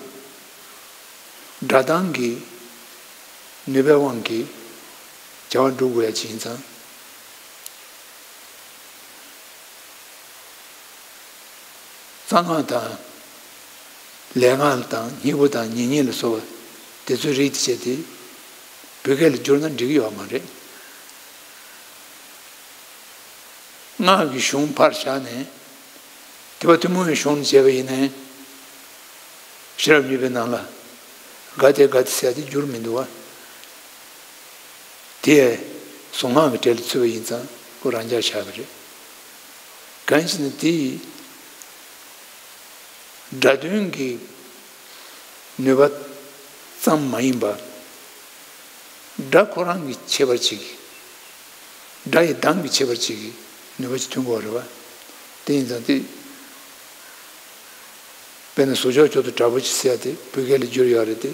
སྒྲ་གདངས་ཀྱི་ནུས་པའི་དབང་གིས་བྱ་བ་སྒྲུབ་དགོས་ཡ་ཅིག་ཡིན་ཙང་། གསང་སྔགས་དང་། ལས་སྔགས་དང་སྙིང་པོ་དང་ཉེ་སྙིང་ལ་སོགས་པ་དེ་ཚོའི་རིགས་དེ་བྱས་ཏེ་བོད་སྐད་ལ་བསྒྱུར་ན་འགྲིག་གི་ཡོད་མ་རེད། སྔགས་ཀྱི་གཞུང་ཕར་བཞག་ནས་དེ་བ་ཐུན་མོང་བའི་གཞུང་ནས་བྱས་པ་ཡིན་ནའི། ཤེས་རབ་སྙིང་པོའི་ནང་ལ་ག་དེ་ག་དེ་ཟེར་ཏེ་བསྒྱུར་མི་འདུག་བ། དེ་གཟུངས་སྔགས་ཀྱི་གྲས་ལ་ཚུད་པ་ཡིན་ཙང་ཁོ་རང་འཇགས་བཞག་པ་རེད། གང་ཞེ་ན་དེ་སྒྲ་དོན་གྱི་ནུས་པ་ཙམ་མ་ཡིན་པར། སྒྲ་ཁོ་རང་གི་ཁྱད་པར་གཅིག་སྒྲ་ཡི་གདངས་ཀྱི་ཁྱད་པར་གཅིག་གི་ནུས་པ་ཅིག་ཐོན་གྱི་ཡོད་རེད་བ། དེ་ཡིན་ཙང་དེ། དཔེར་ན་ཟུར་ཕྱོགས་ཕྱོགས་སུ་དྲག་པོ་ཅིག་ཟེར་ཡ་དེ་བོད་སྐད་ལ་བསྒྱུར་ཡོད་རེད་དེ།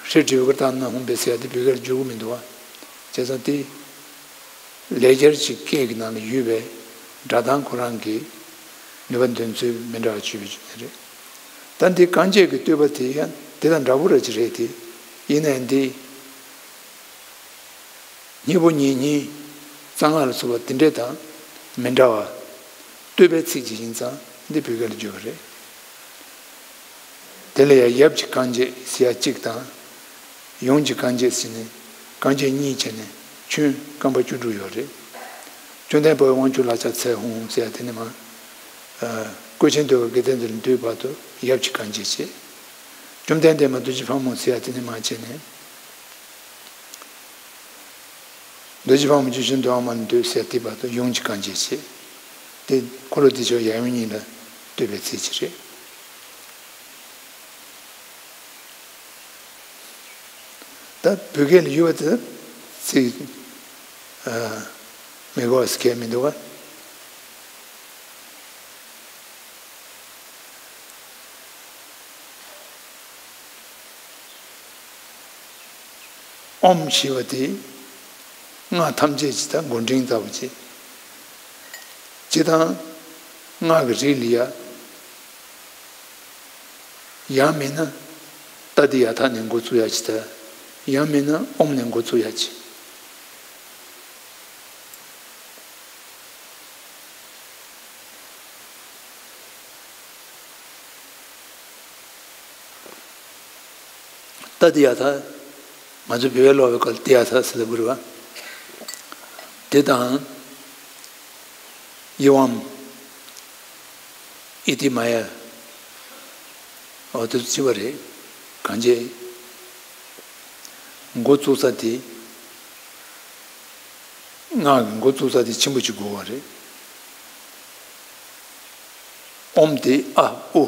ཧྲཱིཿ་ཏྲཱི་བི་ཀ་ར་ཏ་ན་ཧཱུྃ་ཕཊ་ཟེར་ཡ་དེ་བོད་སྐད་ལ་བསྒྱུར་གྱི་མི་འདུག་བ། བྱས་ཙང་དེ། ལེགས་སྦྱར་གྱི་སྐད་ཀྱི་ནང་ལ་ཡོད་པའི་སྒྲ་གདངས་ཁོ་རང་གི་ནུས་པ་འདོན་ཚུལ་མི་འདྲ་བ་བྱུང་བའི་རྒྱུ་མཚན་རེད། ད་འདི་རྐང་རྗེས་ཀྱི་བསྟོད་པ་དེ་ཡང་དེ་དང་འདྲ་པོ་ར་ཅིག་རེད་དེ། ཡིན་ནའི་འདི། སྙིང་པོ་ཉེ་སྙིང་། གསང་སྔགས་ལ་སོགས་པ་དེ་འདྲས་དང་མི་འདྲ་བ། བསྟོད་པའི་ཚིག་ཅིག་ཡིན་ཙང་འདི་བོད་སྐད་ལ་བསྒྱུར་བ་རེད། དེ་ལ་ཡང་ཡབ་ཀྱི་རྐང་རྗེས་ཟེར་ཡ་གཅིག་དང་། ཡུམ་གྱི་རྐང་རྗེས་ཟེར་ནས་རྐང་རྗེས་གཉིས་བྱས་ནས་ཁྱོན་རྐང་པ་བཅུ་དྲུག་ཡོད་རེད། བཅོམ་ལྡན་འཕགས་པའི་དབང་ཕྱུག་ལག་ཕྱག་འཚལ་ཧཱུྃ་ཟེར་ཡ་དེ་ནས་མར། ཨ། བཀོད་ཆེན་འདུས་པ་དགེ་ལྡན་འདུས་ལ་འདུས་བར་དུ་ཡབ་ཀྱི་རྐང་རྗེས་བྱས། བཅོམ་ལྡན་འདས་མ་རྡོ་རྗེ་ཕག་མོ་ཟེར་ཡ་དེ་ནས་མར་བྱས་ནས། རྡོ་རྗེ་ཕག་མོ་ཆུ་ཤིང་འདུས་པ་མ་ལ་འདུད་ཟེར་དེ་བར་དུ་ཡུམ་གྱི་རྐང་རྗེས་བྱས། དེ་འཁོར་ལོ་བདེ་མཆོག་ཡབ་ཡུམ་གཉིས་ལ་བསྟོད་པའི་ཚིག་ཅིག་རེད། ད་བོད་སྐད་ལ་ཡུལ་བ་དེ་ཚིག་མི་གོ་བ་ཟེར་མཁན་མི་འདུག་ག་ཨོཾ་ཞེས་པ་དེ་སྔགས་ཐམས་ཅད་ཀྱི་ད་མགོ་འབྲིང་ལྟ་བུ་ཅིག་སྤྱིར་བཏང་སྔགས་ཀྱི་རིགས་ལ་ཡ། ཡང་མིན་ན་ཏདྱ་ཐཱ་ནས་འགོ་བཙུགས་ཡ་ཅིག་ད། ཡང་མིན་ན་ཨོཾ་ནས་འགོ་བཙུགས་ཡ་ཅིག་ཏདྱ་ཐཱ། ང་ཚོ་བོད་སྐད་ཀློག་པའི་སྐབས་ཏདྱ་ཐཱ་ཟེར་ལབ་ཀྱི་རེད་བ། དེ་དང་། ཨེ་ཝཾ། ཨི་ཏི་མ་ཡ། འོ་དེ་ཚོ་གཅིག་པ་རེད། གང་བྱས། འགོ་བཙུགས་ས་དེ། སྔགས་ཀྱི་འགོ་བཙུགས་ས་དེ་ཆེན་པོ་གཅིག་དགོས་པ་རེད། ཨོཾ་དེ་ཨ་ཨུ་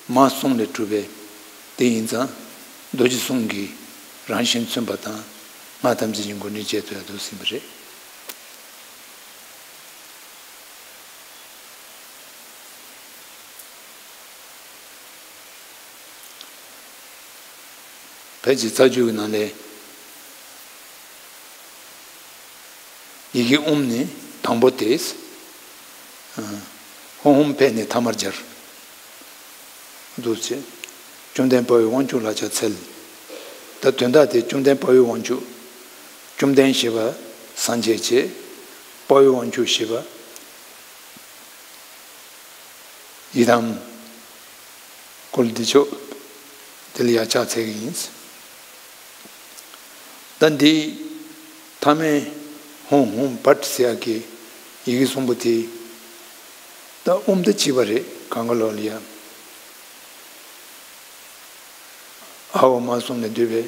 མ་གསུམ་ལས་གྲུབ་པའི་དེ་ཡིན་ཙང་། རྡོ་རྗེ་གསུམ་གྱི་རང་བཞིན་མཚོན་པ་དང་། སྔགས་ཐམས་ཅད་ཀྱི་མགོ་འདྲེན་བྱེད་ཐུབ་ཡ་འདུག་ཟིན་པ་རེད། ཕལ་ཆེར་རྩ་རྒྱུད་ཀྱི་ནང་ལས། ཡི་གེ་ཨོཾ་ནི་དང་པོ་སྟེ། ཧཱུྃ་ཧཱུྃ་ཕཊ་ནི་ཐ་མར་སྦྱར། འདུག་ཅེས། བཅོམ་ལྡན་དཔའ་བོས་དབང་ཕྱུག་ལ་ཕྱག་འཚལ། ད་དོན་དག་དེ་བཅོམ་ལྡན་དཔའ་བོའི་དབང་ཕྱུག་བཅོམ་ལྡན་ཞེས་པ་སངས་རྒྱས་བྱས། དཔའ་བོའི་དབང་ཕྱུག་ཞེས་པ། ཡི་དམ། ཀུལ་བདེ་མཆོག་དེ་ལ་ཡ་ཕྱག་འཚལ་གྱི་ཡིན། ད་འདི་མཐའ་མའི་ཧཱུྃ་ཧཱུྃ་ཕཊ་ཟེར་ཡག་གི་ཡི་གེ་གསུམ་པོ་དེ། ད་ཨོཾ་དང་གཅིག་པ་རེད། གང་ག་ལོག་ལ་ཡ། ཨ་ཨུ་མ་གསུམ་ལས་བསྡུས་པའི་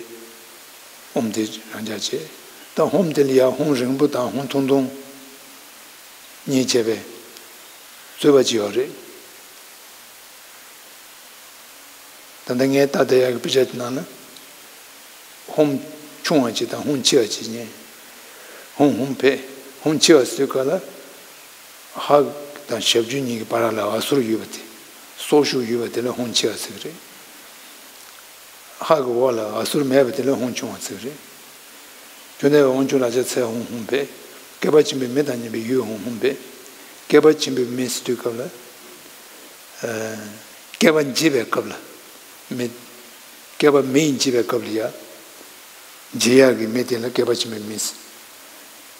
ཨོཾ་དེ་རང་འཇགས་བྱས། ད་ཧཱུྃ་དེ་ལ་ཡ་ཧཱུྃ་རིང་པོ་དང་ཧཱུྃ་ཐུང་ཐུང་གཉིས་བྱས་པའི་རྩོད་པ་ཅིག་ཡོད་རེད། ད་ལྟ་ངས་ལྟ་བསྡད་ཡག་གི་དཔེ་ཆ་དེ་ནང་ན། ཧཱུྃ་ཆུང་བ་ཅིག་དང་ཧཱུྃ་ཆེ་བ་ཅིག་ཉན། ཧཱུྃ་ཧཱུྃ་ཕཊ། ཧཱུྃ་ཆེ་བ་ཟེར་སྐབས་ལ། ཧ་དང་ཞབས་ཀྱུ་གཉིས་ཀྱི་བར་ལ་འ་ཟུར་ཡོད་པ་དེ། སྲོག་ཤུགས་ཡོད་པ་དེ་ལ་ཧཱུྃ་ཆེ་བ་ཟེར་གི་རེད། ཧ་གི་འོག་ལ་འ་ཟུར་མེད་པ་དེ་ལ་ཧཱུྃ་ཆུང་བ་ཟེར་གི་རེད། བཅོམ་ལྡན་འདས་དབང་ཕྱུག་ལ་ཕྱག་འཚལ་ཧཱུྃ་ཧཱུྃ་ཕཊ། བསྐལ་པ་ཆེན་པོའི་མི་དང་མཉམ་པའི་ཡུལ་ཧཱུྃ་ཧཱུྃ་ཕཊ། བསྐལ་པ་ཆེན་པོའི་མི་ཟེར་དུས་སྐབས་ལ། ཨ། བསྐལ་པ་འཇིག་པའི་སྐབས་ལ། མི། བསྐལ་པ་མི་ཡིས་འཇིག་པའི་སྐབས་ལ་ཡ། འཇིག་ཡག་གི་མི་དེ་ལ་བསྐལ་པ་ཆེན་པོའི་མི་ཟེར།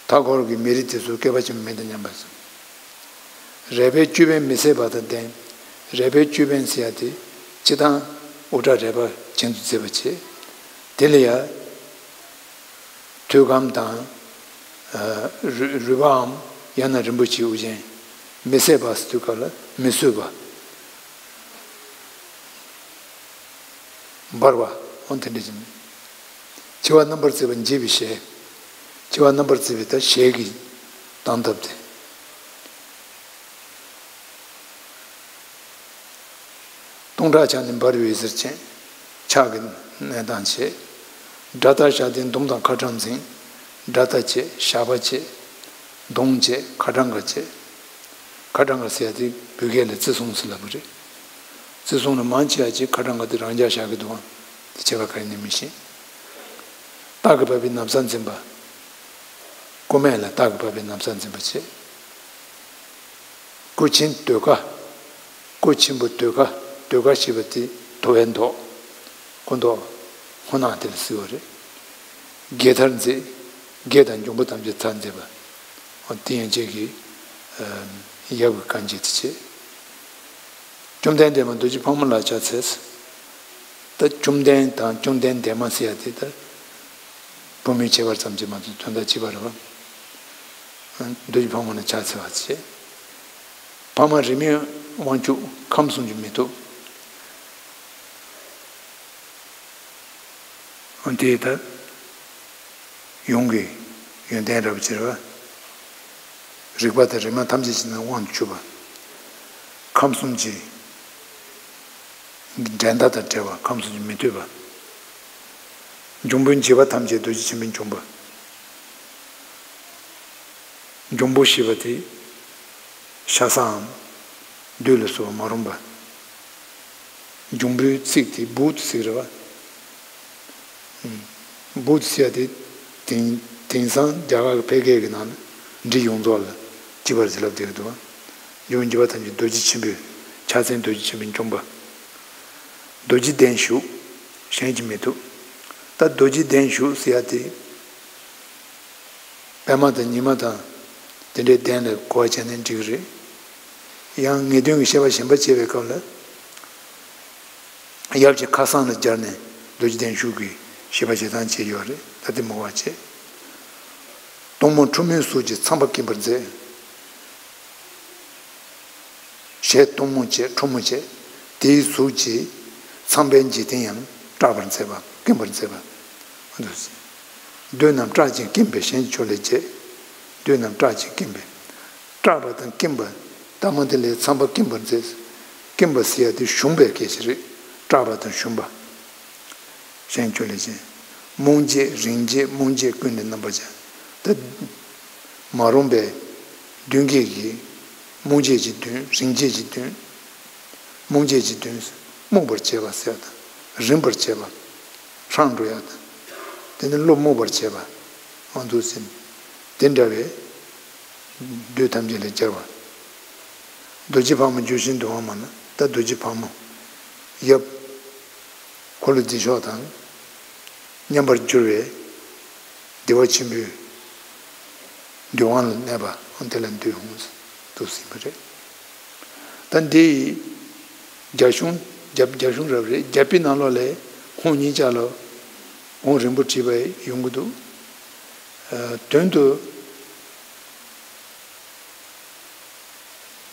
མཐའ་འཁོར་གྱི་མི་རིགས་དེ་ཚོ་བསྐལ་པ་ཆེན་པོའི་མི་དང་མཉམ་པ་ཟེར། རལ་པའི་ཅོད་པན་མི་བཟད་པ་དང་ལྡན། རལ་པའི་ཅོད་པན་ཟེར་ཡ་དེ་སྤྱིར་བཏང་དབུ་སྐྲ་རལ་པ་གྱེན་དུ་བརྫེས་པ་བྱས། དེ་ལ་ཡ། ཐོད་སྐམ་དང་། ཨ། རུས་རུས་པའམ་ཡང་ན་རིན་པོ་ཆེའི་དབུ་ཅན། མི་བཟད་པ་ཟེར་དུས་སྐབས་ལ་མི་བཟོད་པ། འབར་བ། འོ་དེ་འདྲ་ཅིག་འཆི་བ་རྣམ་པར་བརྫིས་པ་འཇིག་པའི་ཞལ། འཆི་བ་རྣམ་པར་བརྫིས་པའི་ད་ཞལ་གྱི་སྟངས་སྟབས་དེ། སྟོང་ཕྲག་ཕྱག་ནི་འབར་བའི་ཟེར་ཅན། ཕྱག་གི་གནས་སྟངས་བྱེད། དགྲ་སྟ་བཞག་སྟེ་མདུང་དང་ཁ་འགྲམ་འཛིང་། དགྲ་སྟ་བྱེད། ཞགས་པ་བྱེད། མདུང་བྱེད། ཁ་གྲངས་ཀ་བྱེད། ཁ་གྲངས་ཀ་ཟེར་ཡ་དེ་བོད་སྐད་ལ་བརྩི་སྲུང་ཟེར་ལབ་པ་རེད། བརྩི་སྲུང་ལ་མང་ཆེ་བ་ཅིག་ཁ་གྲངས་ཀ་དེ་རང་འཇགས་བཞག་གི་འདུག་གམ། དེ་བྱེད་པ་ག་ཡིན་ནི་མི་ཤེས། སྟག་གི་བབས་པའི་ན་བཟའ་འཛིན་པ། སྐུ་སྨད་ལ་སྟག་གི་བབས་པའི་ན་བཟའ་འཛིན་པ་བྱེད། སྐུ་ཆེན་ཟློས་གར། སྐུ་ཆེན་པོ་ཟློས་གར། ཟློས་གར་ཞེས་པ་དེ་དོ་བའི་མདོག་སྐུ་མདོག་སྔོ་ནག་དེ་ལ་ཟེར་བ་རེད། དགེ་ཐར་མཛད། དགེ་དང་འབྱུང་པོ་ཐམས་ཅད་ཐར་མཛད་པ། འོ་དེ་ཡན་ཆད་ཀྱི་ཨ་ཡབ་ཀྱི་བཀའ་འགྱེད་དེ་བྱེད། བཅོམ་ལྡན་འདས་མ་རྡོ་རྗེ་ཕག་མོ་ལ་ཕྱག་འཚལ། ད་བཅོམ་ལྡན་དང་བཅོམ་ལྡན་འདས་མ་ཟེར་ཡ་དེ་ད་བུ་མོའི་ཁྱད་པར་ཙམ་གྱིས་མ་གཏོགས་དོན་དག་གཅིག་པ་རེད་བ། རྡོ་རྗེ་ཕག་མོ་ལ་ཕྱག་འཚལ་བ་བྱེད། འཕགས་མ་རིས་མེད་དབང་ཕྱུག་ཁམས་གསུམ་གྱི་མི་ཐུབ། འོན་ཏེ་ད་ཡོངས་ཀྱི་ཡོན་ཏན་རབ་བྱེ་བ། རིག་པ་དང་རིག་མ་ཐམས་ཅད་ཀྱི་ནང་དབང་དུ་གྱུར་པ། ཁམས་གསུམ་གྱི་འགྲན་ཟླ་དང་བྲལ་བ། ཁམས་གསུམ་གྱི་མི་ཐུབ་པ། འབྱུང་པོའི་འཇིགས་པ་ཐམས་ཅད་རྡོ་རྗེ་ཆེན་པོའི་འབྱུང་པོ། འབྱུང་པོ་ཞེས་པ་དེ་ཤ་ཟའམ་བདུད་ལ་སོགས་པ་མ་རུངས་པ། འབྱུང་པོའི་ཚིག་དེ་བྷཱུ་ཏ་ཟེར་གྱི་རེད་པ། བྷཱུ་ཏ་ཟེར་ཡ་དེ་དེང་དེང་སང་རྒྱ་གར་གྱི་ཕལ་སྐད་ཀྱི་ནང་ན་འབྲི་ཡོངས་རྫོགས་ལ་གཅིག་པ་རེད་ཟེར་ལབ་བསྡད་ཀྱི་འདུག་པ། འབྱུང་པོའི་འཇིགས་པ་ཐམས་ཅད་རྡོ་རྗེ་ཆེན་པོའི་ཕྱག་མཚན་རྡོ་རྗེ་ཆེན་པོའི་འབྱུང་པོ། རྡོ་རྗེ་གདན་བཞུགས། གཞན་གྱིས་མི་ཐུབ། ད་རྡོ་རྗེ་གདན་བཞུགས་ཟེར་ཡ་དེ། པད་མ་དང་ཉི་མ་དང་དེ་འདྲའི་གདན་ལ་གོ་བ་བྱས་ནས་འགྲིག་གི་རེད། ཡང་ངེས་དོན་གྱི་བཤད་པ་གཞན་པ་བྱེད་པའི་སྐབས་ལ། ཡབ་ཀྱི་ཁ་སང་ལ་སྦྱར་ནས་རྡོ་རྗེ་གདན་བཞུགས་ཀྱི་བཤད་པ་བྱེད་སྟངས་བྱས་ཡོད་རེད། ད་དེ་མ་གོ་བ་བྱེད། གཏུམ་མོ་ཁྲོ་མོའི་གཟུགས་ཀྱིས་ཚངས་པ་སྐེམ་པར་མཛད། ཞེས་གཏུམ་མོ་བྱས་ཁྲོ་མོ་བྱས། དེའི་གཟུགས་ཀྱིས་ཚངས་པའི་འཇིག་རྟེན་ཡང་སྐྲག་པར་མཛད་པ་སྐེམ་པར་མཛད་པ། འདོད་རྣམས་སྐྲག་ཅིང་སྐེམ་པས་གཞན་གྱི་ཕྱོགས་ལས་བརྗེད། འདོད་རྣམས་སྐྲག་ཅིང་སྐེམ་པས། སྐྲག་པ་དང་སྐེམ་པ། ལྟ་མ་དེ་ལས་ཚངས་པ་སྐེམ་པར་མཛད། སྐེམ་པ་ཟེར་ཡ་དེ་ཞུམ་པའི་སྐད་ཆ་རེད། སྐྲག་པ་དང་ཞུམ་པ། གཞན་གྱི་ཕྱོགས་ལས་བརྗེད། རྨོངས་བྱེད་རིང་བྱེད་རྨོངས་བྱེད་ཀུན་ལས་རྣམ་པར་བྱང་། ད། མ་རུངས་པའི་མདུན་བསྐྱེད་ཀྱི་རྨོངས་བྱེད་ཀྱི་མདུན་རིང་བྱེད་ཀྱི་མདུན། རྨོངས་བྱེད་ཀྱི་མདུན། རྨོངས་པར་བྱེད་པ་ཟེར་དང་རིང་པར་བྱེད་པ། ཧྲང་འགྲོ་ཡ་དང་། དེ་ནི་བློ་རྨོངས་པར་བྱེད་པ། མ་འདུག་ཟིན། དེ་འདྲ་བའི། བདུད་ཐམས་ཅད་ལས་རྒྱལ་བ། རྡོ་རྗེ་ཕག་མོ་བརྗོད་བཞིན་དུའང་མ་ན་ད་རྡོ་རྗེ་ཕག་མོ། ཡབ། འཁོར་ལོ་བདེ་མཆོག་དང་མཉམ་པར་གྱུར་པའི་བདེ་བ་ཆེན་པོའི་འདུལ་དབང་ལ་གནས་པ་དེ་ལ་འདུད་འོང་དུ་ཟིན་པ་རེད། ད་འདི་རྒྱ་གཞུང་རྒྱ་རྒྱ་གཞུང་རབ་རེད། རྒྱ་དཔེ་ནང་ལོགས་ལས་ཧཱུྃ་གཉིས་ཆར་ལ་ཧཱུྃ་རིང་པོ་བྲིས་པ་ཡོང་གི་འདུག་དོན་དུ།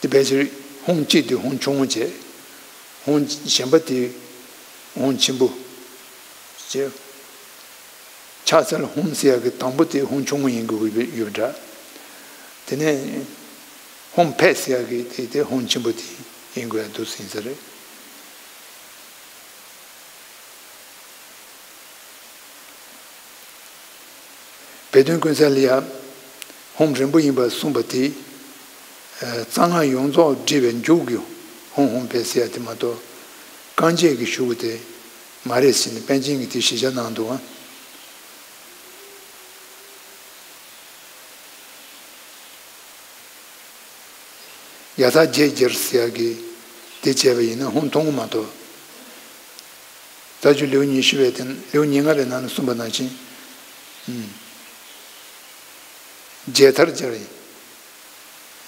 དེ་ཕལ་ཆེར་ཧཱུྃ་གཅིག་དེ་ཧཱུྃ་ཆུང་ངུ་བྱས། ཧཱུྃ་གཞན་པ་དེ་ཧཱུྃ་ཆེན་པོ་བྱས། ཕྱག་འཚལ་ཧཱུྃ་ཟེར་ཡག་གི་དང་པོ་དེ་ཧཱུྃ་ཆུང་ངུ་ཡིན་དགོས་ཀྱི་ཡོད་པ་འདྲ། དེ་ནས་ཧཱུྃ་ཕཊ་ཟེར་ཡག་གི་དེ་དེ་ཧཱུྃ་ཆེན་པོ་དེ་ཡིན་དགོས་ཡག་འདུག་ཟིན་ས་རེད། བོད་དོན་ཀུན་གསལ་ལ་ཡང་ཧཱུྃ་རིང་པོ་ཡིན་པར་གསུངས་པ་དེ། རྩ་སྔགས་ཡོངས་རྫོགས་བསྒྲིལ་བའི་མཇུག་གི་ཧཱུྃ་ཧཱུྃ་ཕཊ་ཟེར་ཡ་དེ་མ་གཏོགས། རྐང་རྗེས་ཀྱི་གཞུག་གུ་དེ་མ་རེད་ཟེར་ནས་པཎ་ཆེན་གྱིས་དེ་གཞི་བཞག་གནང་འདུག་ཨང་། ཡ་མཚན་རྗེས་བསྒྱུར་ཟེར་ཡག་གི་དེ་བྱས་པ་ཡིན་ན་ཧཱུྃ་ཐུང་ངུ་མ་གཏོགས། རྩ་རྒྱུད་ལེའུ་ཉི་ཤུ་པའི་སྟེང་ལེའུ་ཉེར་ལྔ་པའི་ནང་ན་གསུངས་པ་ནང་བཞིན། རྗེས་མཐར་སྦྱར་ཡིན།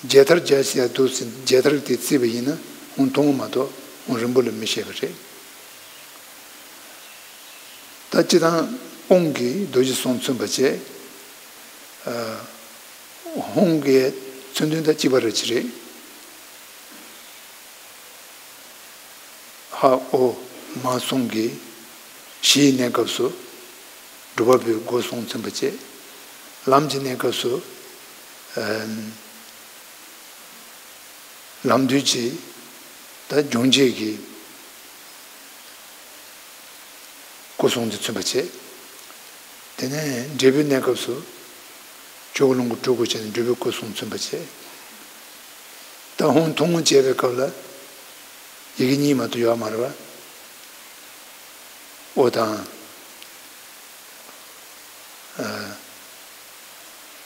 རྗེས་མཐར་སྦྱར་ཟེར་ཡག་འདུག་ཟེར། རྗེས་མཐར་དེ་བརྩིས་པ་ཡིན་ན་ཧཱུྃ་ཐུང་ངུ་མ་གཏོགས་ཧཱུྃ་རིང་པོ་ལ་མི་བཤད་པ་རེད། ད་སྤྱིར་བཏང་ཧཱུྃ་གིས་རྡོ་རྗེ་གསུང་མཚོན་པ་བྱས། ཧཱུྃ་གི་མཚོན་དོན་དང་གཅིག་པ་རེད་ཅི་རེད། ཧ་ཨོ་མ་གསུམ་གྱིས་གཞིའི་གནས་སྐབས་སུ་སྒྲུབ་པ་པོའི་སྒོ་གསུང་མཚོན་པ་བྱས། ལམ་གྱི་གནས་སྐབས་སུ་ལམ་དུས་ཀྱི་ད་སྦྱོང་བྱེད་ཀྱི་སྐུ་གསུང་དུ་མཚོན་པ་བྱས། དེ་ནས་འབྲས་བུའི་གནས་སྐབས་སུ་ཆོས་སྐུ་ལོངས་སྐུ་སྤྲུལ་སྐུ་བྱས་ནས་འབྲས་བུའི་སྐུ་གསུང་མཚོན་པ་བྱས། ད་ཧཱུྃ་ཐུང་ངུ་བྱས་པའི་སྐབས་ལ་ཡི་གེ་གཉིས་མ་གཏོགས་ཡོད་མ་རེད་པ། ཨོ་དང་།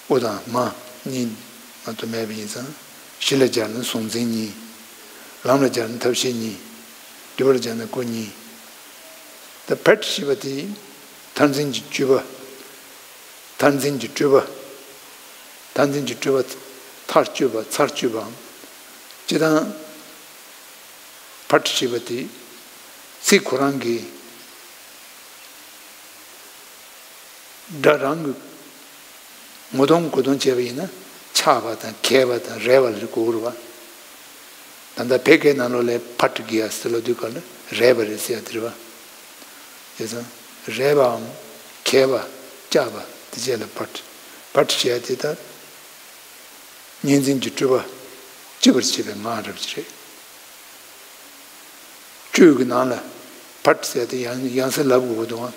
ཨོ་དང་མ་གཉིས་མ་གཏོགས་མེད་པ་ཡིན་ཙང་གཞི་ལ་སྦྱར་ན་གཟུང་འཛིན་གཉིས། ལམ་ལ་སྦྱར་ན་ཐབས་ཤེས་གཉིས། སྒྲིབ་པ་ལ་སྦྱར་ན་སྐུ་གཉིས། ད་ཕཊ་ཞེས་པ་དེ་མཐར་འཛིན་གྱི་སྤྲུལ་པ། མཐར་འཛིན་གྱི་སྤྲུལ་པ། མཐར་འཛིན་གྱི་སྤྲུལ་པ། མཐར་སྤྲུལ་པ་མཚར་སྤྲུལ་པའམ། སྤྱིར་བཏང་ཕཊ་ཞེས་པ་དེ་ཚིག་ཁོ་རང་གི་སྒྲ་རང་གི་ངོ་གདོང་གོ་གདོང་བྱས་པ་ཡིན་ན་ཆགས་པ་དང་གས་པ་དང་རེག་པ་ལ་གོ་དགོས་རེད་པ། ད་ལྟ་བོད་སྐད་ནང་ལོགས་ལ་ཕཊ་གི་ཡ་ཟེར་ལབ་དུས་སྐབས་ལ་རེག་པ་རེད་ཟེར་ཡ་དེ་རེད་པ། བྱས་ཙང་རེག་པའམ་གས་པ་བཅག་པ་དེ་བཅས་ལ་ཕཊ། ཕཊ་ཞེས་ཡ་དེ་ད་གཉིས་འཛིན་གྱི་སྤྲུལ་པ་སྤྱི་བར་བྱེད་པའི་ངག་རབ་ཅིག་རེད། བཅུད་ཀྱི་ནང་ལ་ཕཊ་ཟེར་ཏེ་ཡང་ཡང་སེ་ལབ་དགོས་འདུག་ཨང་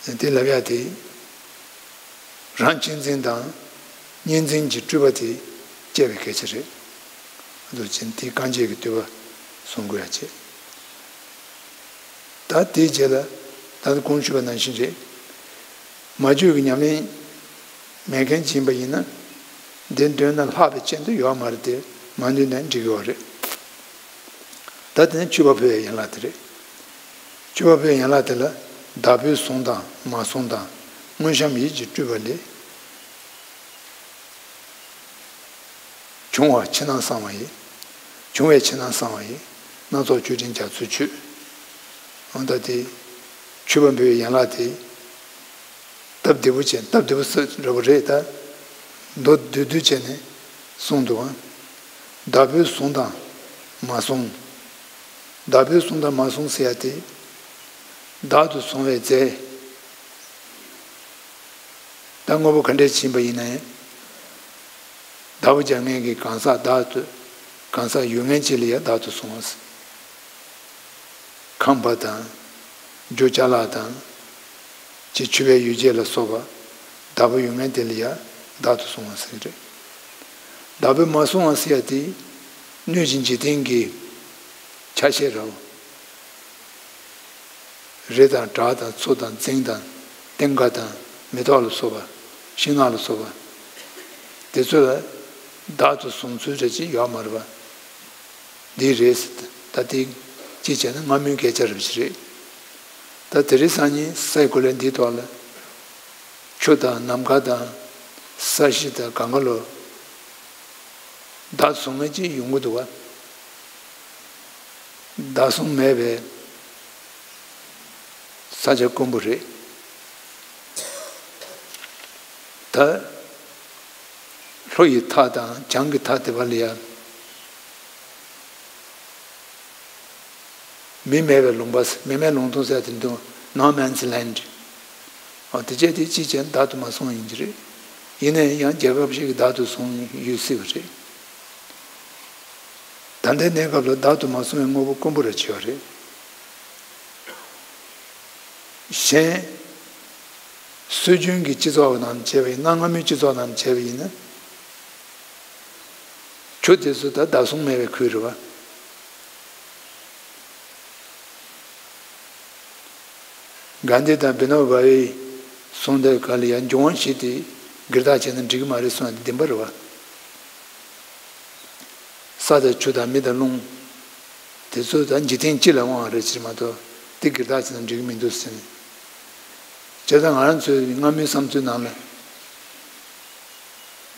དེ་ལབ་ཡ་དེ་རང་གཅེས་འཛིན་དང་གཉིས་འཛིན་གྱི་སྤྲོས་པ་དེ་བཅད་པའི་སྐད་ཆ་རེད། འདུག་ཅིང་དེ་རྐང་རྗེས་ཀྱི་བསྟོད་པ་གསུང་དགོས་ཡ་བྱེད། ད་དེའི་རྗེས་ལ་ད་ལྟ་གོང་ཞུས་པ་ནང་བཞིན་རེད། མ་བཅོས་ཀྱི་ཉམས་ལེན་མེད་མཁན་ཅིག་ཡིན་པ་ཡིན་ན། འདི་འདོན་ན་ལྷག་པའི་རྐྱེན་དུ་ཡོད་མ་རེད་དེ། མ་འདོན་ན་འགྲིག་གི་ཡོད་རེད། ད་དེ་ནི་མཆོད་པ་ཕུལ་བའི་ཡན་ལག་དེ་རེད། མཆོད་པ་ཕུལ་བའི་ཡན་ལག་དེ་ལ་བདག་པོས་བཟུང་དང་མ་བཟུང་དང་དངོས་བཤམས་ཡིད་ཀྱིས་སྤྲུལ་པ་ལས། བྱུང་བ་ཕྱི་ནང་གསང་བ་ཡི། བྱུང་བའི་ཕྱི་ནང་གསང་བ་ཡི། སྣ་ཚོགས་མཆོད་སྤྲིན་རྒྱ་མཚོས་མཆོད། འོ་ད་དེ་མཆོད་པ་འབུལ་བའི་ཡན་ལག་དེ། སྟབས་བདེ་པོ་བྱས། སྟབས་བདེ་པོ་ཟེར་འདྲ་པོ་རེད་ད། མདོར་བསྡུས་བསྡུས་བྱས་ནས་གསུངས་འདུག་ཨང་། བདག་པོས་བཟུང་དང་མ་བཟུང་། བདག་པོས་བཟུང་དང་མ་བཟུང་ཟེར་ཡ་དེ། བདག་ཏུ་བཟུང་བའི་རྫས། ད་དངོས་པོ་ག་འདྲས་ཕྱིན་པ་ཡིན་ན་ཡང་། བདག་པོ་རྒྱག་མཁན་གྱི་གང་ཟག་བདག་ཏུ། གང་ཟག་ཡོད་མཁན་ཅིག་ལ་ཡང་བདག་ཏུ་བཟུང་བ། ཁང་པ་དང་། རྒྱུ་ཅ་ལག་དང་། ཅིག་མཆོད་པའི་ཡོ་བྱད་ལ་སོགས་པ། བདག་པོ་ཡོད་མཁན་དེ་ལ་ཡང་བདག་ཏུ་བཟུང་བ་ཟེར་གྱི་རེད། བདག་པོས་མ་བཟུང་བ་ཟེར་ཡ་དེ། སྣོད་ཀྱི་འཇིག་རྟེན་གྱི་ཆ་ཤས་རེད། རི་དང་བྲག་དང་མཚོ་དང་རྫིང་དང་ལྟེང་ཀ་དང་མེ་ཏོག་ལ་སོགས་པ། ཤིང་ནགས་ལ་སོགས་པ། དེ་ཚོ་ལ་བདག་ཏུ་བཟུང་ཚུལ་རེ་ཅིག་ཡོད་མ་རེད་པ། འདི་རེད་ཟེར། ད་དེ་གཅིག་བྱས་ན་སྔ་མོའི་སྐད་ཆ་རེ་ཅིག་རེད། ད་དེ་རིང་སང་ཉིན་སའི་གོ་ལའི་འདིའི་ཐོག་ལ། ཆུ་དང་ནམ་མཁའ་དང་། ས་གཞི་དང་གང་ག་ལོ། བདག་བཟུང་མཁན་ཅིག་ཡོང་གི་འདུག་ག་བདག་བཟུང་མེད་པའི་ས་ཆ་དཀོན་པོ་རེད། ད་ལྷོ་ཡི་མཐའ་དང་བྱང་གི་མཐའ་དེ་བར་ལ་ཡ། མི་མེད་པའི་ལུང་པ། མི་མེད་ལུང་སྟོང་ཟེར་དེ་འདུག No man's land། ཨ་དེ་བྱས་དེ་ཅིའི་ཕྱིར་བདག་ཏུ་མ་བཟུང་ཡིན་གྱི་རེད། ཡིན་ནའི་ཡང་རྒྱལ་ཁབ་ཞིག་གིས་བདག་ཏུ་བཟུང་ཡོད་སྲིད་པ་རེད། ད་ལྟའི་གནས་སྐབས་ལ་བདག་ཏུ་མ་བཟུང་བའི་དངོས་པོ་དཀོན་པོ་རེ་ཅིག་ཡོད་རེད། གཞན། སྲོལ་རྒྱུན་གྱི་སྤྱི་ཚོགས་ནང་བྱས་པ་ཡིན་ན། སྔ་མོའི་སྤྱི་ཚོགས་ནང་བྱས་པ་ཡིན་ན། ཆུ་དེ་ཚོ་ད་བདག་བཟུང་མེད་པའི་ཁུལ་རེད་པ། གྷན་དྷི་དང་བི་ནོ་བྷ་ཝེ་གསུངས་དེ་ག་ལ་ཡང་འབྱུང་བ་བཞི་དེ་སྒེར་བདག་བྱས་ན་འགྲིག་གི་མ་རེད་གསུངས་ཡ་དེ་བདེན་པ་རེད་པ། ས་དང་ཆུ་དང་མེ་དང་རླུང་། དེ་ཚོ་ད་འཇིག་རྟེན་སྤྱི་ལ་དབང་བ་རེད་ཅེས་མ་གཏོགས་དེ་སྒེར་བདག་བྱས་ན་འགྲིག་གི་མི་འདུག་ཟེར་ནས། བྱས་ཙང་ང་རང་ཚོའི་སྔ་མོའི་བསམ་ཚུལ་ནང་ལ།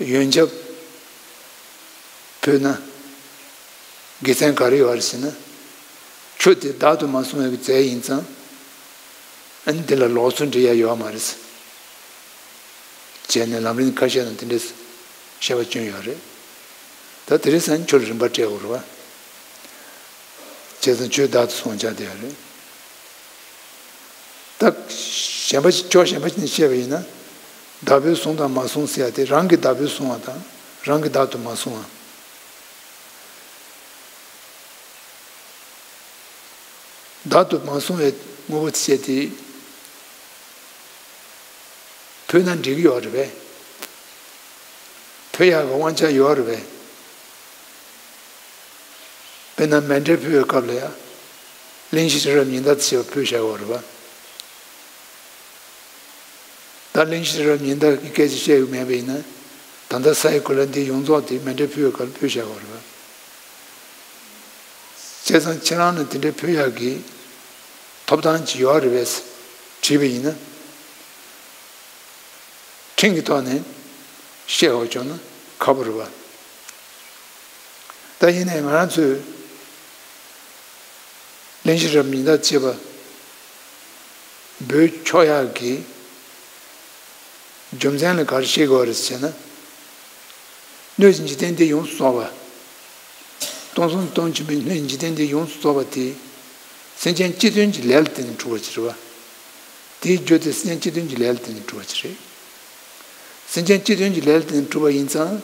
ཡོན་ཆབ་ཕུལ་ན་དགེ་མཚན་ག་རེ་ཡོད་རེད་ཟེར་ན། ཆུ་དེ་བདག་ཏུ་མ་བཟུང་བའི་རྫས་ཡིན་ཙང་། ཨ་ནི་དེ་ལ་ལོགས་སུ་འདྲི་ཡ་ཡོད་མ་རེད་ཟེར། བྱས་ནས་ལམ་རིམ་ཁ་ཤས་ནང་དེ་འདྲའི་བཤད་པ་བྱུང་ཡོད་རེད། ད་དེ་རིང་སང་ཆུ་ལ་རིམ་པ་སྤྲད་དགོས་རེད་པ། བྱས་ཙང་ཆུ་བདག་ཏུ་བཟུང་བྱ་དེ་ཡོད་རེད། ད་གཞན་པ་ཕྱོགས་གཞན་པ་ཞིག་ནས་བཤད་པ་ཡིན་ན། བདག་པོས་བཟུང་དང་མ་བཟུང་ཟེར་ཡ་དེ་རང་གིས་བདག་པོས་བཟུང་བ་དང་རང་གིས་བདག་ཏུ་མ་བཟུང་བ། བདག་ཏུ་མ་བཟུང་བའི་དངོས་པོ་དེ་བྱས་ཏེ། ཕུལ་ན་འགྲིག་གི་ཡོད་རེད་པས། ཕུལ་ཡག་གི་དབང་ཆ་ཡོད་རེད་པས། དཔེར་ན་མཎྜལ་ཕུལ་བའི་སྐབས་ལ་ཡང་། གླིང་བཞི་རི་རབ་ཉི་ཟླ་ཞེས་པ་ཕུལ་བཞག་ཡོད་རེད་པ། ད་གླིང་བཞི་རི་རབ་ཉི་ཟླ་གི་སྐད་ཆ་བཤད་ཡོད་མེད་པ་ཡིན་ན། ད་ལྟ་སའི་གོ་ལ་འདི་ཡོངས་རྫོགས་དེ་མཎྜལ་ཕུལ་བའི་སྐབས་ལ་ཕུལ་བཞག་ཡོད་རེད་པ། བྱས་ཙང་ཁྱེད་རང་ལ་དེ་འདྲའི་ཕུལ་ཡག་གི་ཐོབ་ཐང་ཅིག་ཡོད་རེད་པས་དྲིས་པ་ཡིན་ན། ཁྲིམས་ཀྱི་ཐོག་ནས་བཤད་འོ་བྱུང་ན་ཁག་པོ་རེད་པ། ད་ཡིན་ནའི་ང་རང་ཚོས་གླིང་བཞི་རབ་ཉི་ཟླ་ཅེས་པ་འབོད་ཆོག་ཡག་གི་རྒྱུ་མཚན་ལ་ག་རེ་བཤད་དགོས་རེད་ཟེར་ན། སྣོད་ཀྱི་འཇིག་རྟེན་འདི་ཡོངས་སུ་རྫོགས་པ། སྟོང་གསུམ་སྟོང་ཆེན་པོའི་སྣོད་ཀྱི་འཇིག་རྟེན་འདི་ཡོངས་སུ་རྫོགས་པ་དེ། སེམས་ཅན་སྤྱི་མཐུན་གྱི་ལས་ལ་བརྟེན་ནས་གྲུབ་པ་ཅིག་རེད་པ། དེའི་རྒྱུ་དེ་སེམས་ཅན་སྤྱི་མཐུན་གྱི་ལས་ལ་བརྟེན་ནས་གྲུབ་པ་ཅིག་རེད། སེམས་ཅན་སྤྱི་མཐུན་གྱི་ལས་ལ་བརྟེན་ནས་གྲུབ་པ་ཡིན་ཙང་།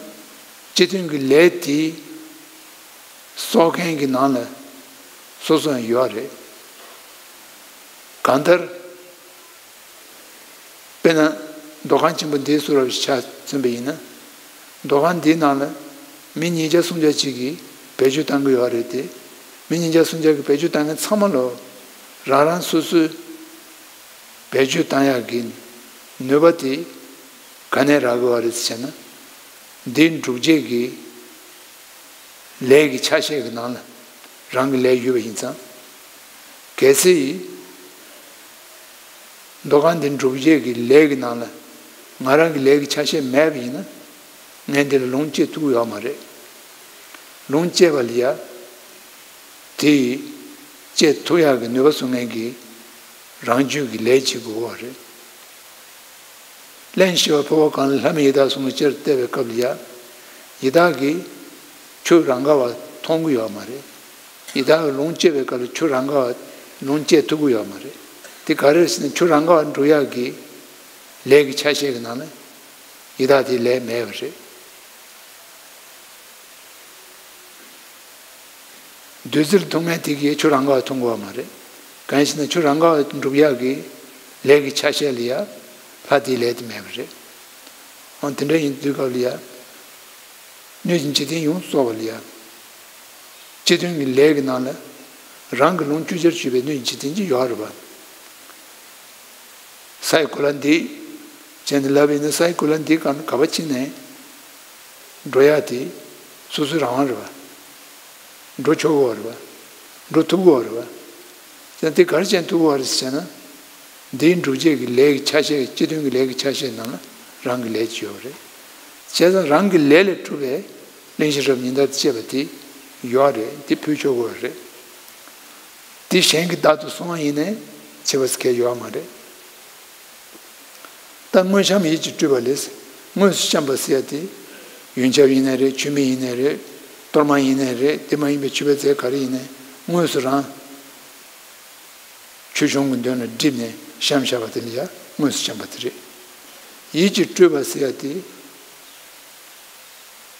སྤྱི་མཐུན་གྱི་ལས་དེ་གསོག་མཁན་གྱི་ནང་ལ་སོ་སོ་ཡང་ཡོད་རེད། གང་ལྟར། དཔེར་ན་མདོ་ཁམས་ཆེན་པོ་འདིའི་བཟོ་འདྲ་ཞིག་ཆ་མཚོན་པ་ཡིན་ན། མདོ་ཁམས་འདིའི་ནང་ལ་མི་ཉིས་བརྒྱ་སུམ་བརྒྱ་ཅིག་གིས་བེད་སྤྱོད་གཏང་གི་ཡོད་རེད་དེ། མི་ཉིས་བརྒྱ་སུམ་བརྒྱ་གིས་བེད་སྤྱོད་གཏང་མཁན་ཚང་མ་ལོ། རང་རང་སོ་སོའི་བེད་སྤྱོད་གཏང་ཡག་གི་ནུས་པ་དེ་ག་ནས་རག་གི་ཡོད་རེད་ཟེར་ན། འདིའི་འབྲུག་རྒྱས་ཀྱི་ལས་ཀྱི་ཆ་ཤས་ཀྱི་ནང་ལ་རང་གི་ལས་ཡོད་པ་ཡིན་ཙང་། གལ་སྲིད་མདོ་ཁམས་འདི་འབྲུག་རྒྱས་ཀྱི་ལས་ཀྱི་ནང་ལ་ང་རང་གི་ལས་ཀྱི་ཆ་ཤས་མེད་པ་ཡིན་ན། ངས་འདི་ལ་ལུང་བསྐྱེད་ཐུབ་ཀྱི་ཡོད་མ་རེད། ལུང་བསྐྱེད་པ་ལ་ཡ། དེ་བསྐྱེད་ཐུབ་ཡག་གི་ནུས་པ་བཟོ་མཁན་གྱི་རང་རྒྱུད་ཀྱི་ལས་བྱེད་དགོས་པ་རེད། གླེན་ཞི་བ་ཕོ་བ་གང་ལ་ལྷ་མིན་ཡི་དྭགས་གསུམ་ལ་ཅེར་བལྟས་པའི་སྐབས་ལ་ཡ། ཡི་དྭགས་ཀྱིས་ཆུ་རང་ག་བ་མཐོང་གི་ཡོད་མ་རེད། ཡི་དྭགས་ཀྱིས་ལུང་བསྐྱེད་པའི་སྐབས་ལ་ཆུ་རང་ག་བ་ལུང་བསྐྱེད་ཐུབ་ཀྱི་ཡོད་མ་རེད། དེ་ག་རེ་རེད་ཟེར་ན་ཆུ་རང་ག་བ་འགྲོ་ཡག་གི་ལས་ཀྱི་ཆ་ཤས་ཀྱི་ནང་ན་ཡི་དྭགས་དེའི་ལས་མེད་པ་རེད། བདུད་རྩིར་ཐུག་མཁན་དེ་གིས་ཆུ་རང་ག་བ་འཐུང་དགོས་པ་མ་རེད། གང་ཡིན་ཟེར་ན་ཆུ་རང་ག་བ་འགྲུབ་ཡག་གི་ལས་ཀྱི་ཆ་ཤས་ལ་ཡ་ལྷ་དེའི་ལས་དེ་མེད་པ་རེད། འོ་དེ་འདྲ་ཡིན་དུས་སྐབས་ལ་ཡ། སྣོད་ཀྱི་འཇིག་རྟེན་ཡོངས་སུ་རྫོགས་པ་ལ་ཡ། སྤྱི་དོན་གྱི་ལས་ཀྱི་ནང་ལ་རང་གི་ལུང་བཅུ་ཆར་གྱུར་པའི་སྣོད་ཀྱི་འཇིག་རྟེན་གྱི་ཡོད་རེད་པ། སའི་གོ་ལ་འདི་བྱས་ནས་ལབ་ཡིན་ན་སའི་གོ་ལ་འདི་ག་ག་པ་ཕྱིན་ནས་འགྲོ་ཡག་དེ་སོ་སོའི་རང་དབང་རེད་པ། འགྲོ་ཆོག་གི་ཡོད་རེད་པ། འགྲོ་ཐུབ་ཀྱི་ཡོད་རེད་པ། བྱས་ན་དེ་ག་རེ་བྱས་ནས་ཐུབ་ཀྱི་ཡོད་རེད་ཟེར་ན། འདིའི་འགྲུབ་བྱེད་ཀྱི་ལས་ཀྱི་ཆ་ཤས་སྤྱི་དོན་གྱི་ལས་ཀྱི་ཆ་ཤས་ནང་ལ་རང་གི་ལས་ཀྱི་ཡོད་རེད། བྱས་ཙང་རང་གི་ལས་ལས་གྲུབ་པའི་གླེན་ཞི་རབ་ཉི་ཟླ་བཅས་པ་དེ་ཡོད་རེད། དེ་ཕུལ་ཆོག་གི་ཡོད་རེད། དེ་གཞན་གྱིས་བདག་ཏུ་སོང་བ་ཡིན་ནའི་ཕྱི་བ་ཟེར་མཁན་ཡོད་མ་རེད། ད་དངོས་བཤམས་ཡིད་ཀྱིས་སྤྲུལ་པ་ལས། དངོས་སུ་བཤམས་པ་ཟེར་ཡ་དེ། ཡོན་ཆབ་ཡིན་ནའི་རེད། མཆོད་མེ་ཡིན་ནའི་རེད། གཏོར་མ་ཡིན་ནའི་རེད། དེ་མ་ཡིན་པའི་མཆོད་པའི་རྫས་ག་རེ་ཡིན་ནའི་དངོས་སུ་རང་ཆོས་སྐྱོང་གི་མདུན་ལ་བསྒྲིབས་ནས་བཤམས་བཞག་པ་དེ་ལ་ཡ་དངོས་སུ་བཤམས་པ་དེ་རེད། ཡིད་ཀྱིས་སྤྲུལ་པ་ཟེར་ཡ་དེ།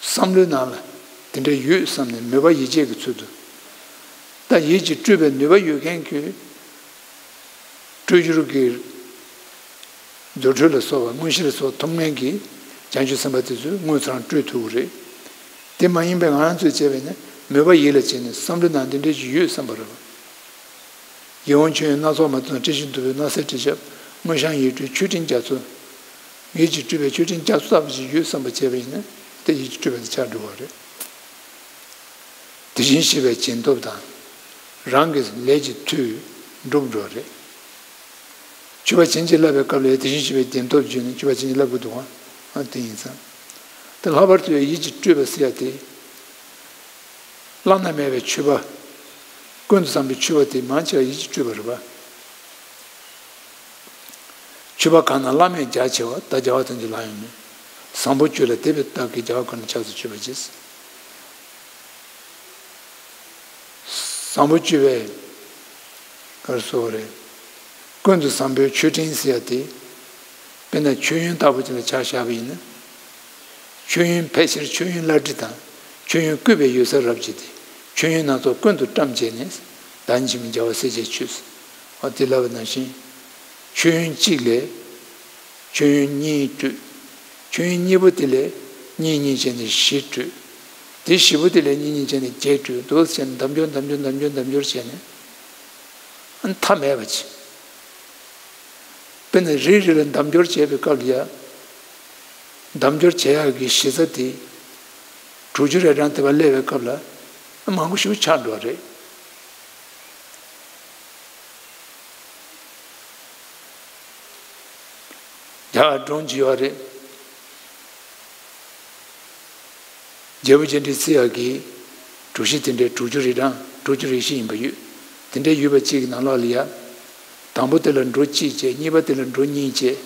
བསམ་བློའི་ནང་ལ་དེ་འདྲ་ཡོད་བསམ་ནས་མོས་པ་ཡིད་ཆེས་ཀྱི་ཚུལ་དུ། ད་ཡིད་ཀྱིས་སྤྲུལ་པའི་ནུས་པ་ཡོད་མཁན་གྱི་སྤྲུལ་སྒྱུར་གྱི་རྫུ་འཕྲུལ་ལ་སོགས་པ་དངོས་གཞི་ལ་སོགས་ཐུབ་མཁན་གྱི་བྱང་ཆུབ་སེམས་དཔའ་དེ་ཚོས་དངོས་སུ་རང་སྤྲུལ་ཐུབ་ཀྱི་རེད། དེ་མ་ཡིན་པའི་ང་རང་ཚོས་བྱས་པས་ནི་མོས་པ་ཡིད་ལ་བྱས་ནས་བསམ་བློའི་ནང་འདི་འདྲ་ཞིག་ཡོད་བསམ་པ་རེད་པ། ཡིད་འོང་མཆོད་ཡོན་སྣ་ཚོགས་མ་བཏུང་། སྤྲིན་བཞིན་དུ་འཕེལ་སྣང་གསལ་དྲི་ཆབ། དངོས་བཤམས་ཡིད་སྤྲུལ་མཆོད་སྤྲིན་རྒྱ་མཚོ། ཡིད་ཀྱིས་སྤྲུལ་པའི་མཆོད་སྤྲིན་རྒྱ་མཚོ་ལྟ་བུ་ཞིག་ཡོད་བསམ་པ་བྱས་པ་ཡིན་ན་དེ་ཡིད་ཀྱིས་སྤྲུལ་པ་དེ་ཆགས་འགྲོ་བ་རེད། དེ་བཞིན་གཤེགས་པའི་སྦྱིན་སྟོབས་དང་། རང་གི་ལས་ཀྱི་མཐུས་འགྲུབ་འགྲོ་རེད། མཆོད་པ་བྱིན་གྱིས་བརླབས་པའི་སྐབས་ལ་དེ་བཞིན་གཤེགས་པའི་བདེན་སྟོབས་བརྗོད་ནས་མཆོད་པ་བྱིན་གྱིས་བརླབ་དགོས་འདུག་ག་ཨ་དེ་ཡིན་ཙང་། དེ་ལྷག་པར་དུ་ཡིད་ཀྱིས་སྤྲུལ་པ་ཟེར་ཡ་དེ། བླ་ན་མེད་པའི་མཆོད་པ། ཀུན་ཏུ་བཟང་པོའི་མཆོད་པ་དེ་མང་ཆེ་བ་ཡིད་ཀྱིས་སྤྲུལ་པ་རེད་པ། མཆོད་པ་གང་ན་བླ་མེད་རྒྱ་ཆེ་བ། ད་རྒྱལ་བ་ཐམས་ཅད་ལ་ཡང་མོས། བཟང་པོ་སྤྱོད་ལ་དད་པའི་སྟབས་ཀྱིས། རྒྱལ་བ་ཀུན་ལ་ཕྱག་འཚལ་མཆོད་པར་བགྱི། བཟང་པོ་སྤྱོད་པའི་ག་རེ་ཟེར་དགོས་རེད། ཀུན་ཏུ་བཟང་པོའི་མཆོད་སྤྲིན་ཟེར་ཡ་དེ། དཔེར་ན་མཆོད་ཡོན་ལྟ་བུ་ཅིག་ལ་ཆ་བཞག་པ་ཡིན་ན། མཆོད་ཡོན་ཕལ་ཆེར་མཆོད་ཡོན་བླ་བྲེ་དང་མཆོད་ཡོན་བཀོད་པའི་ཡོད་ས་རབ་ཅིག་སྟེ། མཆོད་ཡོན་སྣ་ཚོགས་ཀུན་ཏུ་བཀྲམ་བྱས་ནས། བདག་ཉིད་འཆི་མེད་རྒྱལ་བ་སྲས་བཅས་མཆོད། འོ་དེ་ལབ་པ་ནང་བཞིན། མཆོད་ཡོན་གཅིག་ལས་མཆོད་ཡོན་གཉིས་སྤྲུལ། མཆོད་ཡོན་གཉིས་པོ་དེ་ལས་གཉིས་གཉིས་བྱས་ནས་བཞི་སྤྲུལ། དེ་བཞི་པོ་དེ་ལས་གཉིས་གཉིས་བྱས་ནས་བརྒྱད་སྤྲུལ། འདུག་སེ་བྱས་ནས་འདམ་སྐྱོར་འདམ་སྐྱོར་འདམ་སྐྱོར་འདམ་སྐྱོར་བྱས་ནས། ཨ་ནི་མཐའ་མེད་པ་ཅིག་དཔེར་ན་རེ་རེ་ལ་འདམ་སྐྱོར་བྱས་པའི་སྐབས་ལ་ཡ། འདམ་སྐྱོར་བྱེད་ཡག་གི་གཞི་རྩ་དེ། དྲུག་ཅུ་རེ་གྲངས་དེ་བ་སླེབས་པའི་སྐབས་ལ་མང་པོ་ཞིག་ཆགས་འགྲོ་བ་རེད། རྒྱ་གར་སྒྲུང་ཅིག་ཡོད་རེད། རྒྱལ་པོ་རྒྱས་འབྲིང་བརྩི་ཡག་གི་གྲུ་བཞི་དེ་འདྲའི་དྲུག་ཅུ་རེ་གྲངས་དྲུག་ཅུ་རེ་བཞི་ཡིན་པ་ཡོད། དེ་འདྲའི་ཡོད་པ་གཅིག་གི་ནང་ལོགས་ལ་ཡ། དང་པོ་དེ་ལ་འབྲུ་གཅིག་བྱས། གཉིས་པ་དེ་ལ་འབྲུ་གཉིས་བྱས།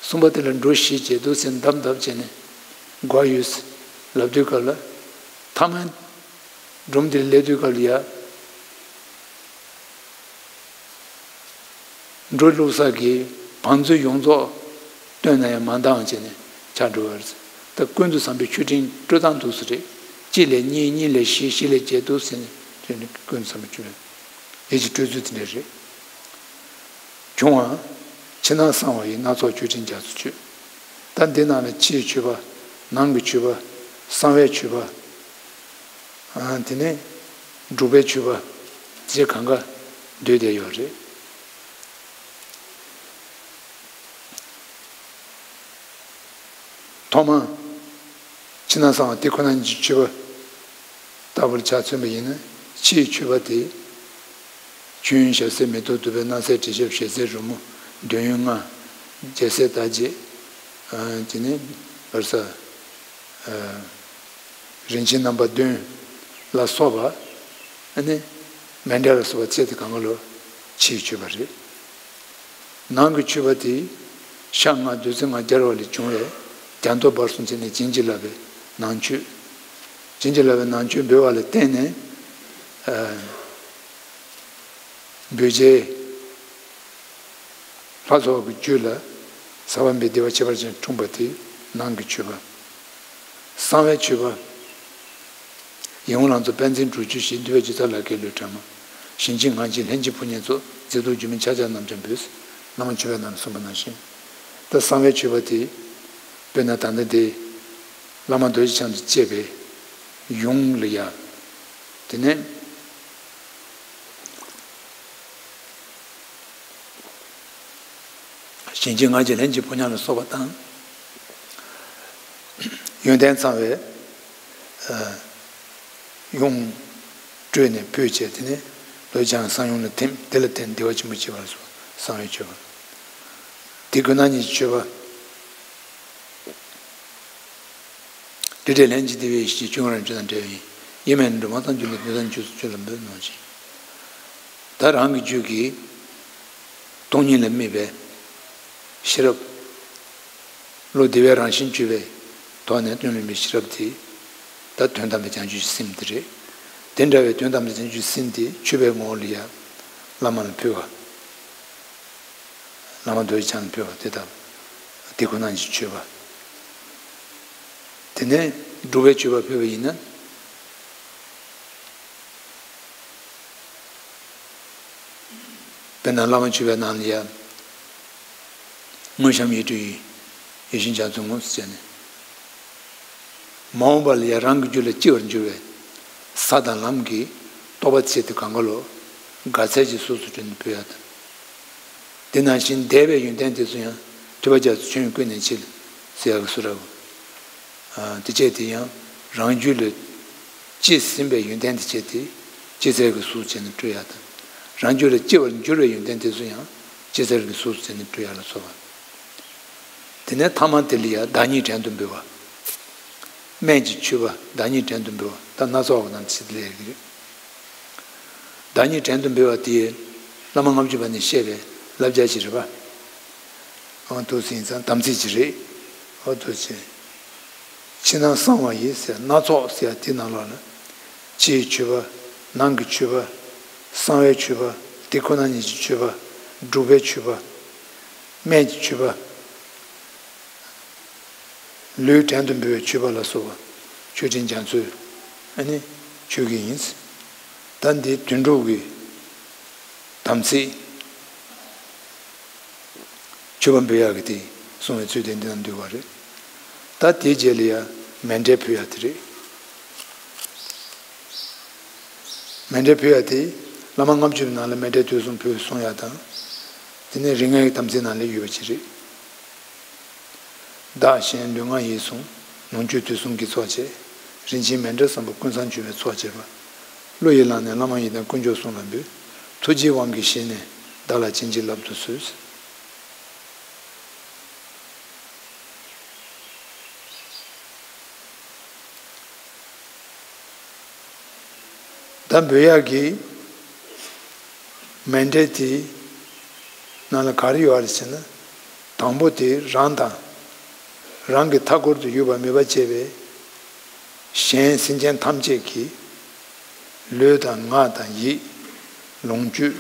གསུམ་པ་དེ་ལ་འབྲུ་བཞི་བྱས། འདུག་སེ་འདམ་འདམ་བྱས་ནས་འགོ་ཡོད་ལབ་དུས་སྐབས་ལ། ཐ་མ་སྒྲུང་འདིར་སླེབས་དུས་སྐབས་ལ་ཡ། འབྲུ་བླུགས་ས་གི་བང་མཛོད་ཡོངས་རྫོགས་བཏོན་ན་ཡང་མ་འདང་བྱས་ནས་ཆགས་འགྲོ་བ་རེད། ད་ཀུན་ཏུ་བཟང་པོའི་མཆོད་སྤྲིན་སྤྲོད་སྟངས་འདུག་སེ་རེད། གཅིག་ལས་གཉིས། གཉིས་ལས་བཞི། བཞི་ལས་བརྒྱད། འདུག་སེ་ནས་དེ་ནི་ཀུན་ཏུ་བཟང་པོའི་མཆོད་པའི་ཡིད་ཀྱི་སྤྲོད་ཚུལ་དེ་འདྲ་རེད། བྱུང་བ། ཕྱི་ནང་གསང་བ་ཡི། སྣ་ཚོགས་མཆོད་སྤྲིན་རྒྱ་མཚོ་མཆོད། ད་འདི་ནང་ལ་ཕྱིའི་མཆོད་པ། ནང་གི་མཆོད་པ། གསང་བའི་མཆོད་པ། ཨ། དེ་ནས་སྒྲུབ་པའི་མཆོད་པ་ཅེས་གང་ག་འདུས་བསྡད་ཡོད་རེད། ཐོག་མར་ཕྱི་ནང་གསང་བ་དེ་ཁོ་ན་ཉིད་ཀྱི་མཆོད་པ་ལྟ་བུར་ཆ་མཚོན་པ་ཡིན་ན། ཕྱིའི་མཆོད་པ་དེ། མཆོད་ཡོན་ཞབས་བསིལ་མེ་ཏོག་བདུག་སྤོས་སྣང་གསལ་དྲི་ཞབས་ཞལ་ཟས་རོལ་མོ་འདོན་ཡོན་ལྔ། རྒྱལ་སྲས་རྟགས་བརྒྱད། ཨ། དེ་ནས་བར་ས། ཨ། རིན་ཆེན་རྣམ་པ་བདུན་ལ་སོགས་པ། ཨ་ནི་མཎྜལ་ལ་སོགས་པ་བཅས་དེ་གང་ག་ལོ་ཕྱིའི་མཆོད་པ་རེད། ནང་གི་མཆོད་པ་དེ་ཞག་ལྔ་བདུད་རྩི་ལྔ་སྦྱར་བ་ལས་བྱུང་བའི་རྒྱ་མདོ་འབར་གསུམ་བྱས་ནས་བྱིན་གྱིས་བརླབས་པའི་ནང་མཆོད། བྱིན་གྱིས་བརླབས་པའི་ནང་མཆོད་འབུལ་བ་ལ་བརྟེན་ནས། ཨ། འབུལ་བྱའི་ལྷ་ཚོགས་ཀྱི་རྒྱུད་ལ་ཟབ་པ་འབད་བདེ་བ་ཁྱད་པར་ཅན་འཁྲུངས་པ་དེ་ནང་གི་མཆོད་པ། གསང་བའི་མཆོད་པ། ཡིད་འོང་ལང་ཚོ་པཎ་ཆེན་དྲུག་ཅུ་བཞི། འདུས་པའི་སྒྱུ་རྩལ་ལ་དགའི་བློས་བཀྲ་མ། བྱིན་གྱིས་ངང་ཅིག་ལྷན་ཅིག་ཕོ་ཉའི་ཚོགས། མཛེས་སྡུག་སྒྱུ་མའི་ཕྱག་རྒྱ་རྣམས་ཀྱང་འབུལ། བླ་མ་མཆོད་པའི་ནང་ལ་གསུངས་པ་ནང་བཞིན། ད་གསང་བའི་མཆོད་པ་དེ། དཔེར་ན་ད་ལྟ་འདི་བླ་མ་རྡོ་རྗེ་འཆང་དང་བཅས་པའི་ཡུམ་ལ་ཡ། དེ་ནས། བྱིན་གྱིས་ངང་ཅིག་ལྷན་ཅིག་ཕོ་ཉ་ལ་སོགས་པ་དང་། ཡོན་ཏན་ཚང་བའི། ཨ། ཡུམ་སྤྲོས་ནས་ཕུལ་བྱས། དེ་ནས་རྡོ་རྗེ་འཆང་གསང་ཡུམ་ལ་ཐིམ། དེ་ལ་བརྟེན་བདེ་བ་ཆེན་པོ་སྐྱེ་བ་ལ་སོགས་གསང་བའི་མཆོད་པ། དེ་ཁོ་ན་ཉིད་ཀྱི་མཆོད་པ། དེ་འདྲའི་ལྷན་ཅིག་བདེ་བའི་ཡེ་ཤེས་ཀྱིས། སྐྱེ་བོ་རང་གི་སྤྱོད་དང་བྲལ་བའི་ཡུལ། ཡེ་མེད་ནས་འགྲོ་མ་ཐམས་ཅད་ལ། འདོད་དང་ཕྱོགས་སུ་སྤྱོད་ལ་འབུལ་གནང་ཞིང་། ད་རང་གི་རྒྱུད་ཀྱི་སྟོང་ཉིད་ལ་དམིགས་པའི་ཤེས་རབ། བློ་བདེ་བའི་རང་བཞིན་གྱུར་པའི་ཐོག་ནས་སྟོང་ཉིད་ལ་དམིགས་པའི་ཤེས་རབ་དེ། ད་དོན་དམ་པའི་བྱང་ཆུབ་ཀྱི་སེམས་དེ་རེད། དེ་འདྲ་བའི་དོན་དམ་པའི་བྱང་ཆུབ་ཀྱི་སེམས་དེ་མཆོད་པའི་ངོ་བོ་ལ་ཡ་བླ་མ་ལ་ཕུལ་བ། བླ་མ་རྡོ་རྗེ་འཆང་ལ་ཕུལ་བ་དེ་དང་། དེ་ཁོ་ན་ཉིད་ཀྱི་མཆོད་པ། དེ་ནས་སྒྲུབ་པའི་མཆོད་པ་ཕུལ་བ་ཡིན་ན། དཔེར་ན་བླ་མ་མཆོད་པའི་ནང་ལ་ཡ། དངོས་བཤམས་ཡིད་སྤྲུལ་ཡིད། ཡིད་བཞིན་རྒྱ་མཚོའི་ངོས་སུ་བྱས་ནས། མ་འོངས་པ་ལ་ཡ་རང་གི་རྒྱུད་ལ་སྐྱེ་བར་འགྱུར་བའི་ས་དང་ལམ་གྱི་རྟོགས་པ་བྱེད་དེ་གང་ག་ལོ་དགའ་ཚལ་གྱི་གཟུགས་སུ་སྤྲུལ་ནས་ཕུལ་ཡ་དང་། དེ་ནང་བཞིན་འདས་པའི་ཡོན་ཏན་དེ་ཚོ་ཡང་ཐོས་པ་རྒྱ་མཚོས་ཆོས་དབྱིངས་བཀོད་ནས་མཆིས་ཟེར་ཡག་གི་སུ་ར་བོ། ཨ། དེ་བྱས་དེ་ཡང་རང་རྒྱུད་ལ་སྐྱེས་ཟིན་པའི་ཡོན་ཏན་དེ་བྱས་དེ་སྐྱེད་ཚལ་གྱི་གཟུགས་བྱས་ནས་སྤྲུལ་ཡ་དང་། རང་རྒྱུད་ལ་སྐྱེ་བར་འགྱུར་བའི་ཡོན་ཏན་དེ་ཚོ་ཡང་སྐྱེད་ཚལ་གྱི་གཟུགས་བྱས་ནས་སྤྲུལ་ཡ་ལ་སོགས་པ། དེ་ནས་ཐ་མ་དེ་ལ་ཡང་བདག་ཉིད་བྲན་དུ་འབུལ་བ། སྨན་གྱི་མཆོད་པ་བདག་ཉིད་བྲན་དུ་འབུལ་བ། ད་སྣ་ཚོགས་པ་རྣམས་ཕྱིར་ལས་ཀྱི་རེད། བདག་ཉིད་བྲན་དུ་འབུལ་བ་དེ་བླ་མ་ལྔ་བཅུ་པ་ནས་བཤད་པའི་བསླབ་བྱ་ཞིག་རེད་པ། འོ་འདུག་སེ་ཡིན་ཙང་དམ་ཚིག་ཅིག་རེད། འོ་འདུག་སེ། ཕྱི་ནང་གསང་བ་ཡི་ཟེར། སྣ་ཚོགས་ཟེར་དེ་ནང་ལོགས་ལ། ཕྱིའི་མཆོད་པ། ནང་གི་མཆོད་པ། གསང་བའི་མཆོད་པ། དེ་ཁོ་ན་ཉིད་ཀྱི་མཆོད་པ། སྒྲུབ་པའི་མཆོད་པ། སྨན་གྱི་མཆོད་པ། ལུས་བྲན་དུ་འབུལ་བའི་མཆོད་པ་ལ་སོགས་པ་མཆོད་སྤྲིན་རྒྱ་མཚོས་ཨ་ནི་མཆོད་ཀྱི་ཡིན། ད་འདི་དོན་གྲུབ་ཀྱི་དམ་ཚིག་མཆོད་པ་འབུལ་ཡག་གི་དེ་གསུང་བའི་ཚུལ་དེ་འདི་ན་འདུས་པ་རེད། ད་དེའི་རྗེས་ལ་ཡང་མཎྜལ་ཕུལ་ཡག་དེ་རེད། མཎྜལ་ཕུལ་ཡག་དེ་བླ་མ་ལྔ་བཅུ་པའི་ནང་ལ་མཎྜལ་དུས་གསུམ་ཕུལ་གསུང་ཡག་དང་། དེ་ནས་རིགས་ལྔའི་དམ་ཚིག་ནང་ལ་ཡོད་པ་ཅིག་རེད། བདག་གཞན་ལུས་ངག་ཡིད་གསུམ། ལོངས་སྤྱོད་དུས་གསུམ་གྱི་ཚོགས་བཅས། རིན་ཆེན་མཎྜལ་བསམ་པ་ཀུན་བཟང་མཆོད་པའི་ཚོགས་བཅས་པ། བློ་ཡིས་བླངས་ནས་བླ་མ་ཡི་དམ་དཀོན་མཆོག་གསུམ་ལ་འབུལ། ཐུགས་རྗེའི་དབང་གིས་བཞེས་ནས་བདག་ལ་བྱིན་གྱིས་བརླབ་ཏུ་གསོལ། ད་འབུལ་ཡག་གི་མཎྜལ་དེའི་ནང་ལ་ག་རེ་ཡོད་རེད་ཟེར་ན། དང་པོ་དེ་རང་དང་། རང་གི་མཐའ་འཁོར་དུ་ཡོད་པ་མོས་པ་བྱས་པའི་གཞན་སེམས་ཅན་ཐམས་ཅད་ཀྱི་ལུས་དང་ངག་དང་ཡིད། ལོངས་སྤྱོད་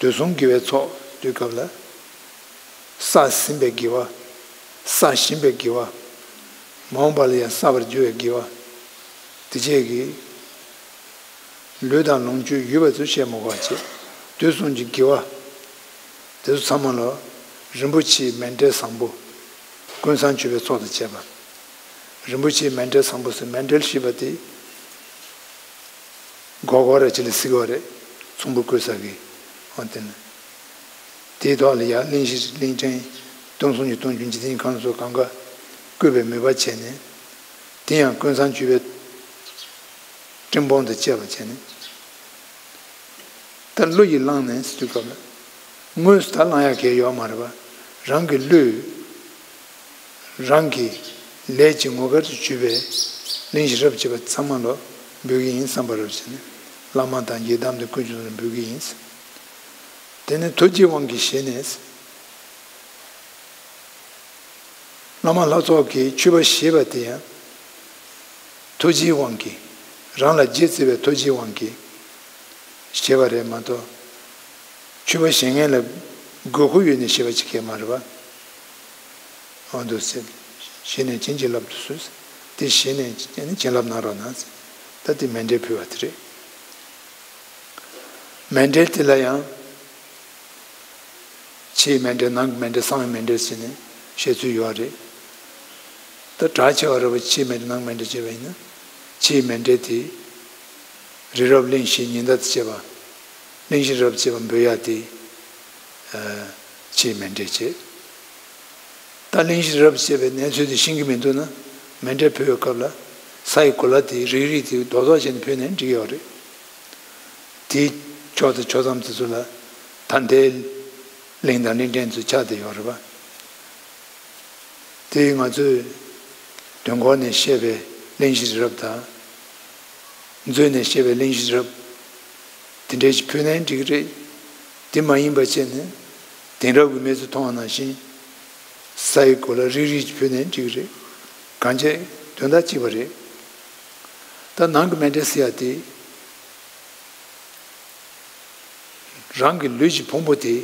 དུས་གསུམ་དགེ་བའི་ཚོགས་དུས་སྐབས་ལ། བསགས་ཟིན་པའི་དགེ་བ། བསགས་བཞིན་པའི་དགེ་བ། མ་འོངས་པ་ལ་ཡང་བསགས་པར་འགྱུར་བའི་དགེ་བ། དེ་བཅས་ཀྱི་ལུས་དང་ལོངས་སྤྱོད་ཡོད་པ་ཚོ་བཤད་མ་དགོས་པ་བྱས། དུས་གསུམ་གྱི་དགེ་བ་དེ་ཚོ་ཚང་མ་ལ་ རིན་པོ་ཆེའི་མཎྜལ་བཟང་པོ། ཀུན་བཟང་མཆོད་པའི་ཚོགས་དང་བཅས་པ། རིན་པོ་ཆེའི་མཎྜལ་བཟང་པོ་ཟེར། མཎྜལ་ཞེས་པ་དེ་སྒོར་སྒོར་རེ་ཅིག་ལ་གཟིགས་པ་རེད། ཚོམ་བུ་བརྐོས་ས་གི། འོ་དེ་ནི། དེའི་ཐོག་ལ་ཡང་གླིང་བཞི་གླིང་ཕྲན་སྟོང་གསུམ་གྱི་སྟོང་རྒྱུ་འཇིག་རྟེན་ཁམས་སོགས་གང་ག་བརྐོས་པའི་མོས་པ་བྱས་ནས། དེ་ཡང་ཀུན་བཟང་མཆོད་པའི་སྤྲིན་ཕུང་དང་བཅས་པ་བྱས་ནས། ད་གླུ་ཡིས་བླངས་ནས་ཟེར་དུས་སྐབས་ལ། དངོས་སུ་ད་བླང་ཡག་གལ་ཡོད་མ་རེད་པ། རང་གི་བློས། རང་གི་ལས་ཀྱི་ངོ་སྐལ་དུ་གྱུར་པའི་གླིང་བཞི་རབ་བྱེད་པ་ཚང་མ་ལ་འབུལ་གྱི་ཡིན་བསམ་པ་རེད་བྱས་ནས། བླ་མ་དང་ཡི་དམ་དང་དཀོན་མཆོག་ལ་འབུལ་གྱི་ཡིན། དེ་ནས་ཐུགས་རྗེའི་དབང་གིས་བཞེས་ནས། བླ་མ་ལྷ་ཚོགས་ཀྱི་མཆོད་པ་བཞེས་པ་དེ་ཡང་ཐུགས་རྗེའི་དབང་གིས། རང་ལ་རྗེས་བརྩེ་བའི་ཐུགས་རྗེའི་དབང་གིས་བཞེས་པ་རེད་མ་གཏོགས། མཆོད་པ་བཞེས་མཁན་ལ་དགོས་མཁོ་ཡོད་ནས་བཞེས་པ་ཅིག་གས་མ་རེད་པ། འོ་འདུག་ཟེར། བཞེས་ནས་བྱིན་གྱིས་བརླབ་ཏུ་གསོལ། དེ་བཞེས་ནས་བྱིན་རླབས་གནང་རོགས་གནང་ཟེར། ད་དེ་མཎྜལ་ཕུལ་བ་དེ་རེད། མཎྜལ་དེ་ལ་ཡང་། ཕྱིའི་མཎྜལ། ནང་གི་མཎྜལ། གསང་བའི་མཎྜལ་ཟེར་ནས་བཤད་ཚུལ་ཡོད་རེད། ད་གྲགས་ཆེ་བ་རེད་པ། ཕྱིའི་མཎྜལ་ནང་མཎྜལ་བྱས་པ་ཡིན་ན། ཕྱིའི་མཎྜལ་དེ་རི་རབ་གླིང་བཞི་ཉི་ཟླ་དང་བཅས་པ། གླིང་བཞི་རབ་བྱེད་པ་འབུལ་ཡག་དེ། ཨ། ཕྱིའི་མཎྜལ་བྱས། ད་གླིང་བཞི་རབ་བྱེད་པའི་གནས་ཚུལ་དེ་ཤེས་ཀྱི་མི་འདུག་ན། མཎྜལ་ཕུལ་བའི་སྐབས་ལ་ས་ཡི་གོ་ལ་དེ་རིགས་རིགས་དེ་རྡོག་རྡོག་བྱས་ནས་ཕུལ་ནའི་འགྲིག་ཡོད་རེད། དེའི་ཕྱོགས་དང་ཕྱོགས་མཚམས་དེ་ཚོ་ལ་ད་ལྟའི་གླིང་དང་གླིང་ཕྲན་ཚོ་ཆགས་བསྡད་ཡོད་རེད་པ། དེ་ང་ཚོས་དུས་འཁོར་ནས་བཤད་པའི་གླིང་བཞི་རབ་དང་། མཛོད་ནས་བཤད་པའི་གླིང་བཞི་རབ། དེ་འདྲ་ཞིག་ཕུལ་ནའི་འགྲིག་གི་རེད། དེ་མ་ཡིན་པ་བྱས་ནས་དེང་རབས་ཀྱི་མི་ཚོས་མཐོང་བ་ནང་བཞིན་ས་ཡི་གོ་ལ་རིགས་རིགས་ཀྱི་ཕུལ་ནའི་འགྲིག་གི་རེད། གང་བྱས་དོན་དག་གཅིག་པ་རེད། ད་ནང་གི་མཎྜལ་ཟེར་ཡ་དེ། རང་གི་ལུས་ཀྱི་ཕུང་པོ་དེ་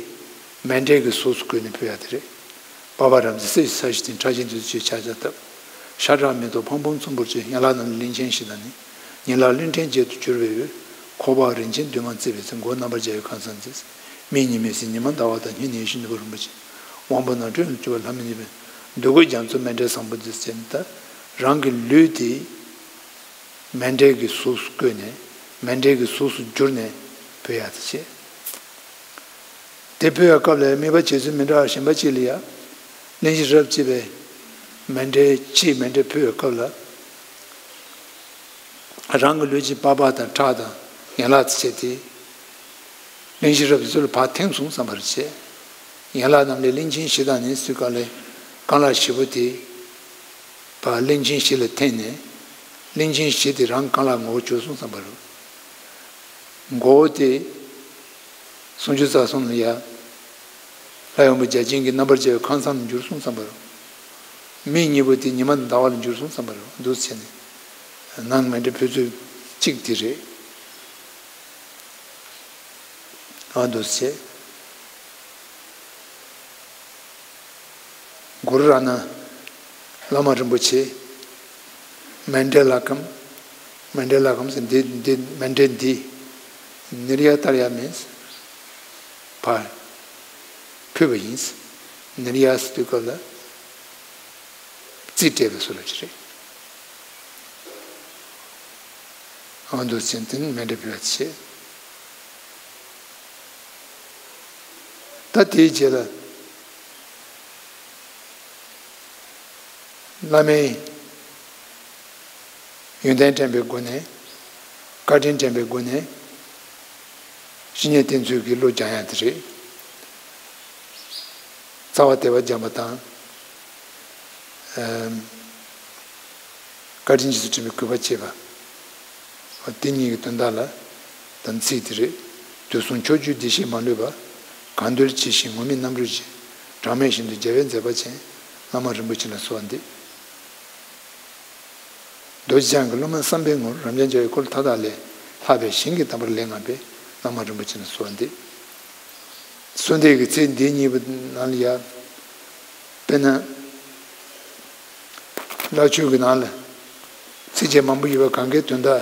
མཎྜལ་གྱི་གཟུགས་སུ་བཀོད་ནས་ཕུལ་ཡ་དེ་རེད། པ་ཕ་རམ་ཟས་སི་ས་གཞི་སྟེང་ཕྲ་ཞིང་དུས་སུ་ཆོས་ཕྱག་རྒྱ་བཏབ། ཤ་ཁྲག་མེ་ཏོག་ཕང་ཕུང་ཚོམ་བུར་བཅས། ཡན་ལག་རྣམས་ལ་གླིང་ཆེན་བཞི་དང་ནི། ཉིན་ལ་གླིང་ཕྲན་བརྒྱད་དུ་གྱུར་པའི་འོད། ཁོག་པ་རིན་ཆེན་བདུན་མ་བརྩེགས་པའི་ཚེ། མགོ་རྣམ་པར་རྒྱལ་བའི་ཁང་བཟང་མཛེས། མིག་གཉིས་མི་ཟད་ཉི་མ་ཟླ་བ་དང་། སྙན་ནས་ཡིད་བཞིན་ནོར་བུ་རིན་པོ་ཆེ། དབང་པོ་རྣམས་སྤྲིན་ལ་སྤྱུགས་པ་ལྷ་མི་ནུས་པའི། འདོད་དགུའི་རྒྱ་མཚོ་མཎྜལ་བཟང་པོ་འདི་ཟེར་ནས། ད་རང་གི་ལུས་དེ་མཎྜལ་གྱི་གཟུགས་སུ་བཀོད་ནས། མཎྜལ་གྱི་གཟུགས་སུ་བསྒྱུར་ནས་ཕུལ་ཡག་དེ་བྱས། དེ་ཕུལ་བའི་སྐབས་ལ་དམིགས་པ་བྱེད་ཚུལ་མི་འདྲ་བ་གཞན་པ་གཅིག་ལ་ཡ། གླིང་བཞི་རབ་བྱེད་པའི་མཎྜལ། ཕྱིའི་མཎྜལ་ཕུལ་བའི་སྐབས་ལ། རང་གི་ལུས་ཀྱི་པ་ཕ་དང་ཁྲག་དང་ཡན་ལག་ཚིགས་བཅད་དེ། གླིང་བཞི་རབ་ཀྱི་ཚུལ་ལ་ཕར་འཐེན་སོང་བསམ་པར་བྱས། ཡན་ལག་རྣམས་ལས་གླིང་ཆེན་བཞི་དང་ནི་ཟེར་སྐབས་ལ། རྐང་ལག་བཞི་པོ་དེ་ཕར་གླིང་ཆེན་བཞི་ལ་འཐེན་ནས། གླིང་ཆེན་བཞི་དེ་རང་རྐང་ལག་ངོ་བོ་གྱུར་སོང་བསམ་པར། མགོ་བོ་དེ་སུམ་ཅུ་རྩ་གསུམ་ལ་ཡ། ལྷ་ཡུམ་བརྒྱ་བྱིན་གྱི་རྣམ་པར་རྒྱལ་བའི་ཁང་བཟང་ལ་འགྱུར་སོང་བསམ་པར། མིག་གཉིས་པོ་དེ་ཉི་མ་དང་ཟླ་བ་ལ་འགྱུར་སོང་བསམ་པར། འདུག་བྱས་ནས་ནང་མཎྜལ་ཕུལ་ཚུལ་གཅིག་དེ་རེད། ཨ། འདུག་བྱས། གུ་རུ་རཏྣ། བླ་མ་རིན་པོ་ཆེ། མཎྜལ་ལྷ་ཁང་། མཎྜལ་ལྷ་ཁང་ཟེར། འདི་འདི་མཎྜལ་འདི་ནིར་ཡ་ཏར་ཡ་མེ་ཕར་ཕུལ་བ་ཡིན། ནིར་ཡ་ཟེར་དུས་སྐབས་ལ་རྩིས་སྤྲད་པའི་བཟོ་འདྲ་ཅིག་རེད། ཨ། འདུག་བྱས་ནས་མཎྜལ་ཕུལ་བ་བྱས། ད་དེའི་རྗེས་ལ་བླ་མའི་ཡོན་ཏན་དྲན་པའི་སྒོ་ནས། བཀའ་དྲིན་དྲན་པའི་སྒོ་ནས་བཤེས་གཉེན་བསྟེན་ཚུལ་གྱི་བློ་སྦྱང་ཡ་དེ་རེད། རྩ་བ་དད་པ་སྦྱང་བ་དང་། ཨ། བཀའ་དྲིན་རྗེས་སུ་དྲན་པའི་གུས་པ་བསྐྱེད་པ། དེ་གཉིས་ཀྱི་དོན་དག་ལ་དམ་ཚིག་དེ་རེད། དུས་གསུམ་ཕྱོགས་བཅུའི་བདེ་གཤེགས་མ་ལུས་པ། གང་འདུལ་ཇི་བཞིན་ངུར་སྨྲིག་རྣམ་རོལ་གྱི། གྲངས་མེད་ཞིང་དུ་རྒྱལ་བའི་མཛད་པ་ཅན། བླ་མ་རིན་པོ་ཆེ་ལ་གསོལ་བ་འདེབས། རྡོ་རྗེ་འཆང་གི་སློབ་མ་བསམ་འཕེལ་ངོར། རབ་འབྱམས་རྒྱལ་བའི་སྐུ་ལ་མཐའ་དག་ལས། ལྷག་པའི་ཞིང་གི་དམ་པར་ལེགས་བསྔགས་པའི། བླ་མ་རིན་པོ་ཆེ་ལ་གསོལ་བ་འདེབས། གསོལ་འདེབས་ཀྱི་ཚིག་འདི་གཉིས་པོ་ནང་ལ་ཡ། དཔེར་ན། བླ་མཆོད་ཀྱི་ནང་ལ་ཚིགས་བཅད་མང་པོ་ཡོད་པ་གང་གའི་དོན་དག་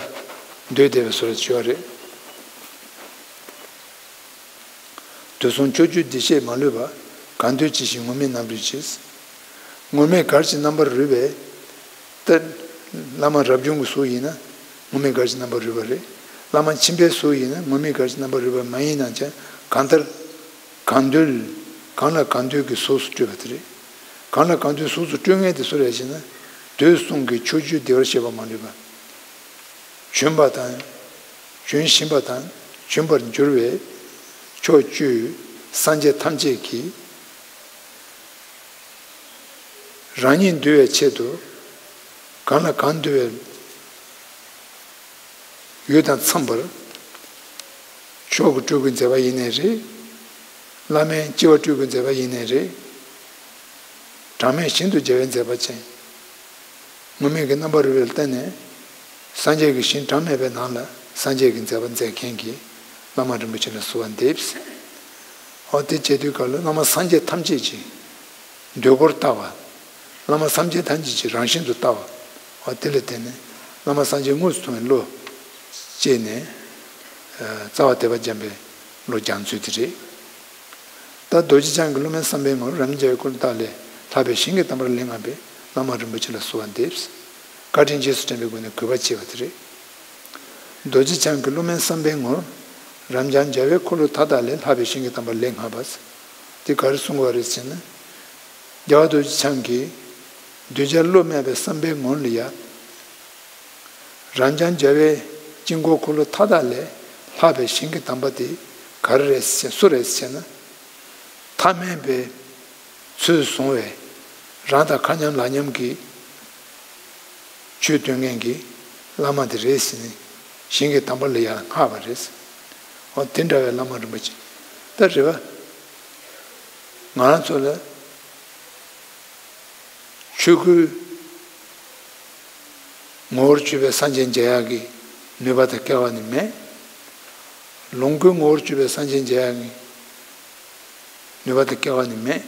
མདོར་བསྡུས་པའི་བཟོ་འདྲ་ཅིག་ཡོད་རེད། དུས་གསུམ་ཕྱོགས་བཅུའི་བདེ་གཤེགས་མ་ལུས་པ། གང་འདོད་ཇི་བཞིན་ངུར་སྨྲིག་རྣམ་རོལ་གྱིས། ངུར་སྨྲིག་གར་གྱི་རྣམ་པར་རོལ་པས། ད་བླ་མ་རབ་བྱུང་གི་གཟུགས་ཡིན་ན་ངུར་སྨྲིག་གར་གྱི་རྣམ་པར་རོལ་པ་རེད། བླ་མ་མཆིམས་པའི་གཟུགས་ཡིན་ན་ངུར་སྨྲིག་གར་གྱི་རྣམ་པར་རོལ་པ་མ་ཡིན་ན་ཀྱང་གང་ལྟར། གང་འདོད། གང་ལ་གང་འདོད་ཀྱི་གཟུགས་སུ་སྤྲུལ་པ་དེ་རེད། གང་ལ་གང་འདོད་གཟུགས་སུ་སྤྲུལ་མཁན་དེ་སུ་རེད་ཟེར་ན། དུས་གསུམ་གྱི་ཕྱོགས་བཅུའི་བདེ་བར་གཤེགས་པ་མ་ལུས་པ། བྱོན་པ་དང་། བྱོན་བཞིན་པ་དང་བྱོན་པར་འགྱུར་བའི་ཕྱོགས་བཅུའི་སངས་རྒྱས་ཐམས་ཅད་ཀྱིས། རང་ཉིད་འདུལ་བའི་ཆེད་དུ་གང་ལ་གང་འདུལ་བའི་ཡུལ་དང་འཚམས་པར་མཆོག་གི་སྤྲུལ་སྐུའི་མཛད་པ་ཡིན་ནའི་རེད། བླ་མའི་སྤྱི་བོར་སྤྲུལ་སྐུའི་མཛད་པ་ཡིན་ནའི་རེད། གྲངས་མེད་ཞིང་དུ་རྒྱལ་བའི་མཛད་པ་ཅན། ངུར་སྨྲིག་གི་རྣམ་པར་རོལ་པས་བསྟན་ནས། སངས་རྒྱས་ཀྱི་ཞིང་གྲངས་མེད་པའི་ནང་ལ་སངས་རྒྱས་ཀྱི་མཛད་པ་མཛད་མཁན་གྱི་བླ་མ་རིན་པོ་ཆེ་ལ་གསོལ་བ་འདེབས། འོ་དེ་བྱེད་དུས་སྐབས་ལ་བླ་མ་སངས་རྒྱས་ཐམས་ཅད་ཀྱི་འདོད་སྐོར་ལྟ་བ། བླ་མ་སངས་རྒྱས་ཐམས་ཅད་ཀྱི་རང་བཞིན་དུ་ལྟ་བ། འོ་དེ་ལ་བརྟེན་ནས་བླ་མ་སངས་རྒྱས་དངོས་སུ་མཐོང་བའི་བློ་སྐྱེས་ནས། རྩ་བ་དད་པ་བརྒྱན་པའི་བློ་སྦྱང་ཚུལ་དེ་རེད། ད་རྡོ་རྗེ་འཆང་གི་སློབ་དཔོན་བསམ་པའི་ངོར་རབ་འབྱམས་རྒྱལ་བའི་འཁོར་ལོ་དག་ལས་ལྷག་པའི་ཞིང་གི་དམ་པ་ལ་ལེགས་བསྔགས་པའི་བླ་མ་རིན་པོ་ཆེ་ལ་གསོལ་བ་འདེབས། བཀའ་དྲིན་རྗེས་སུ་དྲན་པའི་སྒོ་ནས་གུས་པ་བསྐྱེད་པ་དེ་རེད། རྡོ་རྗེ་འཆང་གི་སློབ་དཔོན་བསམ་པའི་ངོར་རབ་འབྱམས་རྒྱལ་བའི་འཁོར་ལོ་མཐའ་དག་ལས་ལྷག་པའི་ཞིང་གི་དམ་པ་ལ་ལེགས་བསྔགས་པ། དེ་ག་རེ་གསུང་གི་ཡོད་རེད་ཟེར་ན། རྒྱལ་བ་རྡོ་རྗེ་འཆང་གིས་གདུལ་བྱ་བློ་སྨད་པའི་བསམ་པའི་ངོར་ལ་ཡ། རབ་འབྱམས་རྒྱལ་བའི་དཀྱིལ་འཁོར་འཁོར་ལོ་མཐའ་དག་ལས་ལྷག་པའི་ཞིང་གི་དམ་པ་དེ་ག་རེ་རེད་ཟེར། སུ་རེད་ཟེར་ན། ཐ་མལ་པའི་ཚུལ་བཟུང་བའི་རང་དང་མཁའ་མཉམ་ལྷ་མཉམ་གྱི་ཆོས་སྟོན་མཁན་གྱི་བླ་མ་དེ་རེད་ཟེར་ནས་ཞིང་གི་དམ་པ་ལ་ཡང་བསྔགས་པ་རེད། འོ་དེ་འདྲ་བའི་བླ་མ་རིན་པོ་ཆེ། ད་རེད་པ། ང་རང་ཚོ་ལ། ཆོས་སྐུའི་ངོ་བོར་གྱུར་པའི་སངས་རྒྱས་མཇལ་ཡག་གི་ནུས་པ་དང་སྐལ་བ་ནི་མེད། ལོངས་སྐུའི་ངོ་བོར་གྱུར་པའི་སངས་རྒྱས་མཇལ་ཡག་གི་ནུས་པ་དང་སྐལ་བ་ནི་མེད།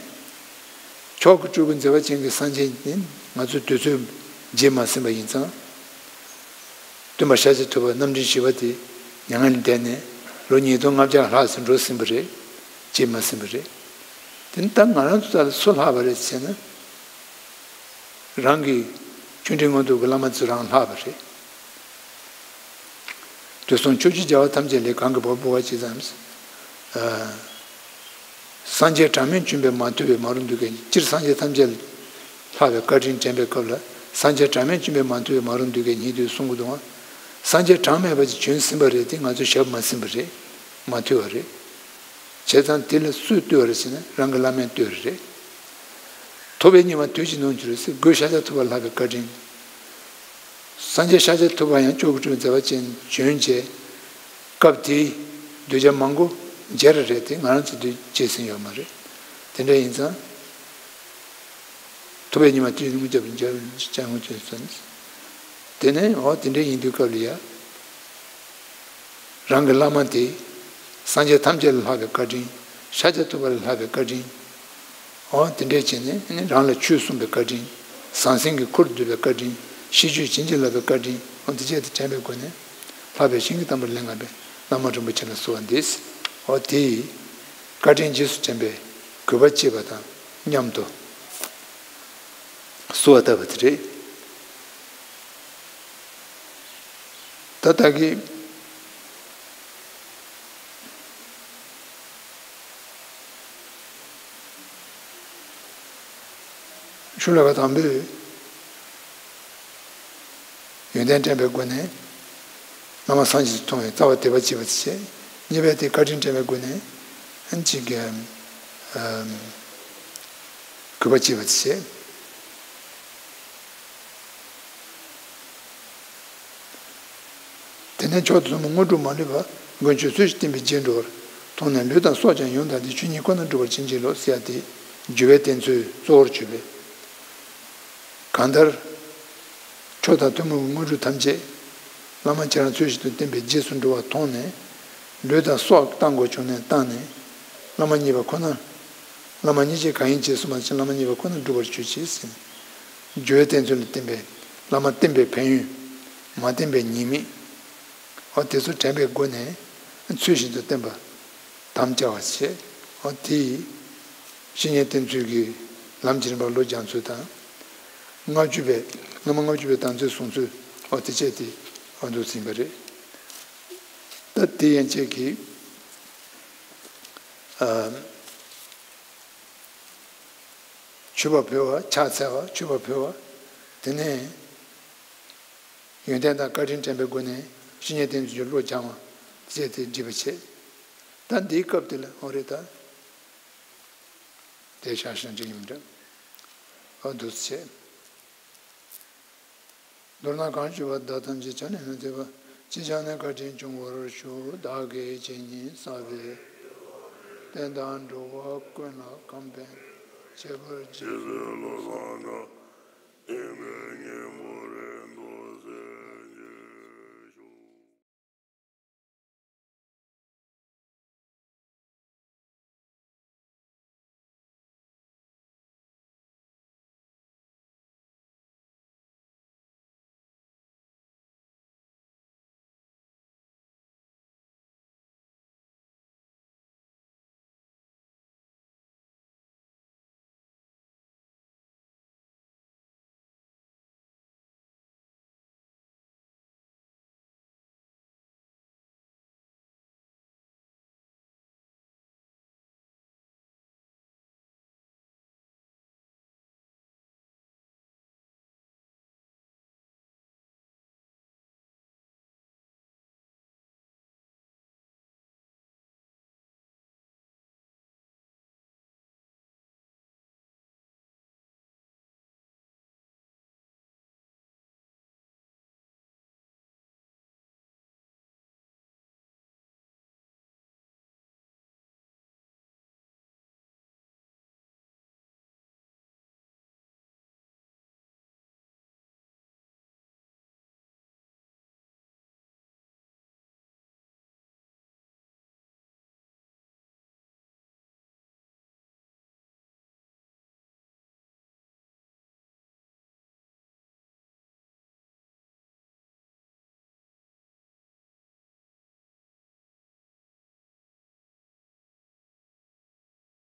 མཆོག་གི་སྤྲུལ་སྐུ་མཛད་པ་ཅན་གྱི་སངས་རྒྱས་ནི་ང་ཚོས་དུས་ཚོད་བརྗེད་མ་ཟིན་པ་ཡིན་ཙང་། སྟོན་པ་ཤཱཀྱ་ཐུབ་པ་རྣམ་འདྲེན་བཞི་པ་དེ་མྱ་ངན་ལས་འདས་ནས་ལོ་ཉིས་སྟོང་ལྔ་བརྒྱ་ལྷག་ཙམ་འགྲོ་ཟིན་པ་རེད། བརྗེད་མ་ཟིན་པ་རེད། དེ་ནི་ད་ང་རང་ཚོ་ལ་སུ་ལྷག་པ་རེད་ཟེར་ན། རང་གི་ཆོས་འབྲེལ་མངོན་རྟོགས་ཀྱི་བླ་མ་ཚོ་རང་ལྷག་པ་རེད། དུས་གསུམ་ཕྱོགས་བཅུའི་རྒྱལ་བ་ཐམས་ཅད་ལས་གང་གི་བབ་པོ་བ་ཇི་ཙམ། སངས་རྒྱས་གྲངས་མེད་བྱོན་པས་མ་ཐུལ་བའི་མ་རུངས་འདུལ་མཁན། སྤྱིར་སངས་རྒྱས་ཐམས་ཅད་ལྷག་པའི་བཀའ་དྲིན་དྲན་པའི་སྐབས་ལ། སངས་རྒྱས་གྲངས་མེད་བྱོན་པས་མ་ཐུལ་བའི་མ་རུངས་འདུལ་མཁན་ཉིད་དུ་གསུང་གི་འདུག་ཨང་། སངས་རྒྱས་གྲངས་མེད་པ་ཅིག་བྱོན་ཟིན་པ་རེད་དེ་ང་ཚོས་ཞབས་མ་ཟིན་པ་རེད། མ་ཐུལ་བ་རེད། བྱས་ཙང་དེ་ལ་སུས་བཏུལ་བ་རེད་ཟེར་ན་རང་གི་བླ་མས་བཏུལ་བ་རེད། ཐུབ་པས་ཉེས་པ་དུས་གཅིག་ནོན་གྱུར་ཟེར། སྒོས་ཤཱཀྱ་ཐུབ་པ་ལྷག་པའི་བཀའ་དྲིན། སངས་རྒྱས་ཤཱཀྱ་ཐུབ་པ་ཡང་མཆོག་གི་སྤྲུལ་པའི་མཛད་པ་ཅན་བྱོན་བྱས། སྐབས་དེའི་གདུལ་བྱ་མང་པོ་མཇལ་ར་རེད་དེ་ང་རང་ཚོ་དུས་མཇལ་ཟིན་ཡོད་མ་རེད། དེ་འདྲ་ཡིན་ཙང་། ཐུབ་པས་ཉེས་པ་དུས་ནི་ངུ་རྒྱབ་མཇལ་ཅང་ངུ་ཅེས་སོ། དེ་ནས་འོ་དེ་འདྲ་ཡིན་དུས་སྐབས་ལ་ཡ། རང་གི་བླ་མ་དེ། སངས་རྒྱས་ཐམས་ཅད་ལ་ལྷག་པའི་བཀའ་དྲིན། ཤཱཀྱ་ཐུབ་པ་ལ་ལྷག་པའི་བཀའ་དྲིན། འོ་དེ་འདྲས་བྱས་ནས་ནི་རང་ལ་ཆོས་གསུངས་པའི་བཀའ་དྲིན། ཟང་ཟིང་གི་ཁུར་བསྡུས་པའི་བཀའ་དྲིན། ཤིས་བརྗོད་བྱིན་གྱིས་བརླབས་པའི་བཀའ་དྲིན། འོ་དེ་བཅས་དེ་དྲན་པའི་སྒོ་ནས། ལྷག་པའི་ཞིང་གི་དམ་པ་ལ་ལེགས་བསྔགས་པའི་བླ་མ་རིན་པོ་ཆེ་ལ་གསོལ་བ་འདེབས། འོ་དེ་ཡི་བཀའ་དྲིན་རྗེས་སུ་དྲན་པའི་གུས་པ་བསྐྱེད་པ་དང་མཉམ་དུ་གསོལ་བ་བཏབ་པ་དེ་རེད། ད་ལྟ་གི་ཤུ་ལ་བ་དང་པོས་ཡོན་ཏན་དྲན་པའི་སྒོ་ནས་བླ་མ་སངས་རྒྱས་སུ་མཐོང་བའི་རྩ་བ་དད་པ་བསྐྱེད་པ་བྱས། གཉིས་པས་དེ་བཀའ་དྲིན་དྲན་པའི་སྒོ་ནས་ཨ་ནི་གཅིག་གི་གུས་པ་བསྐྱེད་པ་བྱས། དེ་ནས་མཆོག་ཏུ་བཟུང་བའི་དངོས་གྲུབ་མ་ལུས་པ། མགོན་ཁྱོད་ཚུལ་བཞིན་བསྟན་པའི་རྗེས་འགྲོ་བར། མཐོང་ནས་ལུས་དང་སྲོག་ཀྱང་ཡོངས་དག་སྟེ། ཆོས་ཉིད་ཁོ་ནར་འགྲུབ་པར་བྱིན་གྱིས་རློབས་ཟེར་ཡ་དེ་སྒྱུ་བའི་གཏེར་མཛོད་གཙོ་བོར་གྱུར་པས། གང་ལྟར། མཆོག་དང་ཐུན་མོང་གི་དངོས་གྲུབ་ཐམས་ཅད་བླ་མ་ཁྱེད་རང་ཚུལ་བཞིན་དུ་བསྟན་པའི་རྗེས་སུ་འགྲོ་བ་མཐོང་ནས། ལུས་དང་སྲོག་བཏང་དགོས་བྱུང་ནས་བཏང་ནས། བླ་མ་མཉེས་པ་ཁོ་ན། བླ་མ་མཉེས་བྱེད་གང་ཡིན་རྗེས་སུ་མ་ཕྱིན། བླ་མ་མཉེས་པ་ཁོ་ན་འགྲུབ་པར་གྱུར་ཅིག་ཟེར། སྒྱུ་བའི་གཏེར་མཛོད་ལ་བསྟན་པའི་བླ་མ་བསྟན་པའི་ཕན་ཡོན། མ་བསྟན་པའི་ཉེས་དམིགས། འོ་དེ་ཚོ་དྲན་པའི་སྒོ་ནས་ཚུལ་བཞིན་དུ་བསྟན་པ་དམ་བཅའ་བ་བྱས། འོ་དེ་ཡིས་ བཤེས་གཉེན་བསྟེན་ཚུལ་གྱི་ལམ་གྱི་རིམ་པ་བློ་སྦྱང་ཚུལ་དང་། ལྔ་བཅུ་པའི་སྔ་མ་ལྔ་བཅུ་པའི་དམ་ཚིག་བཟུང་ཚུལ། འོ་དེ་བཅས་དེ་འོ་འདུག་ཟིན་པ་རེད། ད་དེ་ཡན་ཆད་ཀྱིས་ཨ་མཆོད་པ་ཕུལ་བ། ཕྱག་འཚལ་བ། མཆོད་པ་ཕུལ་བ། དེ་ནས་ཡོན་ཏན་དང་བཀའ་དྲིན་དྲན་པའི་སྒོ་ནས་བཤེས་གཉེན་བསྟེན་ཚུལ་གྱི་བློ་སྦྱང་བ་བཅས་དེ་འགྲིག་པ་བྱས། ད་འདིའི་སྐབས་དེ་ལ་འོ་རེད་ད། དེ་ཤ་ཞེན་ཅིག་ཡིན་འདྲ། ཨ་འདུག་སེ་བྱས། མདོར་ན་གང་ཞུས་པ་བདག་ཐམས་ཅད་བྱ་ནི་མི་འདོད་པ། ཅི་བྱ་ནས་བཀའ་དྲིན་འབྱུང་བར་ཤོག། བདག་གིས་ཇི་སྙེད་བསགས་པའི་རྟེན་དང་འགྲོ་བ་ཀུན་ལ་ཕན་པའི་ཁྱད་པར་རྗེས་སུ་བློ་བཟང་དང་།